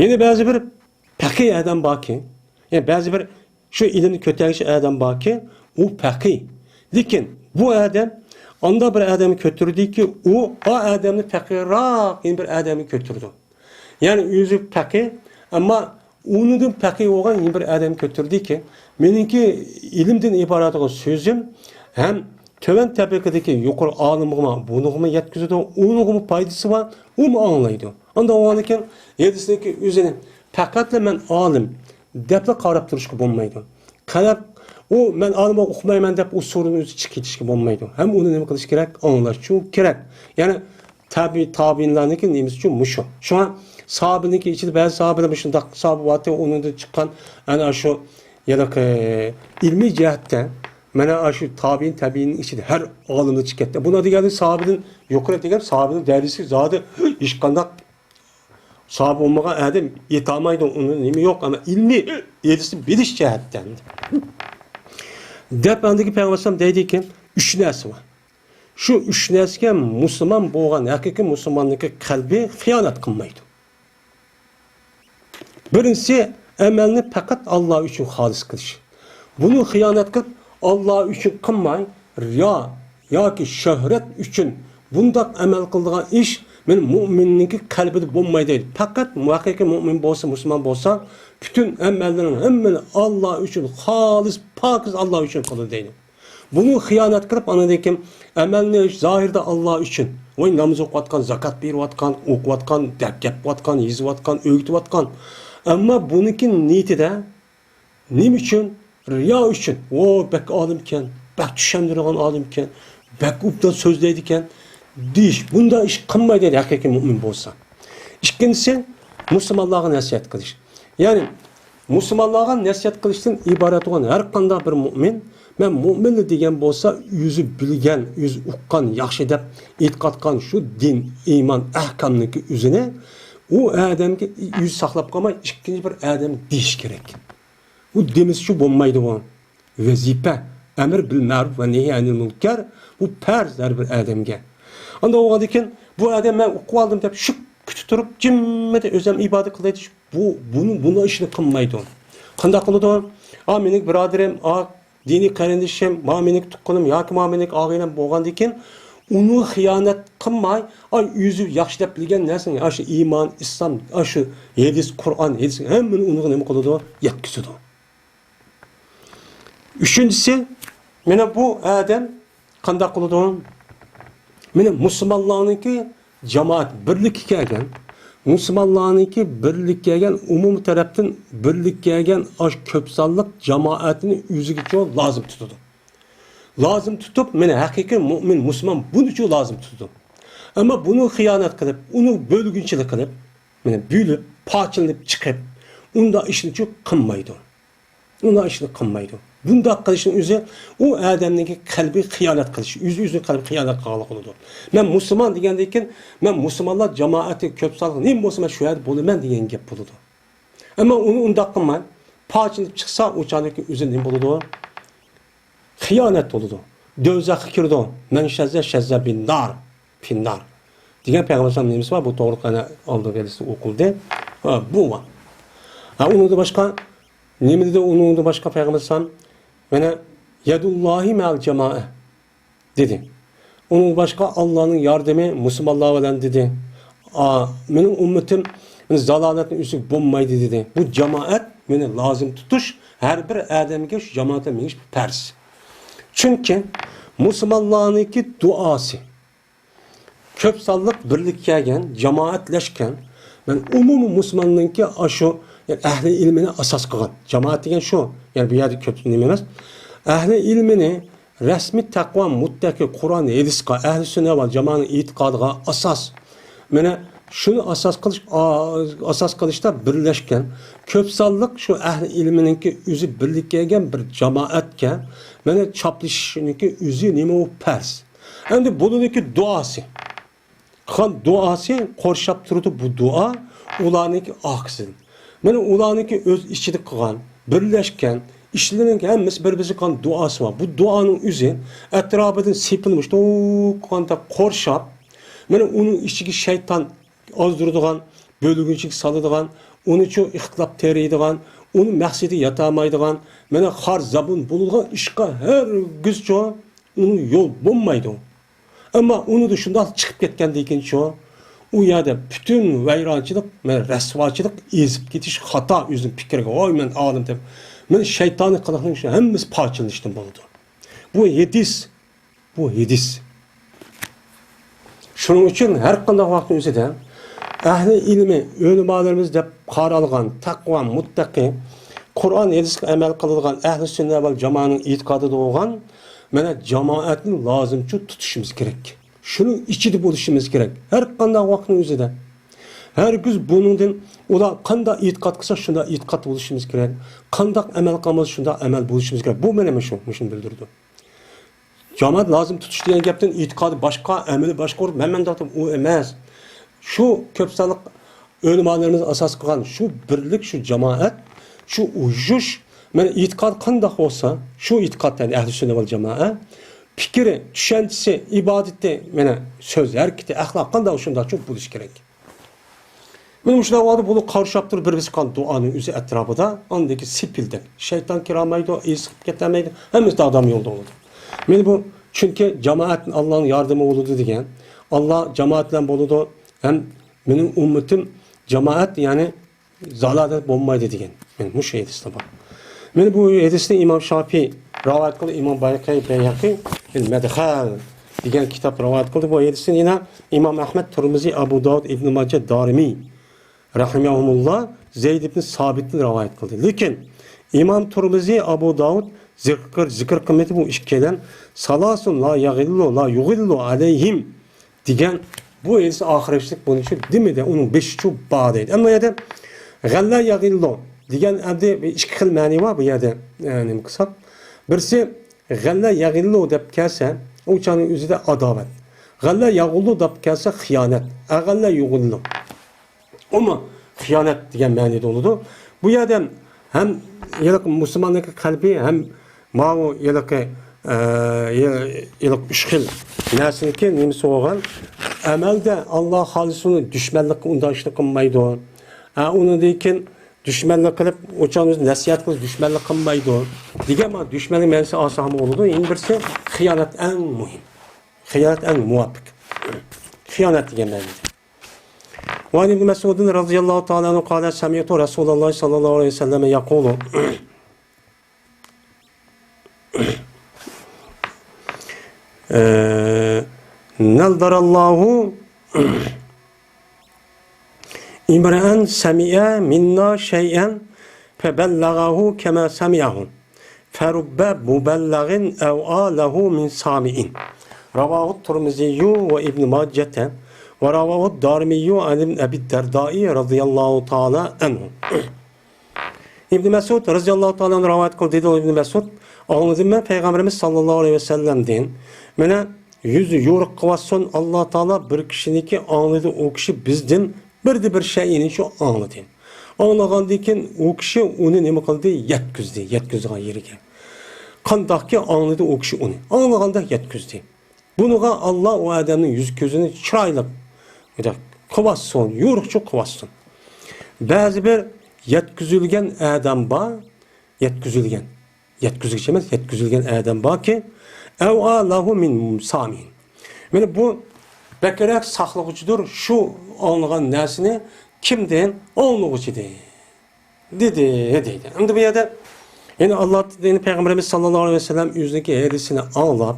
يەنە بەزى بىر پەقىھ ئادەم باركى، يەنى بەزى بىر شۇ ئىلىمنى كۆتەرگۈچى ئادەم باركى، ئۇ پەقىھ. لېكىن بۇ ئادەم ئانداق بىر ئادەمنى كۆتۈردىكى، ئۇ، ئا ئادەمنى پەقىھراق يەنە بىر ئادەمنى كۆتۈرىدۇ. يەنى ئۆزى پەقىھ، ئەمما ئۇنىڭدىن پەقىھ بولغان يەنە بىر ئادەم كۆتۈردىكى، مېنىڭكى ئىلىمدىن ئىبارەت بولغان سۆزۈم ھەم تۆۋەن تەبىقىدىكى يۇقىرى ئالىمغىمۇ، بۇنىڭغىمۇ يەتكۈزىدۇ، ئۇنىڭغىمۇ پايدىسى بار، ئۇمۇ ئاڭلايدۇ. ئانداق بولغاندىكىن ھەدىسنىڭكى ئۆزىنى پەقەتلا مەن ئالىم دەپلا قاراپ تۇرۇشقا بولمايدۇ. قاراپ، ئۇ مەن ئالىم ئوقۇمايمەن دەپ ئۇ سورۇننىڭ ئۆزى چىقىپ كېتىشكە بولمايدۇ. ھەم ئۇنى نېمە قىلىش كېرەك؟ ئاڭلاشچۇ كېرەك. يەنى تابىئىي، تابىئىنلارنىڭكى نېمىسىچۇ مۇشۇ. شۇڭا ساھابىنىڭكى ئىچىدە بەزى ساھابىلەر مۇشۇنداق ساھابە بارتى، ئۇنىڭدىن چىققان ئەنە شۇ ھېلىقى ئىلمىي جەھەتتە مانا شۇ تابىئىن، تەبىئىنىڭ ئىچىدە ھەر ئالىمدىن چىقىپ كەتتى. بۇنىڭ دېگەنلىكى ساھابىدىن يۇقىرى دېگەن ساھابىنىڭ دەرىجىسى زادى ھېچقانداق ساھابە بولمىغان ئادەم يېتەلمەيدۇ، ئۇنىڭ نېمە يوق، ئەمما ئىلمىي ھەدىسنى بىلىش جەھەتتە. دەپ ئاندىكى پەيغەمبەر ئەلەيھىسسالام دەيدىكى، ئۈچ نەرسە بار. شۇ ئۈچ نەرسىگە مۇسۇلمان بولغان، ھەقىقىي مۇسۇلماننىڭكى قەلبى خىيانەت قىلمايدۇ. بىرىنچىسى، ئەمەلنى پەقەت ئاللا ئۈچۈن خالىس قىلىش. بۇنى خىيانەت قىلىپ، ئاللا ئۈچۈن قىلماي، رىيا ياكى شۆھرەت ئۈچۈن بۇنداق ئەمەل قىلىدىغان ئىش مېنىڭ مۇئمىننىڭكى قەلبىدە بولمايدۇ دەيدۇ. پەقەت ھەقىقىي مۇئمىن بولسا، مۇسۇلمان بولسا، پۈتۈن ئەمەللىرىنىڭ ھەممىنى ئاللا ئۈچۈن خالىس، پاكىز ئاللا ئۈچۈن قىلىدۇ دەيدۇ. بۇنى خىيانەت قىلىپ، ئاندىن كېيىن ئەمەلنى زاھىردا ئاللا ئۈچۈن، ۋاي، ناماز ئوقۇۋاتقان، زاكات بېرىۋاتقان، ئوقۇۋاتقان، دەپ گەپ قىلىۋاتقان، يېزىۋاتقان، ئۆگىتىۋاتقان. ئەمما بۇنىڭكى نىيىتىدە نېمە ئۈچۈن؟ رىيا ئۈچۈن. ۋو، بەك ئالىمكەن، بەك چۈشەندۈرىدىغان ئالىمكەن، بەك ئوبدان سۆزلەيدىكەن دېيىش. بۇنداق ئىش قىلمايدۇ دەيدۇ، ھەقىقىي مۇئمىن بولسا. ئىككىنچىسى، مۇسۇلمانلارغا نەسىھەت قىلىش. يەنى مۇسۇلمانلارغا نەسىھەت قىلىشتىن ئىبارەت بولغان ھەر قانداق بىر مۇئمىن، مەن مۇئمىنلا دېگەن بولسا، ئۆزى بىلگەن، ئۆزى ئۇققان، ياخشى دەپ ئېتىقاد قىلغان شۇ دىن، ئىمان، ئەھكامنىڭكى ئۆزىنى ئۇ ئادەمگە ئۆزى ساقلاپ قالماي، ئىككىنچى بىر ئادەمگە دېيىش كېرەك. ئۇ دېمىسىچۇ بولمايدۇ ئۇ. ۋەزىپە، ئەمر بىل مەرۇف ۋە نەھى ئەنىل مۇنكەر، بۇ پەرز ھەر بىر ئادەمگە. ئاندىن بولغاندىكىن، بۇ ئادەم مەن ئۇقۇپ ئالدىم دەپ شۈككىتە تۇرۇپ، جىممىدە ئۆزەم ئىبادەت قىلاي دېيىش، بۇ، بۇنى، بۇنى ئىشنى قىلمايدۇ. قانداق قىلىدۇ؟ ئا، مېنىڭ بۇرادىرىم، ئا، دىنىي قېرىندىشىم، ما مېنىڭ تۇغقىنىم ياكى ما مېنىڭ ئاغىنەم بولغاندىكىن، ئۇنى خىيانەت قىلماي، ئا، ئۆزى ياخشى دەپ بىلگەن نەرسىنى، ئاشۇ ئىمان، ئىسلام، ئاشۇ ھەدىس، قۇرئان، ھەدىس، ھەممىنى ئۇنىڭغا نېمە قىلىدۇ؟ يەتكۈزىدۇ. ئۈچىنچىسى، مانا بۇ ئادەم قانداق قىلىدۇ؟ مانا مۇسۇلمانلارنىڭكى جامائەت بىرلىككە كەلگەن، مۇسۇلمانلارنىڭكى بىرلىككە كەلگەن، ئومۇمىي تەرەپتىن بىرلىككە كەلگەن ئاشۇ كۆپ سانلىق جامائەتنى ئۆزىگىچە لازىم تۇتىدۇ. لازىم تۇتۇپ، مانا ھەقىقىي مۇئمىن، مۇسۇلمان بۇنىچۇ لازىم تۇتىدۇ. ئەمما بۇنى خىيانەت قىلىپ، ئۇنى بۆلگۈنچىلىك قىلىپ، مانا بۆلۈپ، پارچىلىنىپ چىقىپ، ئۇنداق ئىشنىچۇ قىلمايدۇ. ئۇنداق ئىشنى قىلمايدۇ. بۇنداق قىلىشنىڭ ئۆزى ئۇ ئادەمنىڭكى قەلبى خىيانەت قىلىش، ئۆزى ئۆزىنىڭ قەلبى خىيانەت قىلغانلىق بولىدۇ. مەن مۇسۇلمان دېگەندىن كېيىن، مەن مۇسۇلمانلار جامائىتى كۆپ سانلىق نېمە بولسا، مەن شۇ يەردە بولىمەن دېگەن گەپ بولىدۇ. ئەمما ئۇنى ئۇنداق قىلماي، پارچىلىنىپ چىقسا، ئۇ چاغدىكى ئۆزى نېمە بولىدۇ؟ خىيانەت بولىدۇ. دوزاخقا كىرىدۇ. مەن شەززە، شەززە بىننار، فىننار دېگەن پەيغەمبەر ئەلەيھىسسالام نېمىسى بار؟ بۇ توغرىلىق ئەنە ئالدىنقى ھەدىستە ئوقۇلدى. ھە، بۇ بار. ھە، ئۇنىڭدىن باشقا نېمە دېدى؟ ئۇنىڭدىن باشقا پەيغەمبەر ئەلەيھىسسالام، مانا، يەدۇللاھى مەئەل جامائە دېدى. ئۇنىڭدىن باشقا ئاللانىڭ ياردىمى مۇسۇلمانلار بىلەن دېدى. ئا، مېنىڭ ئۈممىتىم زالالەتنىڭ ئۈستىگە بولمايدۇ دېدى. بۇ جامائەت مېنى لازىم تۇتۇش، ھەر بىر ئادەمگە شۇ جامائەتتە مېڭىش پەرز. چۈنكى مۇسۇلمانلارنىڭكى دۇئاسى، كۆپ سانلىق بىرلىككە كەلگەن، جامائەتلەشكەن، مەن ئومۇمىي مۇسۇلماننىڭكى ئاشۇ، يەنى ئەھلى ئىلمىنى ئاساس قىلغان. جامائەت دېگەن شۇ، يەنى بۇ يەردە كۆپ نېمە ئەمەس. ئەھلى ئىلمىنى رەسمىي تەقۋا مۇتتەقى قۇرئان، ھەدىسقا، ئەھلى سۈننە ۋە جامائەتنىڭ ئېتىقادىغا ئاساس. مانا شۇنى ئاساس قىلىش، ئا-، ئاساس قىلىشتا بىرلەشكەن، كۆپ سانلىق شۇ ئەھلى ئىلمىنىڭكى ئۆزى بىرلىككە كەلگەن بىر جامائەتكە، مانا چاپلىشىشنىڭكى ئۆزى نېمە ئۇ پەرز. ئەمدى بۇنىڭكى دۇئاسى. قىلغان دۇئاسى قورشاپ تۇرىدۇ بۇ دۇئا ئۇلارنىڭكى ئارقىسىدىن. مانا ئۇلارنىڭكى ئۆز ئىچىدە قىلغان، بىرلەشكەن، ئىشلىرىنىڭ ھەممىسى بىر-بىرسىگە قىلغان دۇئاسى بار. بۇ دۇئانىڭ ئۆزى ئەتراپىدىن سېپىلمىش، توققاندا قورشاپ، مانا ئۇنىڭ ئىچىگە شەيتان ئازدۇرىدىغان، بۆلگۈنچىلىك سالىدىغان، ئۇنىچۇ ئىختىلاپ تېرىيدىغان، ئۇنى مەقسىتىگە يەتەلمەيدىغان، مانا خار زابۇن بولىدىغان ئىشقا ھەرگىزچۇ ئۇنىڭ يول بولمايدۇ. ئەمما ئۇنىڭدا شۇنداق چىقىپ كەتكەندىن كېيىنچۇ، ئۇ يەردە پۈتۈن ۋەيرانچىلىق، مانا رەسۋاچىلىق، ئېزىپ كېتىش، خاتا ئۆزىنىڭ پىكرىگە، ۋاي مەن ئالىم دەپ، مانا شەيتانىي قىلىقنىڭ شۇ ھەممىسى پارچىلىنىشتىن بولىدۇ. بۇ ھەدىس، بۇ ھەدىس. شۇنىڭ ئۈچۈن ھەر قانداق ۋاقىتنىڭ ئۆزىدە ئەھلى ئىلمى، ئۆلىمالىرىمىز دەپ قارالغان، تەقۋا، مۇتتەقى، قۇرئان، ھەدىسكە ئەمەل قىلىدىغان ئەھلى سۈننە ۋەل جامائەنىڭ ئېتىقادىدا بولغان، مانا، جامائەتنى لازىمچۇ تۇتۇشىمىز كېرەك. شۇنىڭ ئىچىدە بولۇشىمىز كېرەك. ھەر قانداق ۋاقىتنىڭ ئۆزىدە. ھەرگىز بۇنىڭدىن ئۇلار قانداق ئېتىقاد قىلسا، شۇنداق ئېتىقاد بولۇشىمىز كېرەك. قانداق ئەمەل قىلمىسا، شۇنداق ئەمەل بولۇشىمىز كېرەك. بۇ مانا شۇ، مۇشۇنى بىلدۈرىدۇ. جامائەت لازىم تۇتۇش دېگەن گەپتىن ئېتىقادى باشقا، ئەمىلى باشقا بولۇپ، مەن، مەن دەپ ئۇ ئەمەس. شۇ كۆپ سانلىق ئۆلىمالىرىمىز ئاساس قىلغان شۇ بىرلىك، شۇ جامائەت، شۇ ئۇيۇشۇش، مانا ئېتىقاد قانداق بولسا، شۇ ئېتىقاد، يەنى ئەھلى سۈننە ۋەل جامائە، پىكرى، چۈشەنچىسى، ئىبادىتى، مانا سۆز ھەرىكىتى، ئەخلاق قانداق، شۇنداق چوڭ بولۇشى كېرەك. مانا مۇشۇنداق ۋاقىتتا بۇنى قارشاپ تۇرۇپ، بىر بىرسى قىلغان دۇئانىڭ ئۆزى ئەتراپىدا، ئاندىن كېيىن سېپىلدەك، شەيتان كىرەلمەيدۇ، ئېزىقىپ كېتەلمەيدۇ، ھەممىسى ئادەم يولىدا بولىدۇ. مانا بۇ، چۈنكى جامائەتتىن ئاللانىڭ ياردىمى بولىدۇ دېگەن، ئاللا جامائەت بىلەن بولىدۇ، ھەم مېنىڭ ئۈممىتىم جامائەت، يەنى زالالەت بولمايدۇ دېگەن. مانا مۇشۇ ھەدىستە بار. مانا بۇ ھەدىسنى ئىمام شافىي رىۋايەت قىلدى، ئىمام بايقى، بەيھەقى، مەدخەل دېگەن كىتاب رىۋايەت قىلدى. بۇ ھەدىسنى يەنە ئىمام ئەھمەد، تۇرمۇزى، ئەبۇ داۋۇد، ئىبنى ماجە، دارىمى رەھىمەھۇمۇللا زەيد ئىبنى سابىتتىن رىۋايەت قىلدى. لېكىن ئىمام تۇرمۇزى، ئەبۇ داۋۇد زىكىر، زىكىر قىلمىدى بۇ ئىككىيلەن. سالاسۇن لا يەغىللۇ، لا يۇغىللۇ ئەلەيھىم دېگەن بۇ ھەدىس ئاخىرلىشىپ بۇنىڭچۇ دېمىدى، ئۇنىڭ بېشىچۇ بار دەيدۇ. ئەمما بۇ يەردە غەللە يەغىللۇ دېگەن ئەمدى ئىككى خىل مەنى بار بۇ يەردە، ئە، نېمە قىلساق. بىرسى غەللە يەغىللۇ دەپ كەلسە، ئۇ چاغنىڭ ئۆزىدە ئاداۋەت. غەللە يەغۇللۇ دەپ كەلسە خىيانەت. ئەغەللە يۇغىللۇ. ئۇمۇ خىيانەت دېگەن مەنىدە بولىدۇ. بۇ يەردە ھەم ھېلىقى مۇسۇلماننىڭكى قەلبى، ھەم ماۋۇ ھېلىقى، ئە، ھېلىقى ئۈچ خىل نەرسىنىڭكى نېمىسى بولغان؟ ئەمەلدە ئاللا خالىسۇنى دۈشمەنلىككە ئۇنداق ئىشنى قىلمايدۇ. ئە، ئۇنىڭدىن كېيىن دۈشمەنلىك قىلىپ، ئۇ چاغدا نەسىھەت قىلىپ دۈشمەنلىك قىلمايدۇ دېگەن، مانا دۈشمەننىڭ مەنىسى ئاسان بولىدۇ. يەنە بىرسى خىيانەت ئەڭ مۇھىم. خىيانەت ئەڭ مۇۋاپىق. خىيانەت دېگەن مەنىدە. وعن ابن مسعود رضي الله تعالى عنه قال سمعت رسول الله صلى الله عليه وسلم يقول، نضر الله امرأ سمع منا شيئا فبلغه كما سمعه فرب مبلغ أوعى له من سامع. رواه الترمذي وابن ماجة ورواه الدارمي عن أبي الدرداء رضي الله تعالى عنه. ئىبن مەسئۇد رەزىياللاھۇ تائالا ئەنھۇ رىۋايەت قىلدى، دېدى ئىبن مەسئۇد، ئاڭلىدىم مەن پەيغەمبىرىمىز ساللاللاھۇ ئەلەيھى ۋەسەللەمدىن. مانا يۈز يورۇق قىلىۋاتسۇن، ئاللا تائالا بىر كىشىنىكى ئاڭلىدى، ئۇ كىشى بىزدىن بىردە بىر شەيئىنى شۇ ئاڭلىدى. ئاڭلىغاندىن كېيىن ئۇ كىشى ئۇنى نېمە قىلدى؟ يەتكۈزدى، يەتكۈزىدىغان يېرىگە. قانداقكى ئاڭلىدى ئۇ كىشى ئۇنى؟ ئاڭلىغاندەك يەتكۈزدى. بۇنىڭغا ئاللا ئۇ ئادەمنىڭ يۈز كۆزىنى چىرايلىق قىلىۋاتسۇن، يورۇقچۇ قىلىۋاتسۇن. بەزى بىر يەتكۈزۈلگەن ئادەم بار، يەتكۈزۈلگەن، يەتكۈزگۈچى ئەمەس، يەتكۈزۈلگەن ئادەم باركى، أوعى له من سامع. مانا بۇ بەكرەك ساقلىغۇچىدۇر شۇ ئاڭلىغان نەرسىنى كىمدىن؟ ئاڭلىغۇچىدىن. دېدى، دەيدۇ. ئەمدى بۇ يەردە يەنە ئاللا، يەنە پەيغەمبىرىمىز ساللاللاھۇ ئەلەيھى ۋەسەللەم ئۆزىنىڭكى ھەدىسىنى ئاڭلاپ،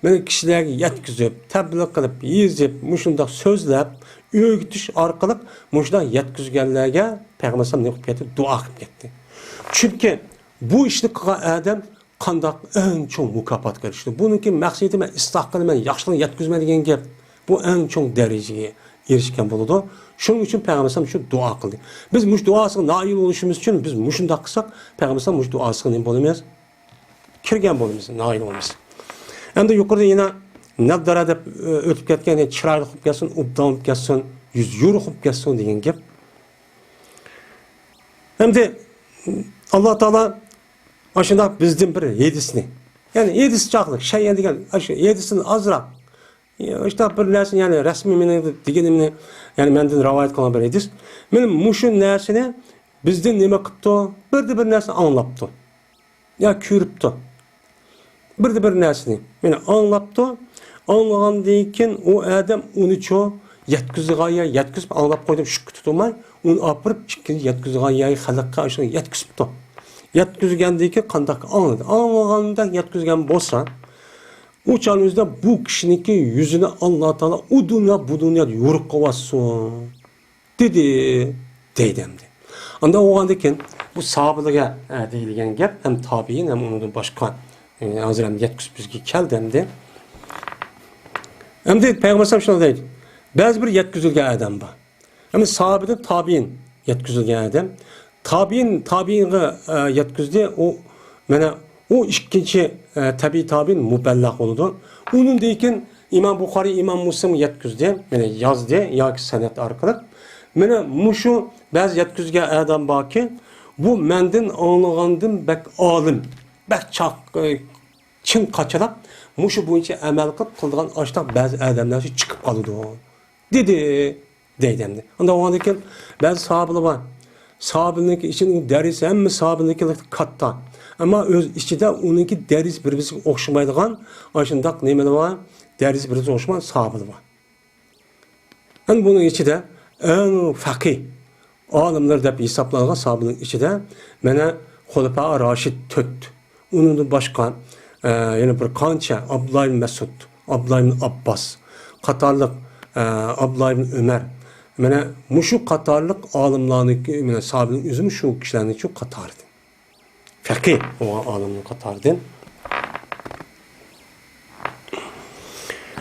مانا كىشىلەرگە يەتكۈزۈپ، تەبلىغ قىلىپ، يېزىپ، مۇشۇنداق سۆزلەپ، ئۆگىتىش ئارقىلىق مۇشۇنداق يەتكۈزگەنلەرگە پەيغەمبەر ئەلەيھىسسالام نېمە قىلىپ كەتتى؟ دۇئا قىلىپ كەتتى. چۈنكى بۇ ئىشنى قىلغان ئادەم قانداق ئەڭ چوڭ مۇكاپاتقا ئېرىشتى؟ بۇنىڭكى مەقسىتى مەن ئىسلاھ قىلىمەن، ياخشىلىقنى يەتكۈزىمەن دېگەن گەپ. بۇ ئەڭ چوڭ دەرىجىگە ئېرىشكەن بولىدۇ. شۇنىڭ ئۈچۈن پەيغەمبەر ئەلەيھىسسالام شۇ دۇئا قىلدى. بىز مۇشۇ دۇئاسىغا نائىل بولۇشىمىز ئۈچۈن بىز مۇشۇنداق قىلساق، پەيغەمبەر ئەلەيھىسسالام مۇشۇ دۇئاسىغا نېمە بولىمىز؟ كىرگەن بولىمىز، نائىل بولىمىز. ئەمدى يۇقىرىدا يەنە نەددارە دەپ، ئۆ، ئۆتۈپ كەتكەن، يەنى چىرايلىق بولۇپ كەتسۇن، ئوبدان بولۇپ كەتسۇن، يۈز يورۇق بولۇپ كەتسۇن دېگەن گەپ. ئەمدى ئاللا تائالا ئاشۇنداق بىزدىن بىر ھەدىسنى، يەنى ھەدىس چاغلىق، شەيئەن دېگەن ئاشۇ ھەدىستىن ئازراق، ئاشۇنداق بىر نەرسىنى، يەنى رەسمىي مېنىڭ دېگىنىمنى، يەنى مەندىن رىۋايەت قىلغان بىر ھەدىس. مانا مۇشۇ نەرسىنى بىزدىن نېمە قىپتۇ؟ بىردە بىر نەرسە ئاڭلاپتۇ. يا كۆرۈپتۇ. بىردە بىر نەرسىنى مانا ئاڭلاپتۇ. ئاڭلىغاندىن كېيىن ئۇ ئادەم ئۇنىچۇ يەتكۈزىدىغان يەر يەتكۈزۈپ، ئاڭلاپ قويدۇم شۈككە تۇتۇلماي، ئۇنى ئاپىرىپ ئىككىنچى يەتكۈزىدىغان يەرگە، خەلققە ئاشۇنى يەتكۈزۈپتۇ. يەتكۈزگەندىن كېيىن قانداق ئاڭلىدى؟ ئاڭلىغاندەك يەتكۈزگەن بولسا، ئۇ چاغنىڭ ئۆزىدە بۇ كىشىنىڭكى يۈزىنى ئاللا تائالا ئۇ دۇنيا، بۇ دۇنيادا يورۇق قىلىۋاتسۇن. دېدى، دەيدۇ ئەمدى. ئانداق بولغاندىن كېيىن بۇ ساھابىلەرگە، ئە، دېيىلگەن گەپ، ھەم تابىئىن، ھەم ئۇنىڭدىن باشقا، ئە، ھازىر ئەمدى يەتكۈزۈپ بىزگە كەلدى ئەمدى. ئەمدى پەيغەمبەر ئەلەيھىسسالام شۇنداق دەيدۇ، بەزى بىر يەتكۈزۈلگەن ئادەم بار. ئەمدى ساھابىدىن تابىئىن يەتكۈزۈلگەن ئادەم. تابىئىن، تابىئىنغا، ئە، يەتكۈزدى. ئۇ، مانا، ئۇ ئىككىنچى، ئە، تەبىئىي تابىئىن مۇبەللەغ بولىدۇ. ئۇنىڭدىن كېيىن ئىمام بۇخارىي، ئىمام مۇسلىم يەتكۈزدى، يەنى يازدى ياكى سەنەد ئارقىلىق. مانا مۇشۇ بەزى يەتكۈزگەن ئادەم باركى، بۇ مەندىن ئاڭلىغاندىن بەك ئالىم، بەك چاق-، چىڭ قاچىلاپ، مۇشۇ بويىچە ئەمەل قىلىپ قىلىدىغان ئاشۇنداق بەزى ئادەملەر چىقىپ قالىدۇ، دېدى، دەيدۇ ئەمدى. ئۇنداق بولغاندىكىن بەزى ساھابىلەر بار. ساھابىنىڭكى ئىچىدىكى دەرىجىسى ھەممە ساھابىنىڭكى كاتتا. ئەمما ئۆز ئىچىدە ئۇنىڭكى دەرىجىسى بىر-بىرىگە ئوخشىمايدىغان ئاشۇنداق نېمىلەر بار؟ دەرىجىسى بىر-بىرىگە ئوخشىمىغان ساھابىلەر بار. ئەنە بۇنىڭ ئىچىدە ئەڭ فەقىھ ئالىملار دەپ ھېسابلانغان ساھابىلەرنىڭ ئىچىدە مانا خۇلەپا راشىد تۆت، ئۇنىڭدىن باشقا، ئە، يەنە بىر قانچە ئابدۇللا ئىبن مەسئۇد، ئابدۇللا ئىبن ئابباس قاتارلىق، ئە، ئابدۇللا ئىبن ئۆمەر، مانا مۇشۇ قاتارلىق ئالىملارنىڭكى، مانا ساھابىنىڭ ئۆزىمۇ شۇ كىشىلەرنىڭ شۇ قاتارىدىن. فەقىھ بولغان ئالىمنىڭ قاتارىدىن.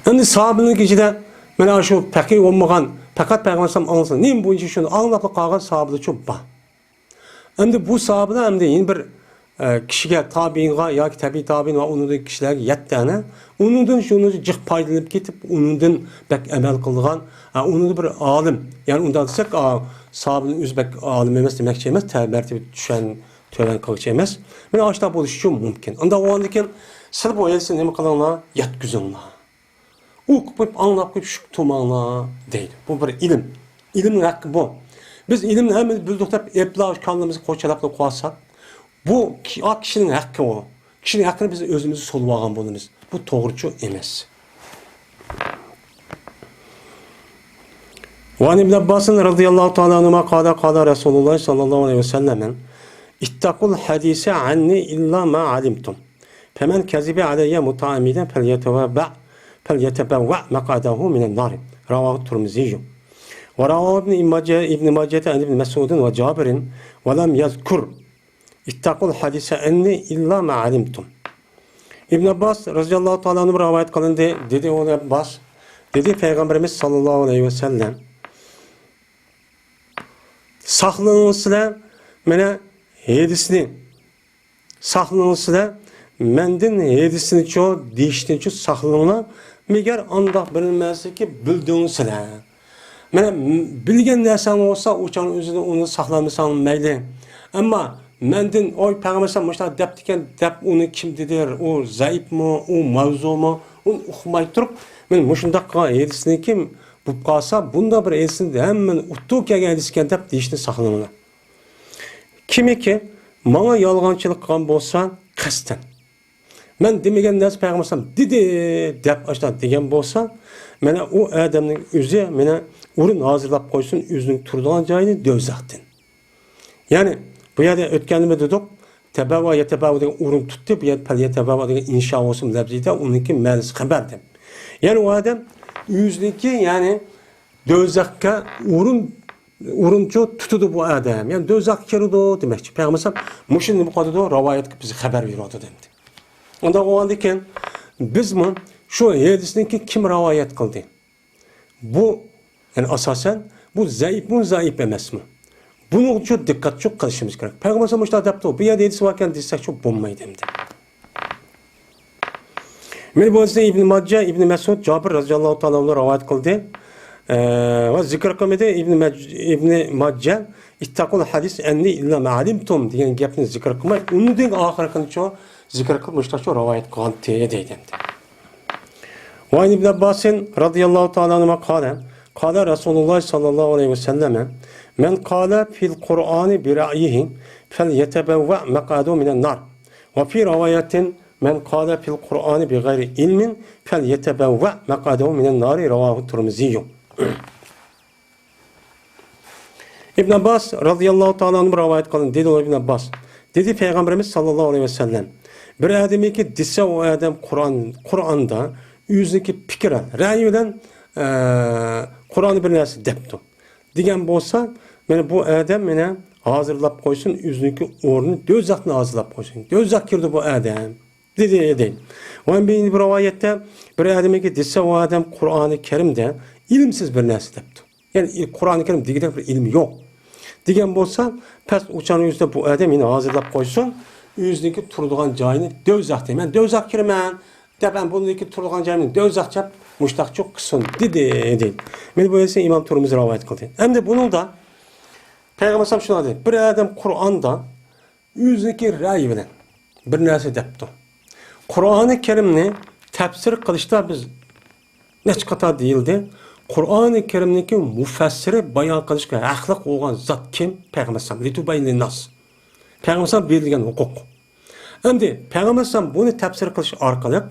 ئەمدى ساھابىنىڭ ئىچىدە مانا شۇ پەقىھ بولمىغان، پەقەت پەيغەمبەر ئەلەيھىسسالام ئاڭلىسا، نېمە بويىچە شۇنى ئاڭلاپلا قالغان ساھابىلەرچۇ بار. ئەمدى بۇ ساھابىلەر ئەمدى يەنە بىر، ئە، كىشىگە، تابىئىنغا ياكى تەبىئىي تابىئىن ۋە ئۇنىڭدىن كىشىلەرگە يەتتە ئەنە. ئۇنىڭدىن شۇنى جىق پايدىلىنىپ كېتىپ، ئۇنىڭدىن بەك ئەمەل قىلىدىغان، ئە، ئۇنىڭدا بىر ئالىم، يەنى ئۇنداق دېسەك، ئا، ساھابىنىڭ ئۆزى بەك ئالىم ئەمەس دېمەكچى ئەمەس، تە-، مەرتىۋە چۈشەن-، تۆۋەن قىلغۇچى ئەمەس. مانا ئاشۇنداق بولۇشى مۇمكىن. ئۇنداق بولغاندىكىن سىلەر بۇ ھەدىسنى نېمە قىلىڭلار؟ يەتكۈزۈڭلار. ئوقۇپ قويۇپ، ئاڭلاپ قويۇپ، شۇ تۇرماڭلار دەيدۇ. بۇ بىر ئىلىم. ئىلىمنىڭ ھەققى بۇ. بىز ئىلىمنى ھەممىنى بىلدۇق دەپ، ئەپلا كاللىمىزنى قوچالاپ قويساق، بۇ كى-، ئا، كىشىنىڭ ھەققى ئۇ. كىشىنىڭ ھەققىنى بىز ئۆزىمىز سولىۋالغان بولىمىز. بۇ توغرىچۇ ئەمەس. وعن ابن عباس رضي الله تعالى عنهما قال، قال رسول الله صلى الله عليه وسلم، اتقوا الحديث عني إلا ما علمتم. فمن كذب علي متعمدا فليتبوأ، فليتبوأ مقعده من النار. رواه الترمذي. ورواه ابن ماجه، ابن ماجه عن ابن مسعود وجابر ولم يذكر، اتقوا الحديث عني إلا ما علمتم. ئىبن ئابباس رەزىياللاھۇ تائالا ئەنھۇ رىۋايەت قىلىندى. دېدى ئىبن ئابباس، دېدى پەيغەمبىرىمىز ساللاللاھۇ ئەلەيھى ۋەسەللەم، ساقلىنىڭ سىلەر مانا ھەدىسنى، ساقلىنىڭ سىلەر مەندىن ھەدىسنىچۇ دېيىشتىنچۇ ساقلىنىڭلار، مەگەر ئانداق بىر نەرسىكى بىلدىڭ سىلەر. مانا، بىلگەن نەرسەڭ بولسا، ئۇ چاغنىڭ ئۆزىدە ئۇنى ساقلىمىساڭ مەيلى. ئەمما مەندىن، ئوي، پەيغەمبەر ئەلەيھىسسالام مۇشۇنداق دەپتىكەن دەپ، ئۇنى كىم دېدى، ئۇ زەئىپمۇ، ئۇ ماۋزۇمۇ، ئۇنى ئۇقماي تۇرۇپ، مەن مۇشۇنداق ھەدىسنىكى بولۇپ قالسا، بۇنداق بىر ھەدىسنى ھەممىنى ئۇتتۇرۇپ كەلگەن ھەدىس ئىكەن دەپ دېيىشتىن ساقلىنىڭلار. كىمكى ماڭا يالغانچىلىق قىلغان بولسا، قەستەن، مەن دېمىگەن نەرسە پەيغەمبەر ئەلەيھىسسالام دېدى دەپ ئاشۇنداق دېگەن بولسا، مانا ئۇ ئادەمنىڭ ئۆزى مانا ئورۇن ھازىرلاپ قويسۇن ئۆزىنىڭ تۇرىدىغان جايىنى دوزاختىن. يەنى بۇ يەردە ئۆتكەندىمۇ دېدۇق، تەبەۋۋا يەتەبەۋۋا دېگەن ئورۇن تۇتتى، بۇ يەردە پەل يەتەبەۋۋا دېگەن ئىنشا بولسۇن لەپزىدە ئۇنىڭكى مەنىسى خەبەر دەپ. يەنى ئۇ ئادەم ئۆزىنىڭكى، يەنى دوزاخقا ئورۇن، ئورۇنچۇ تۇتىدۇ بۇ ئادەم. يەنى دوزاخقا كىرىدۇ دېمەكچى. پەيغەمبەر ئەلەيھىسسالام مۇشۇنى نېمە قىلىدۇ؟ رىۋايەتكە بىزگە خەبەر بېرىۋاتىدۇ ئەمدى. ئۇنداق بولغاندىكىن بىزمۇ شۇ ھەدىسنىكى كىم رىۋايەت قىلدى؟ بۇ، يەنى ئاساسەن بۇ زەئىپمۇ، زەئىپ ئەمەسمۇ؟ بۇنىڭغىچۇ دىققەتچۇ قىلىشىمىز كېرەك. پەيغەمبەر ئەلەيھىسسالام مۇشۇنداق دەپتۇ، بۇ يەردە ھەدىس باركەن دېسەكچۇ بولمايدۇ ئەمدى. مانا بۇ ھەدىسنى ئىبن ماجە، ئىبن مەسئۇد، جابىر رەزىياللاھۇ تائالا ئەنھۇ رىۋايەت قىلدى. ئە، ۋە زىكىر قىلمىدى. ئىبن مەج-، ئىبن ماجە، اتقوا الحديث عني إلا ما علمتم دېگەن گەپنى زىكىر قىلماي، ئۇنىڭدىن ئاخىرقىنىچۇ زىكىر قىلىپ، مۇشۇنداقچۇ رىۋايەت قىلغانتى دەيدۇ ئەمدى. وعن ابن عباس رضي الله تعالى عنهما قال، قال رسول الله صلى الله عليه وسلم، من قال في القرآن برأيه فليتبوأ مقعده من النار. وفي رواية، من قال في القرآن بغير علم فليتبوأ مقعده من النار. رواه الترمذي. ئىبن ئابباس رەزىياللاھۇ تائالا ئەنھۇ رىۋايەت قىلىندى، دېدى ئىبن ئابباس. دېدى پەيغەمبىرىمىز ساللاللاھۇ ئەلەيھى ۋەسەللەم، بىر ئادەمكى دېسە ئۇ ئادەم قۇرئان، قۇرئاندا ئۆزىنىڭكى پىكرى، رەئيى بىلەن، ئە، قۇرئاندا بىر نەرسە دەپتۇ دېگەن بولسا، مانا بۇ ئادەم مانا ھازىرلاپ قويسۇن، ئۆزىنىڭكى ئورنىنى، دوزاخنى ھازىرلاپ قويسۇن. دوزاخقا كىرىدۇ بۇ ئادەم، دېدى، دەيدۇ. ۋە بىر رىۋايەتتە بىر ئادەمكى دېسە ئۇ ئادەم قۇرئانى كەرىمدە ئىلىمسىز بىر نەرسە دەپتۇ. يەنى قۇرئانى كەرىم دېگۈدەك بىر ئىلمى يوق دېگەن بولسا، پەس ئۇچان ئۆزىدە بۇ ئادەم يەنە ھازىرلاپ قويسۇن، ئۆزىنىڭكى تۇرىدىغان جايىنى دوزاخ دەيمەن، دوزاخقا كىرىمەن دەپ، ھەم بۇنىڭكى تۇرىدىغان جايىنى دوزاخ دەپ مۇشتاقچۇ قىلسۇن دېدى، دەيدۇ. مانا بۇ ھەدىسنى ئىمام تۇرمۇزى رىۋايەت قىلدى. ئەمدى بۇنىڭدا پەيغەمبەر ئەلەيھىسسالام شۇنداق دېدى، بىر ئادەم قۇرئاندا ئۆزىنىڭكى رەئيى بىلەن بىر نەرسە دەپتۇ. قۇرئانى كەرىمنى تەپسىر قىلىشتا بىز نەچچە قېتىم دېيىلدى. قۇرئانى كەرىمنىڭكى مۇفەسسىرى، بايان قىلىشقا ھەقلىق بولغان زات كىم؟ پەيغەمبەر ئەلەيھىسسالام. لىتۇبەييىنە لىنناس. پەيغەمبەر ئەلەيھىسسالام بېرىلگەن ھوقۇق. ئەمدى پەيغەمبەر ئەلەيھىسسالام بۇنى تەپسىر قىلىش ئارقىلىق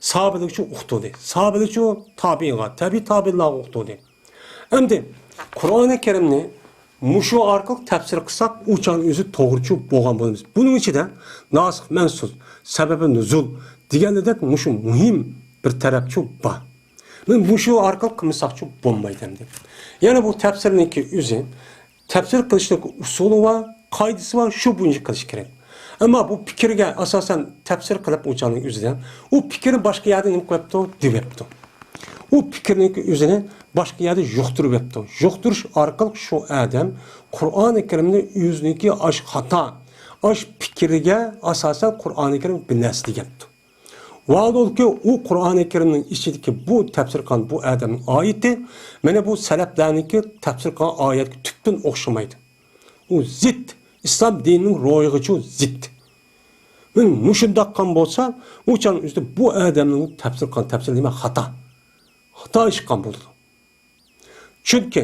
ساھابىلەرگىچۇ ئۇقتۇردى. ساھابىلەرچۇ تابىئىنغا، تەبىئىي تابىئىنلارغا ئۇقتۇردى. ئەمدى قۇرئانى كەرىمنى مۇشۇ ئارقىلىق تەپسىر قىلساق، ئۇ چاغنىڭ ئۆزى توغرىچۇ بولغان بولىمىز. بۇنىڭ ئىچىدە ناسىخ، مەنسۇخ، سەۋەبى نۇزۇل دېگەندەك مۇشۇ مۇھىم بىر تەرەپچۇ بار. مانا مۇشۇ ئارقىلىق قىلمىساقچۇ بولمايدۇ ئەمدى. يەنە بۇ تەپسىرنىڭكى ئۆزى، تەپسىر قىلىشنىڭ ئۇسۇلى بار، قائىدىسى بار، شۇ بويىچە قىلىش كېرەك. ئەمما بۇ پىكىرگە ئاساسەن تەپسىر قىلىپ ئۇ چاغنىڭ ئۆزىدە، ئۇ پىكىرنى باشقا يەردە نېمە قىلىپتۇ؟ دېۋەپتۇ. ئۇ پىكىرنىڭكى ئۆزىنى باشقا يەردە يۇقتۇرۇۋەپتۇ. يۇقتۇرۇش ئارقىلىق شۇ ئادەم قۇرئانى كەرىمنى ئۆزىنىڭكى ئاش خاتا، ئاش پىكرىگە ئاساسەن قۇرئانى كەرىم بىر نەرسە دېگەپتۇ. ۋاھالەنكى، ئۇ قۇرئانى كەرىمنىڭ ئىچىدىكى بۇ تەپسىر قىلغان بۇ ئادەمنىڭ ئايىتى، مانا بۇ سەلەپلەرنىڭكى تەپسىر قىلغان ئايەتكە تۈپتىن ئوخشىمايدۇ. ئۇ زىت، ئىسلام دىنىنىڭ روھىغىچۇ زىت. مانا مۇشۇنداق قىلغان بولسا، ئۇ چاغنىڭ ئۆزىدە بۇ ئادەمنىڭ تەپسىر قىلغان تەپسىرى نېمە؟ خاتا. خاتا ئىش قىلغان بولىدۇ. چۈنكى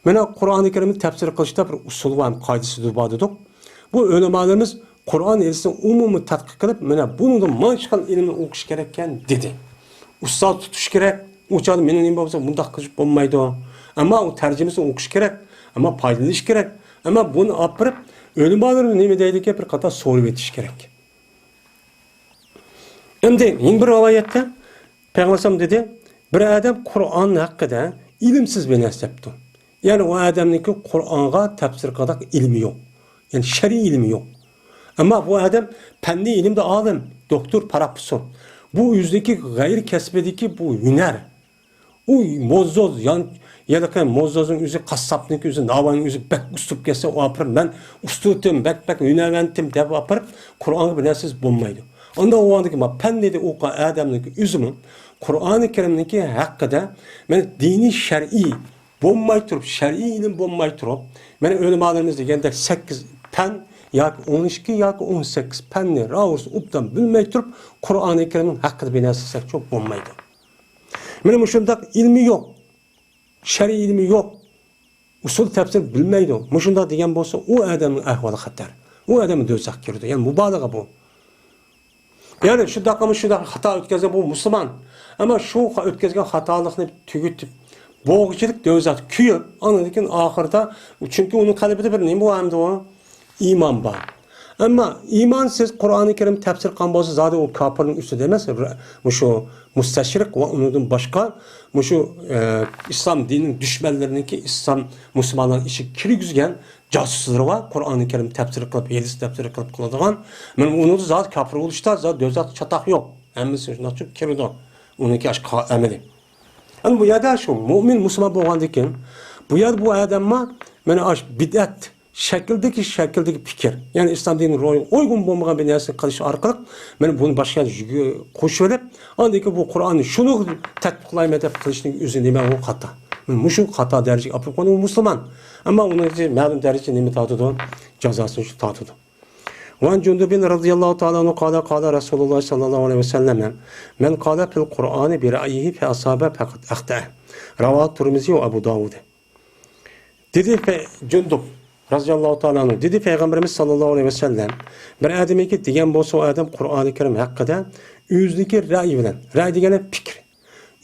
مانا قۇرئانى كەرىمنى تەپسىر قىلىشتا بىر ئۇسۇل ۋە قائىدىسى بار دېدۇق. بۇ ئۆلىمالىرىمىز قۇرئان ھەدىسنى ئومۇمىي تەتقىق قىلىپ، مانا بۇنىڭدىن مانا چىققان ئىلىمنى ئوقۇش كېرەككەن دېدى. ئۇستاز تۇتۇش كېرەك، ئۇ چاغدا مېنىڭ نېمە بولسا مۇنداق قىلىش بولمايدۇ. ئەمما ئۇ تەرجىمىسىنى ئوقۇش كېرەك، ئەمما پايدىلىنىش كېرەك. ئەمما بۇنى ئاپىرىپ ئۆلىمالىرىمىز نېمە دەيدىكەن، بىر قاتار سورىۋېتىش كېرەك. ئەمدى يەنە بىر رىۋايەتتە پەيغەمبەر ئەلەيھىسسالام دېدى، بىر ئادەم قۇرئان ھەققىدە ئىلىمسىز بىر نەرسە دەپتۇ. يەنى ئۇ ئادەمنىڭكى قۇرئانغا تەپسىر قىلغۇدەك ئىلمى يوق. يەنى شەرئىي ئىلمى يوق. ئەمما بۇ ئادەم پەننىي ئىلىمدە ئالىم، دوكتور، پروفېسسور. بۇ ئۆزىنىڭكى غەيرىي كەسپىدىكى بۇ ھۈنەر. ئۇ موززوز، يان، يەنە موززوزنىڭ ئۆزى، قاسساپنىڭكى ئۆزى، ناۋاينىڭ ئۆزى بەك ئۇستىلىپ كەتسە، ئۇ ئاپىرىپ، مەن ئۇستىدىم، بەك، بەك ھۈنەرۋەندتىم دەپ ئاپىرىپ، قۇرئانغا بىر نەرسىسى بولمايدۇ. ئانداق بولغاندىكىن، ما پەن دېدى، ئۇ ئادەمنىڭكى ئۆزىمۇ قۇرئانى كەرىمنىڭكى ھەققىدە، مانا دىنىي شەرئىي بولماي تۇرۇپ، شەرئىي ئىلىم بولماي تۇرۇپ، مانا ئۆلىمالىرىمىز دېگەندەك سەككىز پەن ياكى ئون ئىككى ياكى ئون سەككىز پەننى راۋۇرۇسى ئوبدان بىلمەي تۇرۇپ، قۇرئانى كەرىمنىڭ ھەققىدە بىر نەرسە دېسەكچۇ بولمايدۇ. مانا مۇشۇنداق ئىلمى يوق، شەرئىي ئىلمى يوق، ئۇسۇل تەپسىر بىلمەيدۇ. مۇشۇنداق دېگەن بولسا، ئۇ ئادەمنىڭ ئەھۋالى خەتەر. ئۇ ئادەم دوزاخقا كىرىدۇ. يەنى مۇبالىغە بۇ. يەنى شۇنداق ئەمەس، شۇنداق خاتا ئۆتكەزگەن بۇ مۇسۇلمان. ئەمما شۇ خا-، ئۆتكەزگەن خاتالىقنى تۈگىتىپ، بوغۇچىلىق دوزاختا كۆيۈپ، ئاندىن كېيىن ئاخىرىدا، چۈنكى ئۇنىڭ قەلبىدە بىر نېمە بار ئەمدى ئۇ؟ ئىمان بار. ئەمما ئىمانسىز قۇرئانى كەرىم تەپسىر قىلغان بولسا، زادى ئۇ كاپىرنىڭ ئۈستىدە ئەمەس، مۇشۇ مۇستەشرىق ۋە ئۇنىڭدىن باشقا مۇشۇ، ئە، ئىسلام دىنىنىڭ دۈشمەنلىرىنىڭكى ئىسلام مۇسۇلمانلارنىڭ ئىچىگە كىرگۈزگەن جاسۇسلىرى بار. قۇرئانى كەرىم تەپسىر قىلىپ، ھەدىس تەپسىر قىلىپ قىلىدىغان. مانا ئۇنىڭدا زادى كاپىر بولۇشتا زادى دوزاختا چاتاق يوق. ھەممىسى شۇنداق چۈشۈپ كىرىدۇ. ئۇنىڭكى ئاشۇ ئەمىلى. ئەمدى بۇ يەردە شۇ مۆمىن مۇسۇلمان بولغاندىن كېيىن، بۇ يەردە بۇ ئادەممۇ مانا ئاشۇ بىدئەت شەكلىدىكى، شەكلىدىكى پىكىر، يەنى ئىسلام دىنىنىڭ روھىغا ئۇيغۇن بولمىغان بىر نەرسىنى قىلىش ئارقىلىق، مانا بۇنى باشقا يەرگە قوشۇۋېلىپ، ئاندىن كېيىن بۇ قۇرئاننى شۇنى تەتبىقلايمەن دەپ قىلىشنىڭ ئۆزى نېمە، ئۇ خاتا. مۇشۇ خاتا دەرىجىگە ئاپىرىپ قويغان ئۇ مۇسۇلمان. ئەمما ئۇنىڭ مەلۇم دەرىجىدە نېمە تارتىدۇ؟ جازاسىنى شۇ تارتىدۇ. وعن جندب رضي الله تعالى عنه قال، قال رسول الله صلى الله عليه وسلم، من قال في القرآن برأيه فأصاب فقد أخطأ. رواه الترمذي وأبو داود. دېدى پە-، جۇندۇب رەزىياللاھۇ تائالا ئەنھۇ، دېدى پەيغەمبىرىمىز ساللاللاھۇ ئەلەيھى ۋەسەللەم، بىر ئادەمگە دېگەن بولسا، ئۇ ئادەم قۇرئانى كەرىم ھەققىدە ئۆزىنىڭكى رەئيى بىلەن، رەئي دېگەنى پىكىر،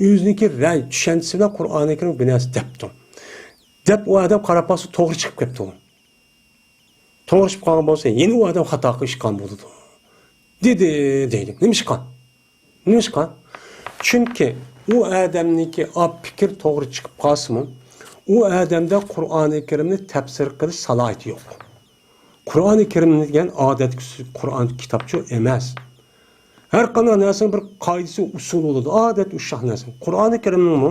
ئۆزىنىڭكى رەئي چۈشەنچىسى بىلەن قۇرئانى كەرىم بىر نەرسە دەپتۇ. دەپ ئۇ ئادەم قاراپ باقسا، توغرا چىقىپ كەپتۇ. توغرا چىقىپ قالغان بولسا، يەنە ئۇ ئادەم خاتا قىلىشقان بولىدۇ. دېدى، دەيدۇ. نېمىشقا؟ نېمىشقا؟ چۈنكى ئۇ ئادەمنىڭكى ئا پىكىر توغرا چىقىپ قالسىمۇ، ئۇ ئادەمدە قۇرئانى كەرىمنى تەپسىر قىلىش سالاھىيىتى يوق. قۇرئانى كەرىم دېگەن ئادەتتىكى قۇرئان كىتابچۇ ئەمەس. ھەر قانداق نەرسىنىڭ بىر قائىدىسى، ئۇسۇلى بولىدۇ. ئادەتتە ئۇششاق نەرسە. قۇرئانى كەرىمنىڭمۇ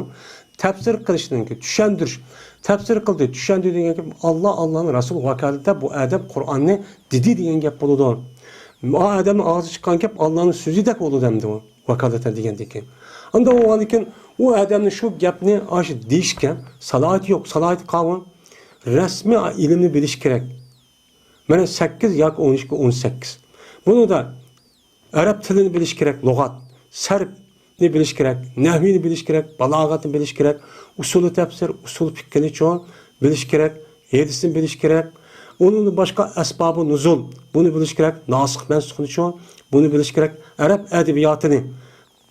تەپسىر قىلىشنىڭكى، چۈشەندۈرۈش، تەپسىر قىلدى، چۈشەندۈردى دېگەن گەپ، ئاللا، ئاللانىڭ رەسۇلى ۋاكالىتىدە بۇ ئادەم قۇرئاننى دېدى دېگەن گەپ بولىدۇ. ئا ئادەمنىڭ ئاغزىدىن چىققان گەپ ئاللانىڭ سۆزىدەك بولىدۇ ئەمدى ئۇ، ۋاكالىتەن دېگەندىن كېيىن. ئانداق بولغاندىن كېيىن ئۇ ئادەمنىڭ شۇ گەپنى ئاشۇ دېيىشكە سالاھىيىتى يوق، سالاھىيىتى قالغان. رەسمىي ئىلىمنى بىلىش كېرەك. مانا سەككىز ياكى ئون ئىككى، ئون سەككىز. بۇنىڭدا ئەرەب تىلىنى بىلىش كېرەك، لۇغەت، سەرپنى بىلىش كېرەك، نەھۋىنى بىلىش كېرەك، بالاغەتنى بىلىش كېرەك، ئۇسۇلى تەپسىر، ئۇسۇل پىقھىنىچۇ بىلىش كېرەك، ھەدىسنى بىلىش كېرەك. ئۇنىڭدىن باشقا ئەسبابۇ نۇزۇل، بۇنى بىلىش كېرەك، ناسىخ مەنسۇخنىچۇ، بۇنى بىلىش كېرەك، ئەرەب ئەدەبىياتىنى،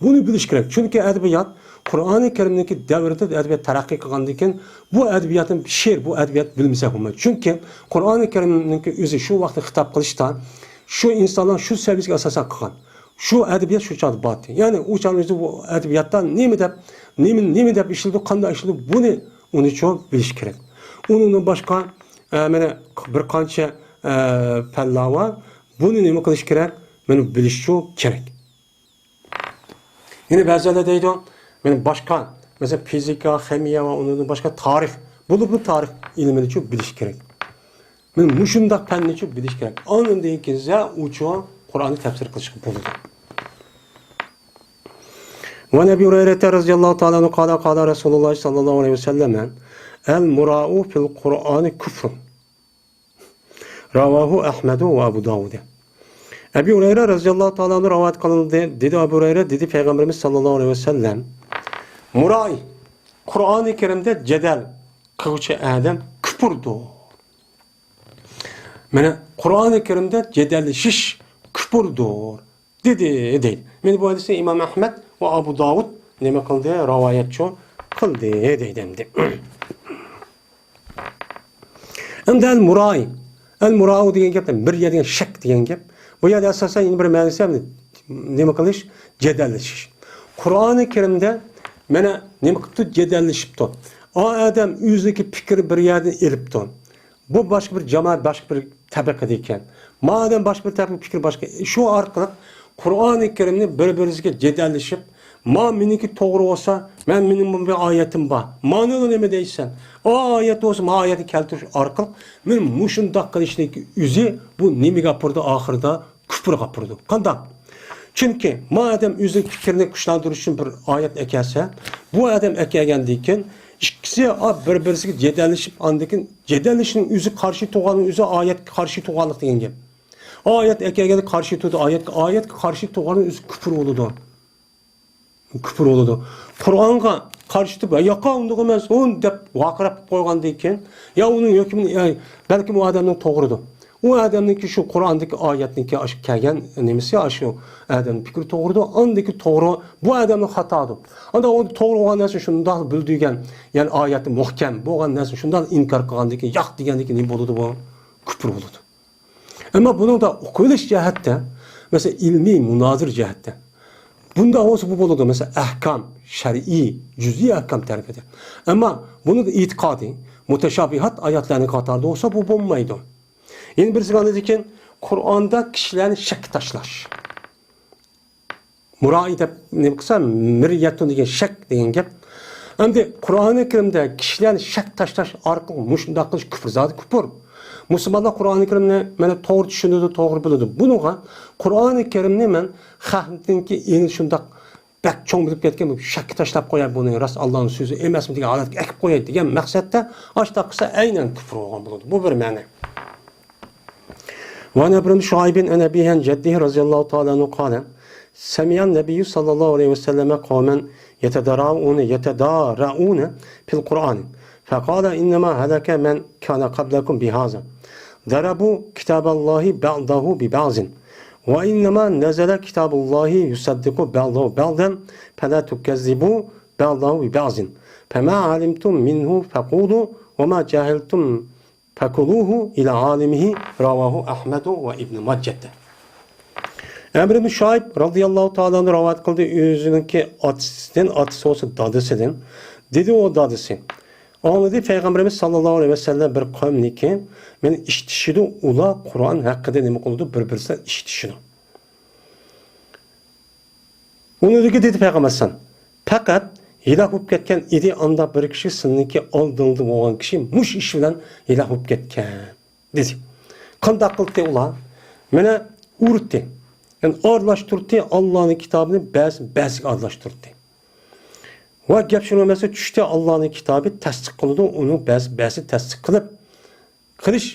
بۇنى بىلىش كېرەك. چۈنكى ئەدەبىيات، قۇرئانى كەرىمنىڭكى دەۋرىدە ئەدەبىيات تەرەققىي قىلغاندىن كېيىن، بۇ ئەدەبىياتنىڭ شېئىر، بۇ ئەدەبىيات بىلمىسەك بولمايدۇ. چۈنكى قۇرئانى كەرىمنىڭكى ئۆزى شۇ ۋاقىتتا خىتاب قىلىشتا، شۇ ئىنسانلار شۇ سەۋىيىسىگە ئاساسەن قىلغان. شۇ ئەدەبىيات شۇ چاغدا بارتى. يەنى ئۇ چاغنىڭ ئۆزىدە بۇ ئەدەبىياتتا نېمە دەپ، نېمە، نېمە دەپ ئىشلىتىدۇ، قانداق ئىشلىتىدۇ، بۇنى ئۇنىچۇ بىلىش كېرەك. ئۇنىڭدىن باشقا، ئە، مانا بىر قانچە، ئە، پەنلەر بار. بۇنى نېمە قىلىش كېرەك؟ مانا بىلىشچۇ كېرەك. يەنە بەزىلەر دەيدۇ، مانا باشقا، مەسىلەن، فىزىكا، خىمىيە ۋە ئۇنىڭدىن باشقا تارىخ. بولۇپمۇ تارىخ ئىلمىنىچۇ بىلىش كېرەك. مانا مۇشۇنداق پەننىچۇ بىلىش كېرەك. ئاندىن كېيىنسە ئۇچۇ قۇرئاننى تەپسىر قىلىشقا بولىدۇ. وعن أبي هريرة رضي الله تعالى عنه قال قال رسول الله صلى الله عليه وسلم المراء في القرآن كفر. رواه أحمد وأبو داود. ئەبى ھۇرەيرە رەزىياللاھۇ تائالا ئەنھۇ رىۋايەت قىلىندى، دېدى ئەبۇ ھۇرەيرە، دېدى پەيغەمبىرىمىز ساللاللاھۇ ئەلەيھى ۋەسەللەم، مۇرائى، قۇرئانى كەرىمدە جېدەل قىلغۇچى ئادەم كۇپۇردۇر. مانا، قۇرئانى كەرىمدە جېدەللىشىش كۇپۇردۇر، دېدى، دەيدۇ. مانا بۇ ھەدىسنى ئىمام ئەھمەد ۋە ئابۇ داۋۇد نېمە قىلدى؟ رىۋايەتچۇ قىلدى، دەيدۇ ئەمدى. ئەمدى ئەل مۇرائى. ئەل مۇرائۇ دېگەن گەپ، مىريە دېگەن شەك دېگەن گەپ. بۇ يەردە ئاساسەن يەنە بىر مەنىسى نېمە قىلىش؟ جېدەللىشىش. قۇرئانى كەرىمدە مانا نېمە قىپتۇ؟ جېدەللىشىپتۇ. ئا ئادەم ئۆزىنىڭكى پىكرى بىر يەردىن ئېلىپتۇ. بۇ باشقا بىر جامائەت، باشقا بىر تەبىقىدە ئىكەن. ما ئادەم باشقا بىر تەبىقە، پىكرى باشقا. شۇ ئارقىلىق قۇرئانى كەرىمنى بىر-بىرىسىگە جېدەللىشىپ، ما مېنىڭكى توغرا بولسا، مەن، مېنىڭ بۇ بىر ئايىتىم بار. مانىڭغا نېمە دەيسەن؟ ئا ئايەت بولسا، ما ئايەتنى كەلتۈرۈش ئارقىلىق، مېنىڭ مۇشۇنداق قىلىشنىڭكى ئۆزى، بۇ نېمىگە ئاپىرىدۇ ئاخىرىدا؟ كۇپۇرغا ئاپىرىدۇ. قانداق؟ چۈنكى ما ئادەم ئۆزىنىڭ پىكرىنى كۈچلەندۈرۈش ئۈچۈن بىر ئايەت ئەكەلسە، بۇ ئادەم ئەكەلگەندىن كېيىن ئىككىسى بىر-بىرسىگە جېدەللىشىپ، ئاندىن كېيىن جېدەللىشىشنىڭ ئۆزى قارشى تۇرغاننىڭ ئۆزى ئايەتكە قارشى تۇرغانلىق دېگەن گەپ. ئايەت ئەكەلگەندە قارشى تۇرىدۇ، ئايەتكە، ئايەتكە قارشى تۇرغاننىڭ ئۆزى كۇپۇر بولىدۇ. كۇپۇر بولىدۇ. قۇرئانغا قارشى تۇرۇپ، ياقا ئۇنداق ئەمەس، ئۇن دەپ ۋارقىراپ قويغاندىن كېيىن، يا ئۇنىڭ ھۆكمىنى، يا بەلكىم ئۇ ئادەمنىڭ توغرىدۇر. ئۇ ئادەمنىڭكى شۇ قۇرئاندىكى ئايەتنىڭكى ئاشۇ كەلگەن نېمىسى، ئاشۇ ئادەمنىڭ پىكرى توغرىدۇر، ئاندىكى توغرا بۇ ئادەمنىڭ خاتادۇر. ئاندا ئۇ توغرا بولغان نەرسىنى شۇنداق بىلدۈرگەن، يەنى ئايەتنى مۇھكەم بولغان نەرسىنى شۇنداق ئىنكار قىلغاندىن كېيىن، ياق دېگەندىن كېيىن نېمە بولىدۇ بۇ؟ كۇپۇر بولىدۇ. ئەمما بۇنىڭدا ئوقۇۋېلىش جەھەتتە، مەسىلەن، ئىلمىي مۇنازىرە جەھەتتە، بۇنداق بولسا بۇ بولىدۇ. مەسىلەن، ئەھكام، شەرئىي، جۈزئىي ئەھكام تەرىپىدە. ئەمما بۇنىڭدا ئېتىقادىي، مۇتەشابىھات ئايەتلەرنىڭ قاتارىدا بولسا بۇ بولمايدۇ. يەنە بىرسى ئاندىن كېيىن قۇرئاندا كىشىلەرنى شەككە تاشلاش. مۇرائى دەپ نېمە قىلسا، مىريەتۇن دېگەن شەك دېگەن گەپ. ئەمدى قۇرئانى كەرىمدە كىشىلەرنى شەك تاشلاش ئارقىلىق مۇشۇنداق قىلىش كۇپۇر، زادى كۇپۇر. مۇسۇلمانلار قۇرئانى كەرىمنى مانا توغرا چۈشىنىدۇ، توغرا بىلىدۇ. بۇنىڭغا قۇرئانى كەرىمنى مەن خەقنىڭكى ئېڭى شۇنداق بەك چوڭ بولۇپ كەتكەن، بۇ شەككە تاشلاپ قوياي، بۇنى راست ئاللانىڭ سۆزى ئەمەسمۇ دېگەن ھالەتكە ئەكىپ قوياي دېگەن مەقسەتتە ئاشۇنداق قىلسا ئەينەن كۇپۇر بولغان بولىدۇ. بۇ بىر مەنە. وعن عمرو بن شعيب عن أبيه عن جده رضي الله تعالى عنه قال: سمع النبي صلى الله عليه وسلم قوما يتدارؤون، يتدارؤون في القرآن، فقال: إنما هلك من كان قبلكم بهذا، ضربوا كتاب الله بعضه ببعض، وإنما نزل كتاب الله يصدق بعضه بعضا، فلا تكذبوا بعضه ببعض، فما علمتم منه فقولوا، وما جهلتم فكلوه إلى عالمه. رواه أحمد وابن ماجة. ئەمر ئىبن شۇئەيب رەزىياللاھۇ تائالا ئەنھۇ رىۋايەت قىلدى، ئۆزىنىڭكى ئاتىسىدىن، ئاتىسى بولسا دادىسىدىن. دېدى ئۇ دادىسى، ئاڭلىدى پەيغەمبىرىمىز ساللاللاھۇ ئەلەيھى ۋەسەللەم بىر قەۋمنىڭكى مەن ئىشتىشىدۇ، ئۇلار قۇرئان ھەققىدە نېمە قىلىدۇ، بىر-بىرسىدىن ئىشتىشىدۇ. ئۇنىڭدىكى دېدى پەيغەمبەر ئەلەيھىسسالام، پەقەت ھېلاك بولۇپ كەتكەن ئىدى، ئاندا بىر كىشى سىلىنىڭكى ئالدىڭدا بولغان كىشى مۇشۇ ئىش بىلەن ھېلاك بولۇپ كەتكەن، دېدى. قانداق قىلدى ئۇلار؟ مانا ئۇرۇتتى. يەنى ئارىلاشتۇرتتى، ئاللانىڭ كىتابىنى بەزى، بەزىگە ئارىلاشتۇرتتى. ۋە گەپ شۇنىڭ ئەمەسمۇ، چۈشتە ئاللانىڭ كىتابى تەستىق قىلىدۇ، ئۇنى بەزى، بەزى تەستىق قىلىپ، قىلىش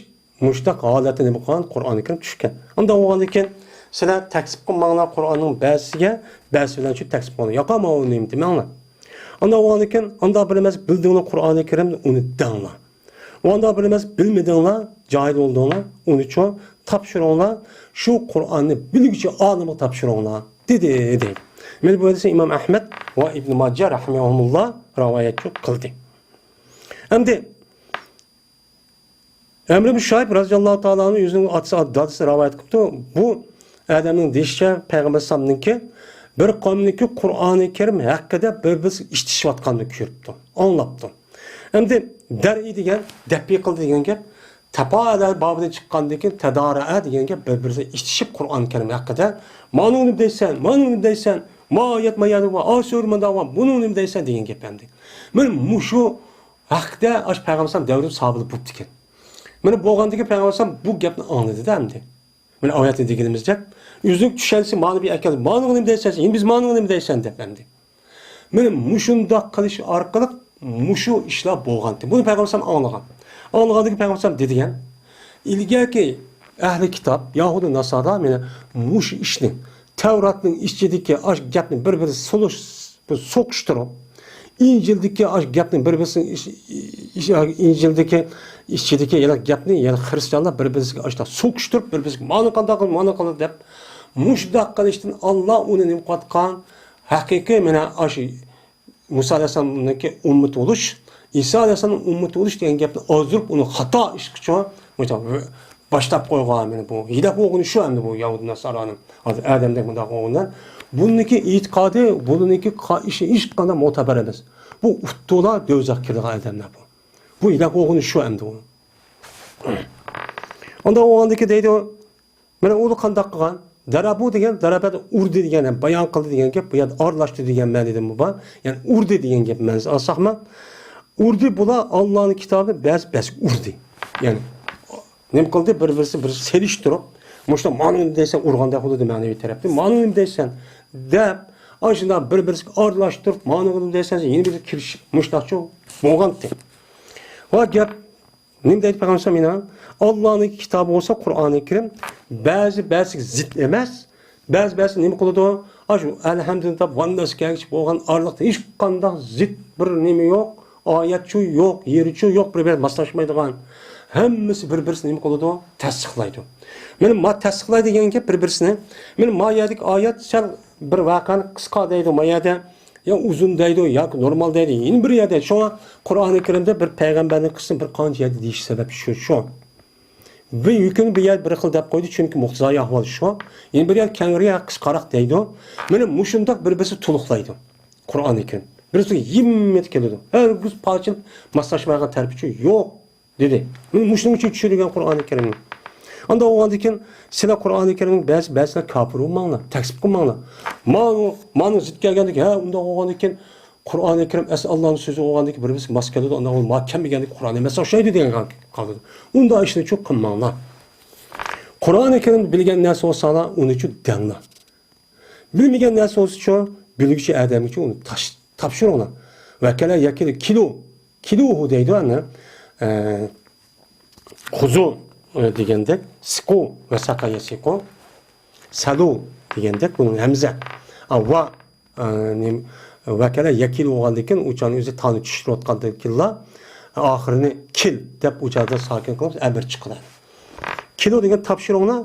مۇشتاق ھالەتتە نېمە قىلغان؟ قۇرئانى كەرىم چۈشكەن. ئۇنداق بولغاندىن كېيىن سىلەر تەكزىپ قىلماڭلار قۇرئاننىڭ بەزىسىگە، بەزىسى بىلەن شۇ تەكزىپ قىلماڭلار. ياقا ماۋۇ نېمە دېمەڭلار. ئۇنداق بولغاندىن كېيىن ئۇنداق بىر ئەمەس، بىلدىڭلار قۇرئانى كەرىمنى، ئۇنى دەڭلار. ئۇنداق بىر ئەمەس، بىلمىدىڭلار، جاھىل بولدۇڭلار، ئۇنىچۇ تاپشۇرۇڭلار، شۇ قۇرئاننى بىلگۈچى ئالىمغا تاپشۇرۇڭلار، دېدى، دەيدۇ. مانا بۇ ھەدىسنى ئىمام ئەھمەد ۋە ئىبن ماجە رەھىمەھۇمۇللا رىۋايەت قىلدى. ئەمدى ئەمر ئىبن شۇئەيب رەزىياللاھۇ تائالا ئەنھۇ ئۆزىنىڭ ئاتىسى، دادىسى رىۋايەت قىپتۇ. بۇ ئادەمنىڭ دېيىشىچە، پەيغەمبەر ئەلەيھىسسالامنىڭكى بىر قەۋمنىڭكى قۇرئانى كەرىم ھەققىدە بىر-بىرسىگە ئىشتىشىۋاتقاننى كۆرۈپتۇ، ئاڭلاپتۇ. ئەمدى دەرئى دېگەن، دەپئى قىلدى دېگەن گەپ، تەپائەلە بابىدىن چىققاندىن كېيىن تەدارەئە دېگەن گەپ، بىر-بىرسىگە ئىشتىشىپ قۇرئان كەرىم ھەققىدە، مانا نېمە دەيسەن، مانا نېمە دەيسەن، ما ئايەت ما يەردە بار، ئا سۈرە مۇندا بار، بۇنىڭ نېمە دەيسەن دېگەن گەپ ئەمدى. مانا مۇشۇ ھەقتە ئاشۇ پەيغەمبەر ئەلەيھىسسالام دەۋرىدە سابىت بوپتىكەن. مانا بولغاندىكىن پەيغەمبەر ئەلەيھىسسالام بۇ گەپنى ئاڭلىدى-دە ئەمدى. مانا ئايەتنى دېگىنىمىزدەك، ئۆزىنىڭ چۈشەنچىسى مانا بۇ ئەكەلدى. مانىڭغا نېمە دەيسەن؟ يەنە بىز مانىڭغا نېمە دەيسەن دەپ ئەمدى. مانا مۇشۇنداق قىلىش ئارقىلىق مۇشۇ ئىشلار بولغانتى. بۇنى پەيغەمبەر ئەلەيھىسسالام ئاڭلىغان. ئاڭلىغاندىن كېيىن پەيغەمبەر ئەلەيھىسسالام دېدىكەن، ئىلگەركى ئەھلى كىتاب، يەھۇدىي ناسارا مانا مۇشۇ ئىشنى، تەۋراتنىڭ ئىچىدىكى ئاشۇ گەپنى بىر-بىرى سولۇش بۇ سوقۇشتۇرۇپ، ئىنجىلدىكى ئاشۇ گەپنى بىر-بىرسىنىڭ ئىش-، ئىش-، ئىنجىلدىكى ئىچىدىكى يەنە گەپنى يەنە خرىستىيانلار بىر-بىرسىگە ئاشۇنداق سوقۇشتۇرۇپ، بىر-بىرسىگە مانا قانداق قىل، مانا قىل دەپ، مۇشۇنداق قىلىشتىن ئاللا ئۇنى نېمە قىلىۋاتقان؟ ھەقىقىي مانا ئاشۇ مۇسا ئەلەيھىسسالامنىڭكى ئۈممىتى بولۇش، ئىسا ئەلەيھىسسالامنىڭ ئۈممىتى بولۇش دېگەن گەپنى ئازدۇرۇپ، ئۇنى خاتا ئىشقىچۇ باشلاپ قويغان. مانا بۇ ھىيلە بولغىنى شۇ ئەمدى بۇ يەھۇدىي ناسارانىڭ، ھازىر ئادەمدەك مۇنداق بولغىنى. بۇنىڭكى ئېتىقادى، بۇنىڭكى قا-، ئىشى ھېچقانداق مۆتەبەر ئەمەس. بۇ ئۇتتۇلا دۆزەخكە كىرىدىغان ئادەملەر بۇ. بۇ ھىيلە بولغىنى شۇ ئەمدى بۇ. ئۇنداق بولغاندىكى دەيدۇ، مانا ئۇنى قانداق قىلغان؟ دەرەبۇ دېگەن، دەرەبەدە ئۇردى دېگەن، يەنى بايان قىلدى دېگەن گەپ، بۇ يەردە ئارىلاشتۇردى دېگەن مەنىدىمۇ بار. يەنى ئۇردى دېگەن گەپ مەنىسى ئالساقمۇ، ئۇردى بۇلار ئاللانىڭ كىتابىنى بەزى بەزىگە ئۇردى. يەنى نېمە قىلدى؟ بىر-بىرسى بىر سېلىشتۇرۇپ، مۇشۇ مانا دېسە ئۇرغاندەك بولىدۇ مەنىۋى تەرەپتىن. مانا نېمە دەيسەن دەپ، ئاشۇنداق بىر-بىرسىگە ئارىلاشتۇرۇپ، مانا نېمە دەيسەن، يەنە بىر كىرىشىپ، مۇشۇنداقچۇ بولغانتى. ۋە گەپ نېمە دەيدۇ پەيغەمبەر ئەلەيھىسسالام يەنە؟ ئاللانىڭ كىتابى بولسا قۇرئانى كەرىم، بەزى بەزىسىگە زىت ئەمەس، بەزى بەزىسى نېمە قىلىدۇ؟ ئاشۇ ئەلھەمدۇلىللا دەپ ۋەنناسقىچە بولغان ئارىلىقتا ھېچقانداق زىت بىر نېمە يوق، ئايەتچۇ يوق، يېرىچۇ يوق، بىر-بىرىگە ماسلاشمايدىغان. ھەممىسى بىر-بىرسىنى نېمە قىلىدۇ؟ تەستىقلايدۇ. مانا ما تەستىقلايدۇ دېگەن گەپ بىر-بىرسىنى. مانا ما يەردىكى ئايەت سەل بىر ۋەقەنى قىسقا دەيدۇ، ما يەردە يا ئۇزۇن دەيدۇ، ياكى نورمال دەيدۇ. يەنە بىر يەردە شۇڭا قۇرئانى كەرىمدە بىر پەيغەمبەرنىڭ قىسسىسىنى بىر قانچە يەردە دېيىش سەۋەبى شۇ، شۇ. بىر يۈكۈنى بىر يەردە بىر خىل دەپ قويدى، چۈنكى مۇقتىزايى ئەھۋال شۇ. يەنە بىر يەردە كەڭرى يا قىسقىراق دەيدۇ. مانا مۇشۇنداق بىر-بىرسى تولۇقلايدۇ قۇرئانى كەرىم. بىرسى يىممىت كېلىدۇ. ھەرگىز پارچىلىنىپ ماسلاشمايدىغان تەرىپىچۇ يوق. دېدى. مانا مۇشۇنىڭ ئۈچۈن چۈشۈرگەن قۇرئانى كەرىمنى. ئانداق بولغاندىن كېيىن سىلەر قۇرئانى كەرىمنىڭ بەزى، بەزىلەر كاپىر بولماڭلار، تەكزىپ قىلماڭلار. مانا، مانا زىت كەلگەندىكىن، ھە، ئۇنداق بولغاندىكىن قۇرئانى كەرىم ئەسلى ئاللانىڭ سۆزى بولغاندىكىن بىر-بىرسىگە ماس كېلىدۇ، ئانداق بولۇپ ما كەلمىگەندىكىن قۇرئان ئەمەس ئوخشايدۇ دېگەن قالىدۇ. ئۇنداق ئىشنىچۇ قىلماڭلار. قۇرئانى كەرىمنى بىلگەن نەرسە بولساڭلار، ئۇنىچۇ دەڭلار. بىلمىگەن نەرسە بولسىچۇ، بىلگۈچى ئادەمگىچۇ ئۇنى تاش-، تاپشۇرۇڭلار. ۋەكەلە يەكىلۇ، كىلۇ، كىلۇھۇ دەيدۇ ئەنە. ئە، خۇزۇ، ئە، دېگەندەك، سىقۇ ۋە سەقە يەسىقۇ، سەلۇ دېگەندەك، بۇنىڭ ھەمزە. ئا، ۋا، ئە، نېمە، ۋەكەلە يەكىلۇ بولغاندىكىن، ئۇ چاغنىڭ ئۆزى تانى چۈشۈرۈۋاتقاندىكىنلا، ئاخىرىنى كىل دەپ ئۇ چاغدا ساكىن قىلىپ، ئەمىر چىقىدۇ. كېلىدۇ دېگەن تاپشۇرۇڭلار،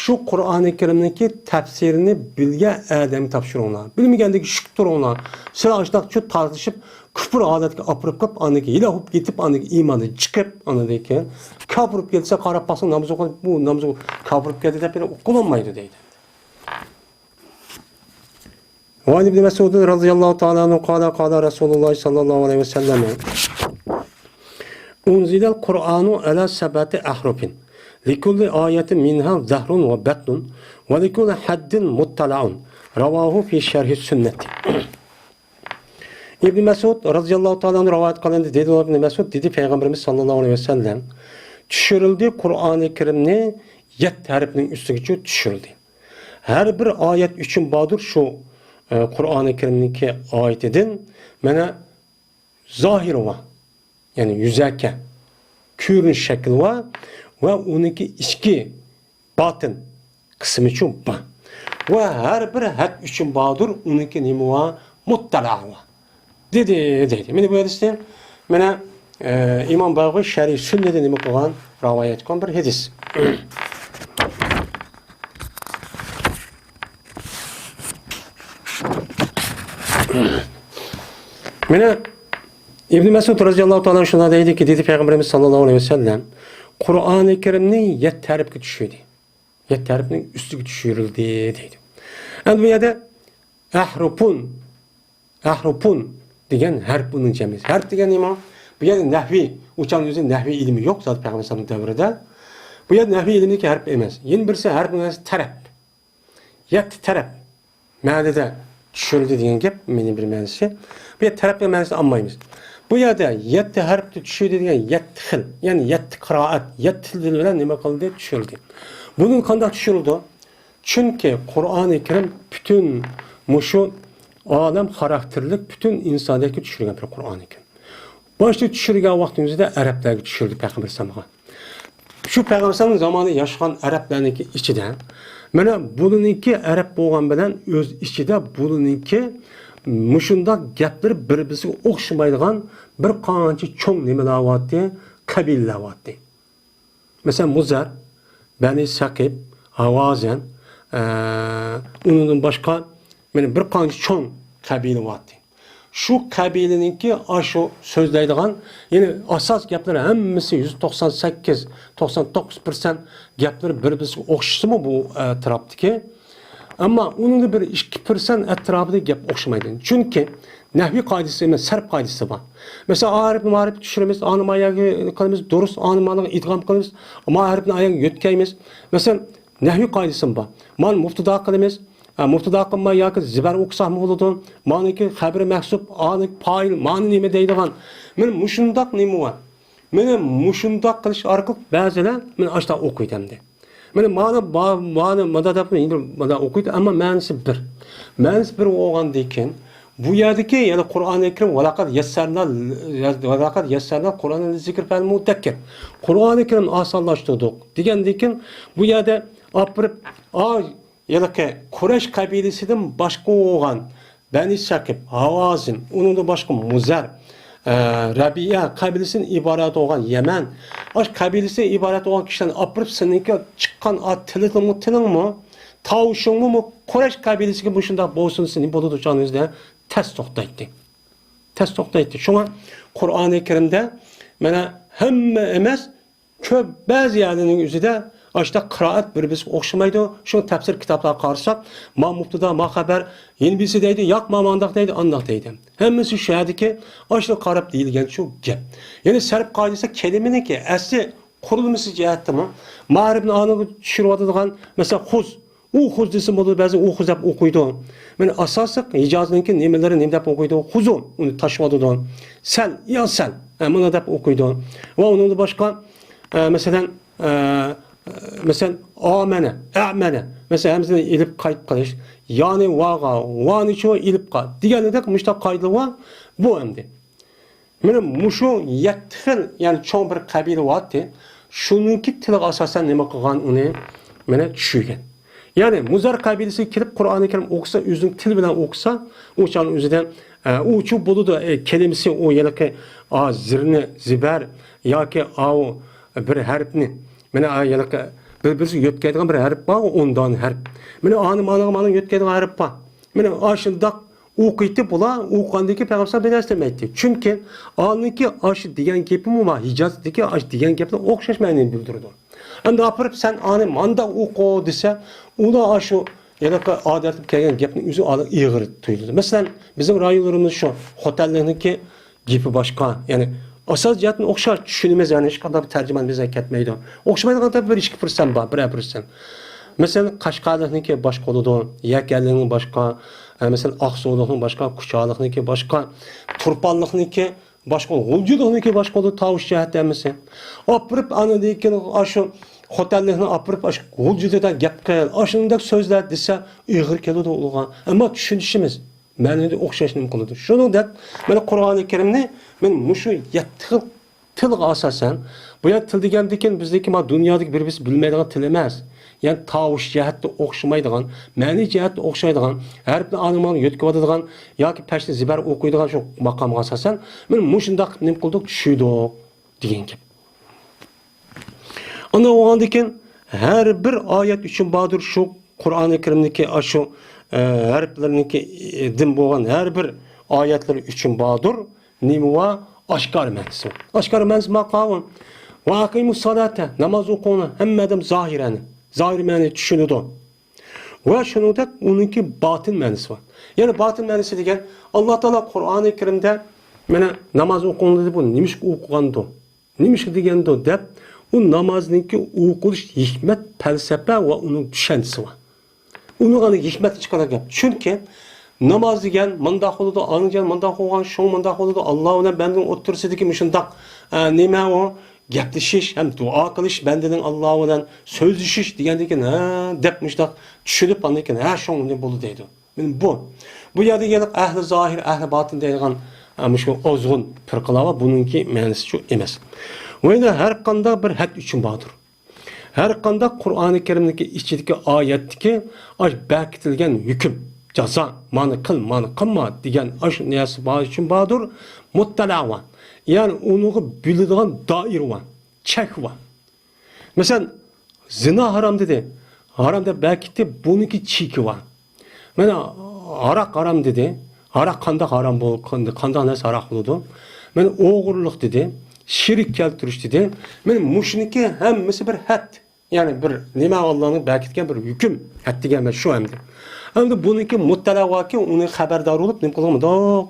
شۇ قۇرئانى كەرىمنىڭكى تەپسىرىنى بىلگەن ئادەمگە تاپشۇرۇڭلار. بىلمىگەندىكى شۈك تۇرۇڭلار. سىلەر ئاشۇنداق چۇ تارتىشىپ، كۇپۇر ھالەتكە ئاپىرىپ قىلىپ، ئاندىن كېيىن ھىلاك بولۇپ كېتىپ، ئاندىن كېيىن ئىماندىن چىقىپ، ئاندىن كېيىن كاپىر بولۇپ كەتسە، قاراپ باقساڭ، نامىزى ئوقۇپ، بۇ نامىزى كاپىر بولۇپ كەتتى دەپ يەنە ئوقۇلمايدۇ دەيدۇ. وعن ابن مسعود رضي الله تعالى عنه قال، قال رسول الله صلى الله عليه وسلم، أنزل القرآن على سبعة أحرف، لكل آية منها ظهر وبطن، ولكل حد مطلع. رواه في شرح السنة. ئىبن مەسئۇد رەزىيەللاھۇ تائالا ئەنھۇ رىۋايەت قىلىندى، دېدى ئىبن مەسئۇد، دېدى پەيغەمبىرىمىز ساللاللاھۇ ئەلەيھى ۋەسەللەم، چۈشۈرۈلدى قۇرئانى كەرىمنى يەتتە ھەرپنىڭ ئۈستىگىچە چۈشۈرۈلدى. ھەر بىر ئايەت ئۈچۈن باردۇر شۇ، ئە، قۇرئانى كەرىمنىڭكى ئايىتىدىن، مانا، زاھىرى بار، يەنى يۈزەكى، كۆرۈنۈش شەكلى بار ۋە ئۇنىڭكى ئىچكى، پاتېن قىسمىچۇ بار. ۋە ھەر بىر ھەرپ ئۈچۈن باردۇر، ئۇنىڭكى نېمە بار؟ مۇتتەلە بار. دېدى، دەيدۇ. مانا بۇ ھەدىستە، مانا، ئە، ئىمام باغۋى شەرھى سۈننىدە نېمە قىلغان؟ رىۋايەت قىلغان بىر ھەدىس. مانا ئىبن مەسئۇد رەزىياللاھۇ تائالا شۇنداق دەيدىكى، دېدى پەيغەمبىرىمىز ساللاللاھۇ ئەلەيھى ۋەسەللەم، قۇرئانى كەرىمنى يەتتە ھەرپكە چۈشۈردى. يەتتە ھەرپنىڭ ئۈستىگە چۈشۈرۈلدى دەيدۇ. ئەمدى بۇ يەردە ئەھرۇپۇن، ئەھرۇپۇن دېگەن ھەرپ ئۇنىڭ جەمئىسى. ھەرپ دېگەن نېمە؟ بۇ يەردە نەھۋىي، ئۇ چاغنىڭ ئۆزى نەھۋىي ئىلمى يوق زادى پەيغەمبەر ئەلەيھىسسالام دەۋرىدە. بۇ يەردە نەھۋىي ئىلمىدىكى ھەرپ ئەمەس. يەنە بىرسى ھەرپ مەنىسى تەرەپ. يەتتە تەرەپ مەنىدە چۈشۈرۈلدى دېگەن گەپ، مېنىڭ بىر مەنىسى. بۇ يەردە تەرەپنىڭ مەنىسىنى ئالمايمىز. بۇ يەردە يەتتە ھەرپتە چۈشۈردى دېگەن يەتتە خىل، يەنى يەتتە قىرائەت، يەتتە تىل بىلەن نېمە قىلدى؟ چۈشۈرۈلدى. بۇنىڭ قانداق چۈشۈرۈلىدۇ؟ چۈنكى قۇرئانى كەرىم پۈتۈن مۇشۇ ئالەم خاراكتېرلىك پۈتۈن ئىنسانىيەتكە چۈشۈرگەن بىر قۇرئانى كەرىم. باشتا چۈشۈرگەن ۋاقتىمىزدا ئەرەبلەرگە چۈشۈردى پەيغەمبەر ئەلەيھىسسالامغا. شۇ پەيغەمبەر ئەلەيھىسسالام زامانىدا ياشىغان ئەرەبلەرنىڭكى ئىچىدە، مانا بۇلىنىڭكى ئەرەب بولغان بىلەن ئۆز ئىچىدە بۇلىنىڭكى مۇشۇنداق گەپلىرى بىر-بىرسىگە ئوخشىمايدىغان بىر قانچە چوڭ نېمىلەر بارتى، قەبىلىلەر بارتى. مەسىلەن، مۇزەر، بەنى سەقىپ، ھاۋازىن، ئە، ئۇنىڭدىن باشقا، مانا بىر قانچە چوڭ قەبىلە بارتى. شۇ قەبىلىنىڭكى ئاشۇ سۆزلەيدىغان، يەنى ئاساس گەپلىرى ھەممىسى يۈز توقسان سەككىز، توقسان توققۇز پىرسەنت گەپلىرى بىر-بىرسىگە ئوخشىسىمۇ بۇ، ئە، ئەتراپتىكى. ئەمما ئۇنىڭدا بىر ئىككى پىرسەنت ئەتراپىدا گەپ ئوخشىمايدۇ. چۈنكى نەھۋىي قائىدىسى ئەمەس، سەرپ قائىدىسى بار. مەسىلەن، ئا ھەرپنى ما ھەرپكە چۈشۈرىمىز، ئانى ما يەرگە قىلىمىز، دۇرۇس، ئانى مانىڭغا ئىدغام قىلىمىز، ما ھەرپنى ئا يەرگە يۆتكەيمىز. مەسىلەن، نەھۋىي قائىدىسىمۇ بار. مانى مۇبتىدا قىلىمىز. ھە، مۇبتىدا قىلماي ياكى زىبەر ئوقۇساقمۇ بولىدۇ. مانىكى خەبىرى مەھسۇپ، ئانى پائىل، مانى نېمە دەيدىغان. مانا مۇشۇنداق نېمە بار. مانا مۇشۇنداق قىلىش ئارقىلىق بەزىلەر مانا ئاشۇنداق ئوقۇيدۇ ئەمدى. مانا مانى با-، مانى مانا دەپ ئەمدى مانا ئوقۇيدۇ، ئەمما مەنىسى بىر. مەنىسى بىر بولغاندىن كېيىن، بۇ يەردىكى، يەنى قۇرئانى كەرىم، ۋەلەقەد يەسسەرنا، ۋەلەقەد يەسسەرنا قۇرئانە لىززىكرى فەھەل مۇدەككىر. قۇرئانى كەرىم ئاسانلاشتۇردۇق دېگەندىن كېيىن، بۇ يەردە ئاپىرىپ، ئا، ھېلىقى قۇرەيش قەبىلىسىدىن باشقا بولغان بەنى سەقىپ، ھاۋازىن، ئۇنىڭدىن باشقا مۇزەر، ئە، رەبىئە قەبىلىسىدىن ئىبارەت بولغان يەمەن، ئاشۇ قەبىلىسىدىن ئىبارەت بولغان كىشىلەرنى ئاپىرىپ، سېنىڭكى چىققان ئا تىلىڭمۇ، تىلىڭمۇ، تاۋۇشۇڭمۇ، مۇ-، قۇرەيش قەبىلىسىگە مۇشۇنداق بولسۇن، سېنى بولىدۇ، چاغنىڭىزدا تەس توختايتتى. تەس توختايتتى. شۇڭا قۇرئانى كەرىمدە مانا ھەممە ئەمەس، كۆپ بەزى يەرلەرنىڭ ئۆزىدە ئاشۇنداق قىرائەت بىر-بىرسىگە ئوخشىمايدۇ. شۇ تەپسىر كىتابلارغا قارىساق، ما مۇبتىدا، ما خەبەر، يەنە بىرسى دەيدۇ، ياق، ما مانداق دەيدۇ، ئانداق دەيدۇ. ھەممىسى شۇ يەردىكى ئاشۇنى قاراپ دېيىلگەن شۇ گەپ. يەنى سەرپ قائىدىسى كەلىمىنىڭكى ئەسلى قۇرۇلمىسى جەھەتتىمۇ، ما ھەرپىنى ئانىغا چۈشۈرۈۋاتىدىغان، مەسىلەن، خۇز، ئۇ خۇز دېسە بولىدۇ، بەزى ئۇ خۇز دەپ ئوقۇيدۇ. مانا ئاساسلىق ھىجازنىڭكى نېمىلىرى نېمە دەپ ئوقۇيدۇ؟ خۇزۇ، ئۇنى تاشلىۋاتىدۇ. سەل، يا سەل، ھە، مانا دەپ ئوقۇيدۇ. ۋە ئۇنىڭدىن باشقا، ئە، مەسىلەن، ئە، مەسىلەن، ئامەنە، ئەمەنە، مەسىلەن، ھەمزىنى ئېلىپ قايت قىلىش، يانى ۋاغا، ۋانى چۇ ئېلىپ قا دېگەندەك مۇشۇنداق قائىدىلەر بار. بۇ ئەمدى. مانا مۇشۇ يەتتە خىل، يەنى چوڭ بىر قەبىلە بارتى. شۇنىڭكى تىلىغا ئاساسەن نېمە قىلغان ئۇنى؟ مانا چۈشۈرگەن. يەنى مۇزەر قەبىلىسىگە كېلىپ قۇرئانى كەرىم ئوقۇسا، ئۆزىنىڭ تىلى بىلەن ئوقۇسا، ئۇ چاغنىڭ ئۆزىدە، ئە، ئۇچۇ بولىدۇ، ئە، كەلىمىسى ئۇ ھېلىقى، ئا، زىرنى، زىبەر ياكى ئاۋۇ بىر ھەرپنى، مانا، ئا، ھېلىقى بىر-بىرسىگە يۆتكەيدىغان بىر ھەرپ بار، ئون دانە ھەرپ. مانا ئانى مانىغا مانا يۆتكەيدىغان ھەرپ بار. مانا ئاشۇنداق ئوقۇيتتى بۇلار، ئوقۇغاندىن كېيىن پەيغەمبەر بىر نەرسە دېمەيتتى. چۈنكى ئانىڭكى ئاشۇ دېگەن گېپىمۇ بار، ھىجازدىكى ئاشۇ دېگەن گەپنى ئوخشاش مەنىنى بىلدۈرىدۇ. ئەمدى ئاپىرىپ سەن ئانى مانداق ئوقۇ دېسە، ئۇلار ئاشۇ ھېلىقى ئادەتتە كەلگەن گەپنى ئۆزى ئېغىر تۇيۇلىدۇ. مەسىلەن، بىزنىڭ رايونلىرىمىز شۇ، خوتەنلىكنىڭكى گېپى باشقا. يەنى ئاساس جەھەتتىن ئوخشاش، چۈشىنىمىز، يەنى ھېچقانداق بىر تەرجىمانىمىزغا كەتمەيدۇ. ئوخشىمايدىغان تەرىپى بىر ئىككى پىرسەنت بار، بىرەر پىرسەنت. مەسىلەن، قەشقەرلىكنىڭكى باشقا بولىدۇ، يەكەنلىكنىڭ باشقا، ئە، مەسىلەن، ئاقسۇلۇقنىڭ باشقا، كۇچالىقنىڭكى باشقا، تۇرپانلىقنىڭكى باشقا، غۇلجىلىقنىڭكى باشقا بولىدۇ، تاۋۇش جەھەتتە ھەممىسى. ئاپىرىپ ئاندىن كېيىن ئاشۇ خوتەنلىكنى ئاپىرىپ، ئاشۇ غۇلجىلىقتا گەپ قىل، ئاشۇنداق سۆزلە دېسە، ئېغىر كېلىدۇ ئۇلارغا. ئەمما چۈشىنىشىمىز مەنىدە ئوخشاش نېمە قىلىدۇ. شۇنىڭدەك، مانا قۇرئانى كەرىمنى مەن مۇشۇ يەتتە خىل تىلغا ئاساسەن، بۇ يەردە تىل دېگەندىكىن بىزدىكى ما دۇنيادىكى بىر-بىرسى بىلمەيدىغان تىل ئەمەس. يەنى تاۋۇش جەھەتتە ئوخشىمايدىغان، مەنىي جەھەتتە ئوخشايدىغان، ھەرپنى ئالدىن يۆتكىۋاتىدىغان ياكى پەشنى زىبەر ئوقۇيدىغان شۇ ماقامغا ئاساسەن، مانا مۇشۇنداق نېمە قىلدۇق، چۈشىدۇق دېگەن گەپ. ئاندىن بولغاندىكىن ھەر بىر ئايەت ئۈچۈن باردۇر شۇ قۇرئانى كەرىمدىكى ئاشۇ، ئە، ھەرپلىرىنىڭكى، ئە، دىن بولغان ھەر بىر ئايەتلىرى ئۈچۈن باردۇر. نېمە ۋە ئاشكارا مەنىسى ۋە. ئاشكارا مەنىسى ماقۇل. ۋە ئەقىمۇس سالاتا، ناماز ئوقۇڭلار. ھەممە ئادەم زاھىرەنى، زاھىر مەنىنى چۈشىنىدۇ. ۋە شۇنىڭدەك ئۇنىڭكى باتىن مەنىسى بار. يەنى باتىن مەنىسى دېگەن، ئاللا تائالا قۇرئانى كەرىمدە، مانا، ناماز ئوقۇڭلار دېدى، بۇ نېمىشقا ئوقۇغاندۇ؟ نېمىشقا دېگەندۇ دەپ، ئۇ نامازنىڭكى ئوقۇلۇش ھېكمەت، پەلسەپە ۋە ئۇنىڭ چۈشەنچىسى بار. ئۇنىڭ ئانا ھېكمەتنى چىقارغان گەپ. چۈنكى ناماز دېگەن مۇنداق بولىدۇ، ئاڭجان مۇنداق بولغان، شۇڭ مۇنداق بولىدۇ، ئاللا بىلەن بەندىنىڭ ئوتتۇرىسىدىكى مۇشۇنداق، ئە، نېمە ئۇ؟ گەپلىشىش ھەم دۇئا قىلىش، بەندىنىڭ ئاللا بىلەن سۆزلىشىش دېگەندىن كېيىن، ھە، دەپ مۇشۇنداق چۈشىنىپ، ئاندىن كېيىن، ھە، شۇڭ بولىدۇ دەيدۇ. مانا بۇ. بۇ يەردە يەنە ئەھلى زاھىر، ئەھلى باتىن دەيدىغان، ئە، مۇشۇ ئازغۇن پىرقىلار بار، بۇنىڭكى مەنىسى شۇ ئەمەس. ۋە يەنە ھەر قانداق بىر ھەد ئۈچۈن باردۇر. ھەر قانداق قۇرئانى كەرىمنىڭكى ئىچىدىكى ئايەتتىكى ئاش بەكىتىلگەن ھۆكۈم، جازا، مانا قىل، مانا قىلما دېگەن ئاش نەرسە بار ئۈچۈن باردۇر، مۇتتەلەۋا. يەنى ئۇنىڭغا بىلىدىغان دائىرە بار، چەك بار. مەسىلەن، زىنا ھارام دېدى. ھارام دەپ بەكىتتى، بۇنىڭكى چېكى بار. مانا ھاراق ھارام دېدى. ھاراق قانداق ھارام بول-، قانداق نەرسە ھاراق بولىدۇ؟ مانا ئوغرىلىق دېدى. شېرىك كەلتۈرۈش دېدى. مانا مۇشۇنىڭكى ھەممىسى بىر ھەد. يەنى بىر نېمە ئاللانىڭ بەكىتكەن بىر ھۆكۈم. ھەد دېگەن مانا شۇ ئەمدى. ئەمدى بۇنىڭكى مۇتتەلەۋاكى ئۇنى خەۋەردار بولۇپ نېمە قىلغان مۇنداق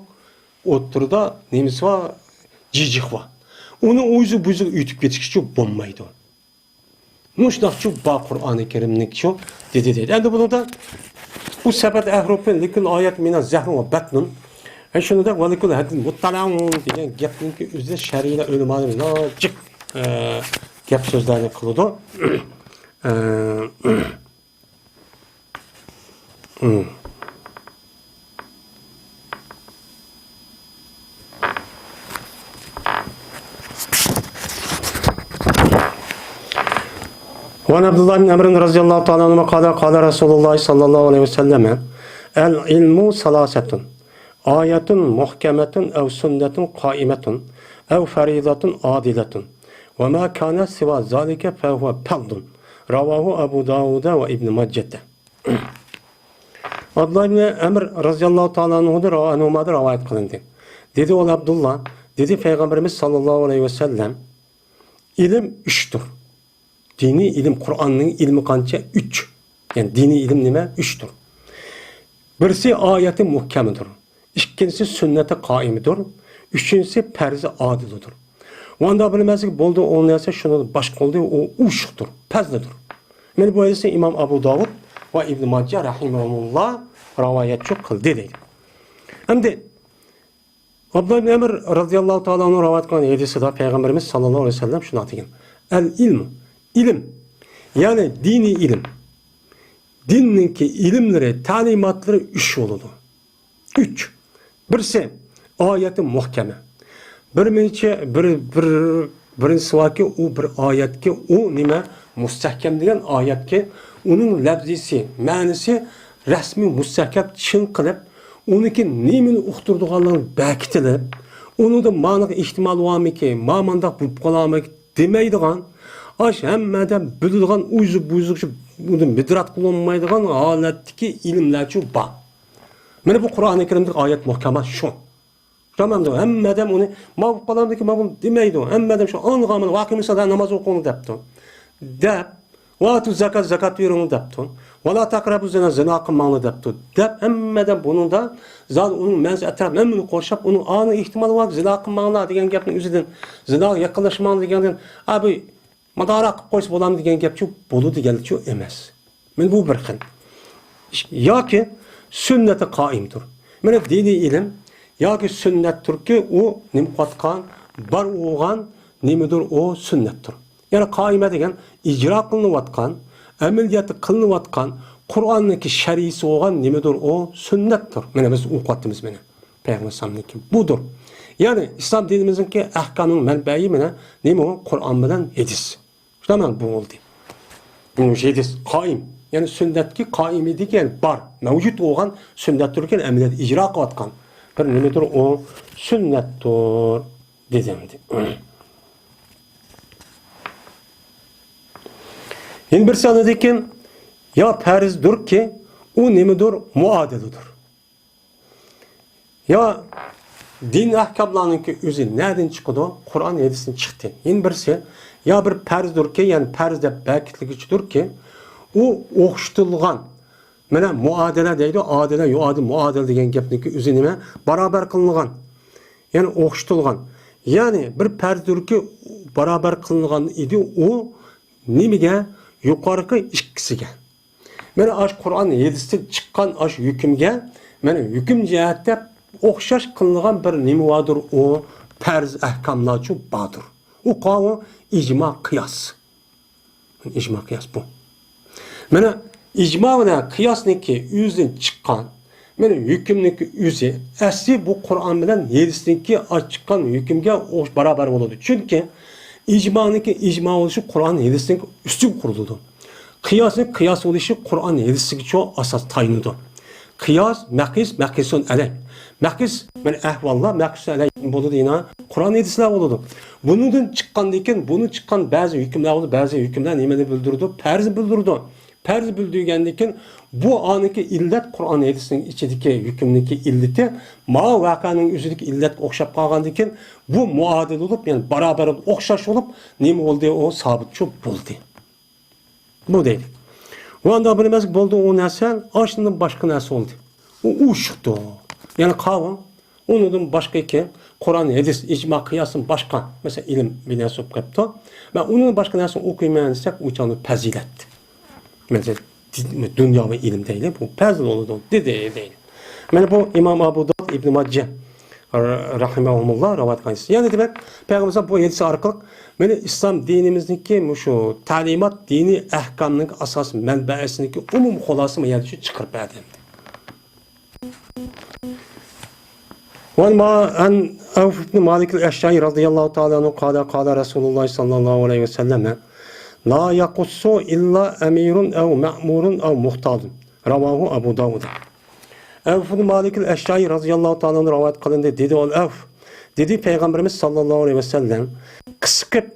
ئوتتۇرىدا نېمىسى بار؟ جىجىق بار. ئۇنى ئۇزۇ بۇزۇق ئۆتۈپ كېتىشكىچە بولمايدۇ. مۇشۇنداقچۇ بار قۇرئانى كەرىمنىڭكىچۇ دېدى دەيدۇ. ئەمدى بۇنىڭدا بۇ سەبەت ئەھرۇپى لىكۇل ئايەت مىنە زەھرۇ ۋە بەتنۇن. ئە، شۇنىڭدەك ۋە لىكۇل ھەددىن مۇتتەلەئۇن دېگەن گەپنىڭكى ئۆزىدە شەرئىلەر ئۆلىمالىرى ناجىق، ئە، گەپ سۆزلەرنى قىلىدۇ. ئە، وعن عبد الله بن عمرو رضي الله تعالى عنهما قال قال رسول الله صلى الله عليه وسلم العلم ثلاثة آية محكمة أو سنة قائمة أو فريضة عادلة وما كان سوى ذلك فهو فرض رواه أبو داود وابن ماجة. ئابدۇللا ئىبنى ئەمر رەزىياللاھۇ تائالا ئەنھۇدىن، ئەنھۇمادىن رىۋايەت قىلىندى. دېدى ئۇ ئابدۇللا، دېدى پەيغەمبىرىمىز ساللاللاھۇ ئەلەيھى ۋەسەللەم، ئىلىم ئۈچتۇر. دىنىي ئىلىم، قۇرئاننىڭ ئىلمى قانچە؟ ئۈچ. يەنى دىنىي ئىلىم نېمە؟ ئۈچتۇر. بىرسى ئايەتى مۇھكەمىدۇر. ئىككىنچىسى سۈننەتى قائىمىدۇر. ئۈچىنچىسى پەرزى ئادىلىدۇر. ئۇنداق بىلمەسلىك بولدى، ئۇ نەرسە شۇنىڭدىن باشقا قىلدى، ئۇ ئوشۇقتۇر، پەزلىدۇر. مانا بۇ ھەدىسنى ئىمام ئەبۇ داۋۇد ۋە ئىبنى ماجە رەھىمەھۇمۇللا رىۋايەتچۇ قىلدى دەيدۇ. ئەمدى ئابدۇللا ئىبن ئەمر رەزىياللاھۇ تائالا ئەنھۇ رىۋايەت قىلغان ھەدىسىدا پەيغەمبىرىمىز ساللاللاھۇ ئەلەيھى ۋەسەللەم شۇنداق دېگەن: ئەل ئىلمۇ، ئىلىم، يەنى دىنىي ئىلىم، دىننىڭكى ئىلىملىرى، تەلىماتلىرى ئۈچ بولىدۇ. ئۈچ. بىرسى، ئايەتى مۇھكەمە. بىر نەچچە، بىر، بىر، بىرىنچىسى باركى، ئۇ بىر ئايەتكە، ئۇ نېمە؟ مۇستەھكەم دېگەن ئايەتكە، ئۇنىڭ لەپزىسى، مەنىسى رەسمىي مۇستەھكەم چىڭ قىلىپ، ئۇنىڭكى نېمىنى ئۇقتۇرىدىغانلىقى بەكىتىلىپ، ئۇنىڭدا مانىڭ ئېھتىمالى بارمىكى، ما مانداق بولۇپ قالارمىكى دېمەيدىغان، ئاش ھەممە ئادەم بىلىدىغان، ئۇيزۇ بۇيزۇقچە ئۇنى مىدرات قىلالمايدىغان ھالەتتىكى ئىلىملەرچۇ بار. مانا بۇ قۇرئانى كەرىمدىكى ئايەت مۇھكەمات شۇ. تامامدۇر. ھەممە ئادەم ئۇنى، ما بۇ پالان دېگەن، ما بۇ دېمەيدۇ. ھەممە ئادەم شۇ ئاڭلىغان، ۋە ئەقىمۇس سالاتا، ناماز ئوقۇڭ دەپتۇ. دەپ، ۋە ئاتۇز زاكات، زاكات بېرىڭ دەپتۇ. ۋە لا تەقرەبۇ زىنا، زىنا قىلماڭلار دەپتۇ. دەپ، ھەممە ئادەم بۇنىڭدا، زادى ئۇنىڭ مەنىسى ئەتراپ ھەممىنى قورشاپ، ئۇنىڭ ئانىڭ ئېھتىمالى بار، زىنا قىلماڭلار دېگەن گەپنىڭ ئۆزىدىن، زىناغا يېقىنلاشماڭلار دېگەندىن، ئا، بۇ مۇدارا قىلىپ قويسا بولامدۇ دېگەن گەپچۇ، بولىدۇ دېگەنچۇ ئەمەس. مانا بۇ بىر خىل. ياكى سۈننەتى قائىمدۇر. مانا دىنىي ئىلىم ياكى سۈننەتتۇركى، ئۇ نېمە قىلىۋاتقان، بار بولغان نېمىدۇر، ئۇ سۈننەتتۇر. يەنى قائىمە دېگەن ئىجرا قىلىنىۋاتقان، ئەمەلىيەتتە قىلىنىۋاتقان قۇرئاننىڭكى شەرئىسى بولغان نېمىدۇر، ئۇ سۈننەتتۇر. مانا بىز ئوقۇۋاتىمىز مانا. پەيغەمبەر ئەلەيھىسسالامنىڭكى بۇدۇر. يەنى ئىسلام دىنىمىزنىڭكى ئەھكامنىڭ مەنبەيى مانا نېمە ئۇ؟ قۇرئان بىلەن ھەدىس. شۇنداق بولدى. بۇ ھەدىس قائىم. يەنى سۈننەتكە قائىم ئىدىكى، يەنى بار، مەۋجۇت بولغان سۈننەتتۇركەن، ئەمەلىيەتتە ئىجرا قىلىۋاتقان بىر نېمىدۇر ئۇ؟ سۈننەتتۇر دېدى. يەنە بىرسى ئاندىن كېيىن يا پەرزدۇركى، ئۇ نېمىدۇر؟ مۇئادىلىدۇر. يا دىن ئەھكاملارنىڭكى ئۆزى نەدىن چىقىدۇ؟ قۇرئان ھەدىستىن چىقتى. يەنە بىرسى، يا بىر پەرزدۇركى، يەنى پەرز دەپ بەكىتلىگۈچىدۇركى، ئۇ ئوخشىتىلغان، مانا مۇئادىلە دەيدۇ، ئادىلە، يۇئادىل، مۇئادىل دېگەن گەپنىڭكى ئۆزى نېمە؟ بارابەر قىلىنغان، يەنى ئوخشىتىلغان. يەنى بىر پەرزدۇركى بارابەر قىلىنغان ئىدى ئۇ نېمىگە؟ يۇقارقى ئىككىسىگە. مانا ئاشۇ قۇرئان ھەدىستىن چىققان ئاشۇ ھۆكۈمگە، مانا ھۆكۈم جەھەتتە ئوخشاش قىلىنغان بىر نېمە باردۇر، ئۇ پەرز ئەھكاملارچۇ باردۇر. ئۇ قاۋۇ ئىجما قىياس. ئىجما قىياس بۇ. مانا ئىجما بىلەن قىياسنىڭكى ئۆزىدىن چىققان، مانا ھۆكۈمنىڭكى ئۆزى ئەسلى بۇ قۇرئان بىلەن ھەدىستىنكى چىققان ھۆكۈمگە ئوخش-، بارابەر بولىدۇ. چۈنكى ئىجمانىڭكى ئىجما بولۇشى قۇرئان ھەدىستىن ئۈستۈن قۇرۇلىدۇ. قىياسنىڭ قىياس بولۇشى قۇرئان ھەدىسكىچۇ ئاساس تايىنىدۇ. قىياس، مەقىس، مەقىسۇن ئەلەي. مەقىس، مانا ئەھۋاللار، مەقىسۇن ئەلەي بولىدۇ، يەنە قۇرئان ھەدىسلەر بولىدۇ. بۇنىڭدىن چىققاندىن كېيىن، بۇنى چىققان بەزى ھۆكۈملەر بولىدۇ، بەزى ھۆكۈملەر نېمىنى بىلدۈرىدۇ؟ پەرز بىلدۈرىدۇ. پەرز بىلدۈرگەندىن كېيىن، بۇ ئانىڭكى ئىللەت، قۇرئان ھەدىسنىڭ ئىچىدىكى ھۆكۈمنىڭكى ئىللىتى، ماۋۇ ۋەقەنىڭ ئۆزىدىكى ئىللەتكە ئوخشاپ قالغاندىن كېيىن، بۇ مۇئادىل بولۇپ، يەنى بارابەر بولۇپ، ئوخشاش بولۇپ، نېمە بولدى؟ ئۇ سابىتچۇ بولدى. بۇ دەيدۇ. ۋاندا بىلمەسلىك بولدى ئۇ نەرسە، ئاشۇندىن باشقا نەرسە بولدى. ئۇ ئۇشۇقتۇ. يەنى قاۋۇ، ئۇنىڭدىن باشقا ئىكەن، قۇرئان، ھەدىس، ئىجما، قىياستىن باشقا، مەسىلەن، ئىلىم بىر نەرسە بولۇپ قېپتۇ. مەن ئۇنىڭدىن باشقا نەرسىنى ئوقۇيمەن دېسەك، ئۇ چاغدا پەزىلەت. مەسىلەن، دۇنياۋى ئىلىم دەيلى، بۇ پەزىل بولىدۇ، دېدى، دەيلى. مانا بۇ ئىمام ئابۇ داۋۇد، ئىبن ماجە، رەھىمەھۇمۇللا رىۋايەت قىلغان ھەدىس. يەنە دېمەك، پەيغەمبەر بۇ ھەدىس ئارقىلىق مانا ئىسلام دىنىمىزنىڭكى مۇشۇ تەلىمات، دىنىي ئەھكامنىڭ ئاساسىي مەنبەسىنىڭكى ئومۇمىي خۇلاسىنى يەنە شۇ چىقىرىپ بەردى. وعن ما-، عن عوف بن مالك الأشجعي رضي الله تعالى عنه قال، قال رسول الله صلى الله عليه وسلم، لا يقص إلا أمير أو مأمور أو مختار. رواه أبو داود. ئەۋف ئىبن مالىك ئەشجەئى رەزىيەللاھۇ تائالا ئەنھۇ رىۋايەت قىلىندى، دېدى ئۇ ئەۋف. دېدى پەيغەمبىرىمىز ساللاللاھۇ ئەلەيھى ۋەسەللەم، قىسقىپ،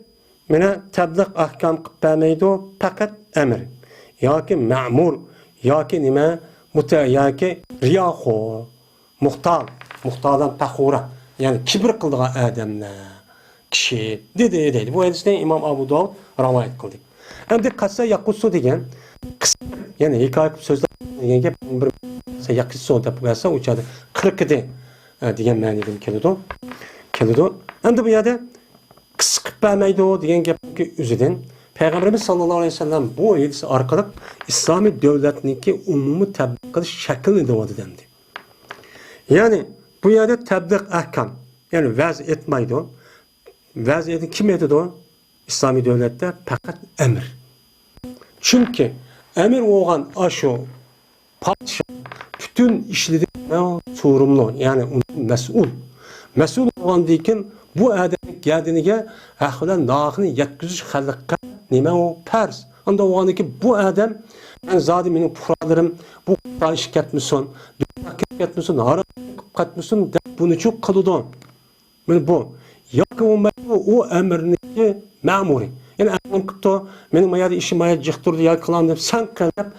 مانا تەبلىغ ئەھكام قىلىپ بەرمەيدۇ، پەقەت ئەمىر ياكى مەمۇر ياكى نېمە، مۇتە-، ياكى رىياخور، مۇختار، مۇختارلار پەخۇرە، يەنى كىبىر قىلىدىغان ئادەملەر. كىشى دېدى، دەيدۇ. بۇ ھەدىسنى ئىمام ئەبۇ داۋۇد رىۋايەت قىلدى. ئەمدى قەسسە يەقۇسسۇ دېگەن قىسقا، يەنى ھېكايە قىلىپ سۆزلەپ دېگەن گەپ بىر يەقۇسسۇ دەپ بەرسە، ئۇ چاغدا قىرقىدى، ئە، دېگەن مەنىدىن كېلىدۇ. كېلىدۇ. ئەمدى بۇ يەردە قىسقا قىلىپ بەرمەيدۇ دېگەن گەپنىڭكى ئۆزىدىن پەيغەمبىرىمىز ساللاللاھۇ ئەلەيھى ۋەسەللەم بۇ ھەدىس ئارقىلىق ئىسلامىي دۆلەتنىڭكى ئومۇمىي تەبلىغ قىلىش شەكلىنى دەۋاتىدۇ ئەمدى. يەنى بۇ يەردە تەبلىغ ئەھكام، يەنى ۋەز ئېيتمايدۇ. ۋەز ئېيتىدۇ، كىم ئېيتىدۇ؟ ئىسلامىي دۆلەتتە پەقەت ئەمىر. چۈنكى ئەمىر بولغان ئاشۇ پادىشاھ پۈتۈن ئىشلىرىدىن سورۇملۇق، يەنى ئۇ مەسئۇل. مەسئۇل بولغاندىن كېيىن بۇ ئادەمنىڭ گەدىنىگە ھەق بىلەن ناھەقنى يەتكۈزۈش خەلققە نېمە ئۇ؟ پەرز. ئانداق بولغاندىن كېيىن بۇ ئادەم، مەن زادى مېنىڭ پۇقرالىرىم بۇ خاتا ئىشقا كەتمىسۇن، دۇنيا كىرىپ كەتمىسۇن، ھارام قىلىپ كەتمىسۇن دەپ بۇنىچۇ قىلىدۇ. مانا بۇ. ياكى بولمايدۇ، ئۇ ئەمىرنىڭكى مەمۇرى. يەنى ئەمىر قىپتۇ، مېنىڭ ما يەردە ئىشىم ما يەردە جىق تۇرىدۇ، ياكى قىلامدۇ دەپ سەن قىل دەپ،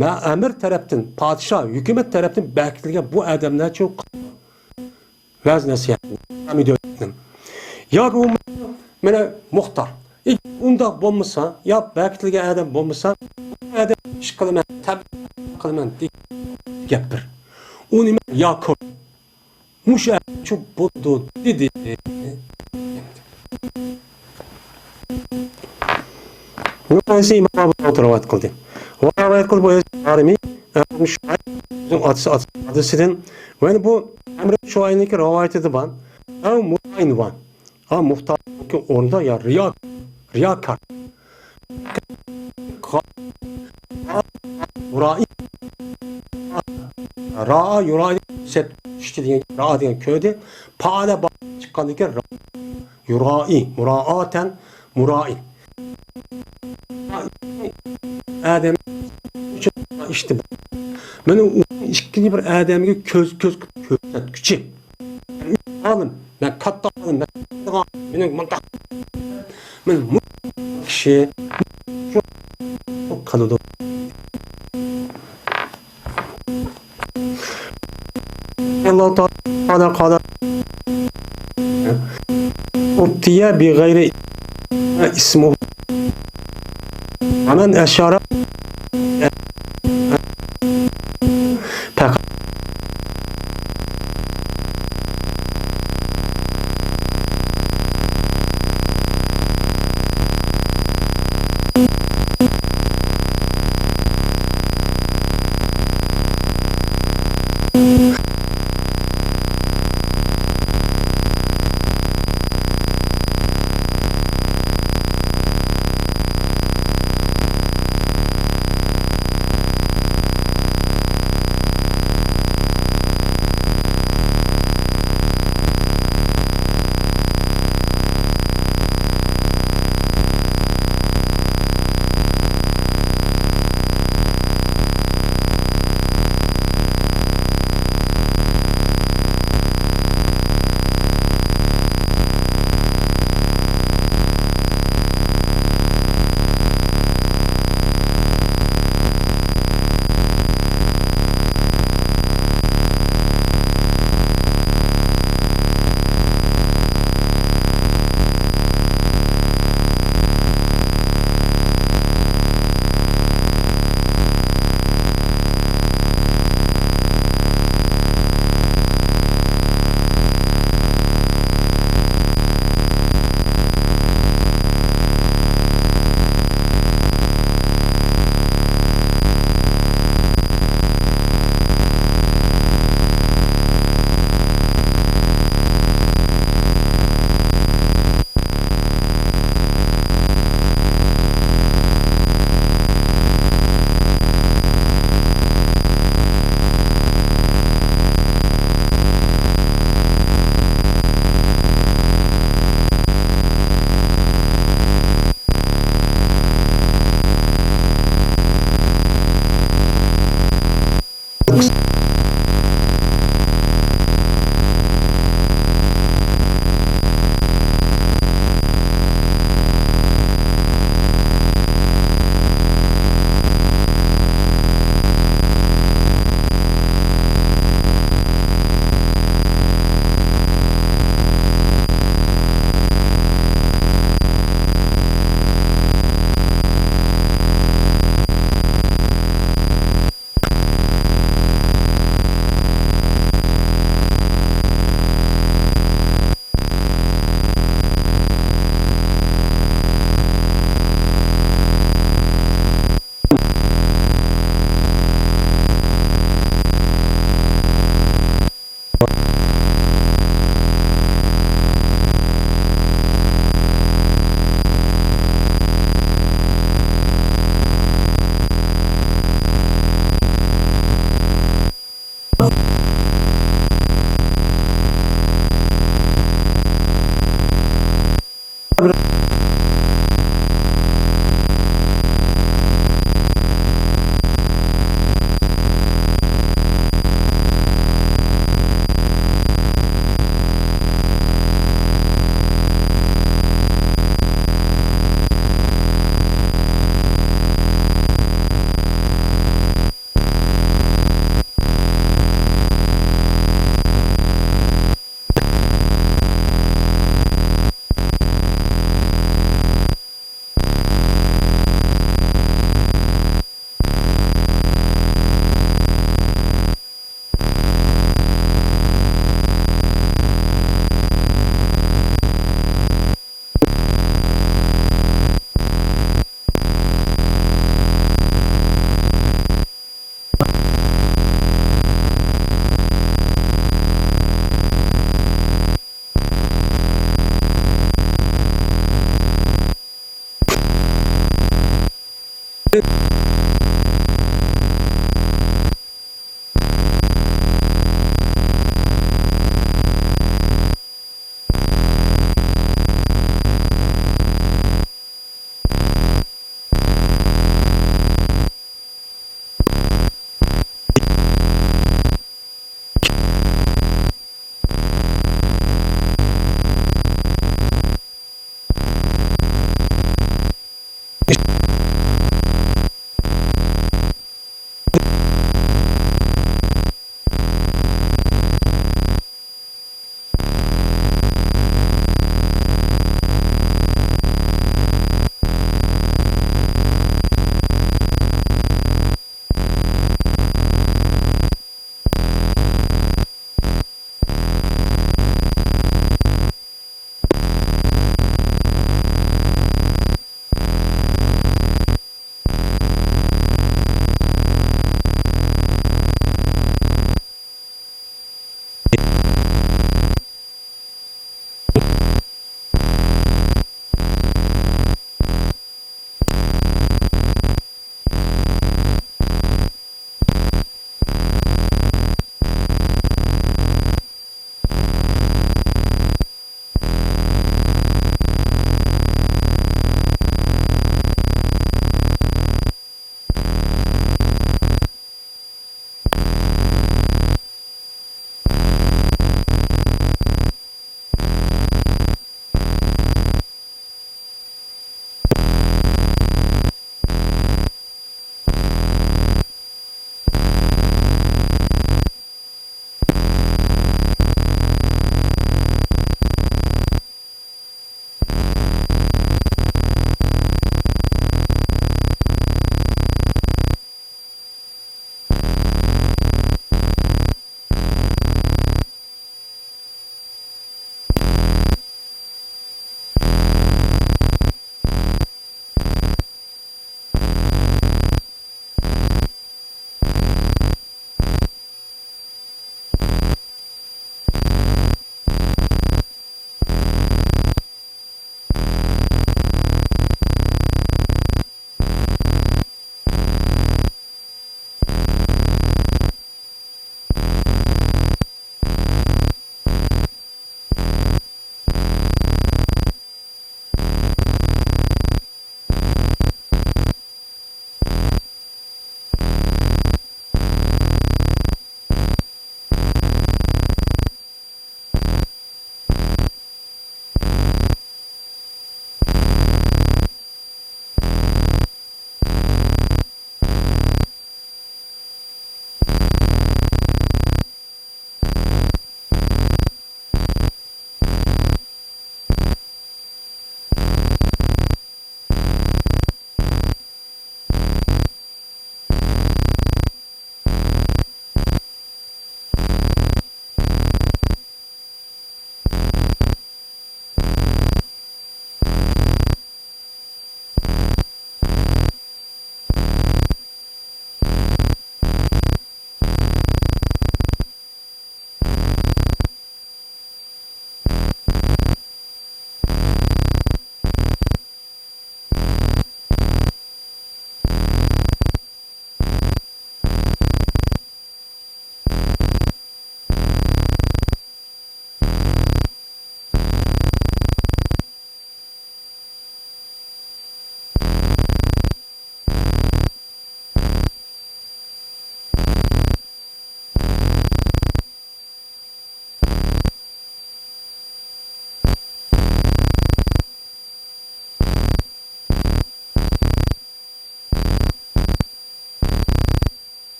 مە-، ئەمىر تەرەپتىن، پادىشاھ، ھۆكۈمەت تەرەپتىن بەكىتىلگەن بۇ ئادەملەرچۇ ۋەز نەسىھەتنى، ئىسلامىي دۆلەتنىڭ. ياكى بولمايدۇ، مانا مۇختار. ئى، ئۇنداق بولمىسا، يا بەكىتىلگەن ئادەم بولمىسا، ئۇ ئادەم ئىش قىلىمەن، تەبلىغ قىلىمەن دېگەن گەپ بىر. ئۇ نېمە؟ ياكى مۇشۇ ئەرچۇ بولىدۇ دېدى. بۇ ھەدىسنى ئىمام ئەبۇ داۋۇد رىۋايەت قىلدى. ۋە رىۋايەت قىلدى بۇ ھەدىسنى دارىمى، ئەبۇ شۇئەيب، ئۆزىنىڭ ئاتىسى، ئاتىسى، ئاتىسىدىن. ۋە يەنە بۇ ئەمر شۇئەينىڭكى رىۋايىتىدە بار. ئەۋ مۇئايىن بار. ھا، مۇختارنىڭكى ئورنىدا يا رىيا-، رىياكار. مۇرائى. رائا يۇرائى سەت چۈشتى دېگەن، رائا دېگەن كۆردى. پائالە با-، چىققاندىكىن يۇرائى، مۇرائاتەن، مۇرائى. ئادەم ئۈچۈن ئىشتى. مانا ئۇ ئىككىنچى بىر ئادەمگە كۆز، كۆز كۆرسەتكۈچى. ئالىم، مەن كاتتا ئالىم، مەن مېنىڭ مۇنداق، مەن مۇ-، كىشى قىلىدۇ. ئاللاھ تائالا قال، ئۇتىيە بىغەيرى ئىسمۇ. ۋەمەن ئەشارە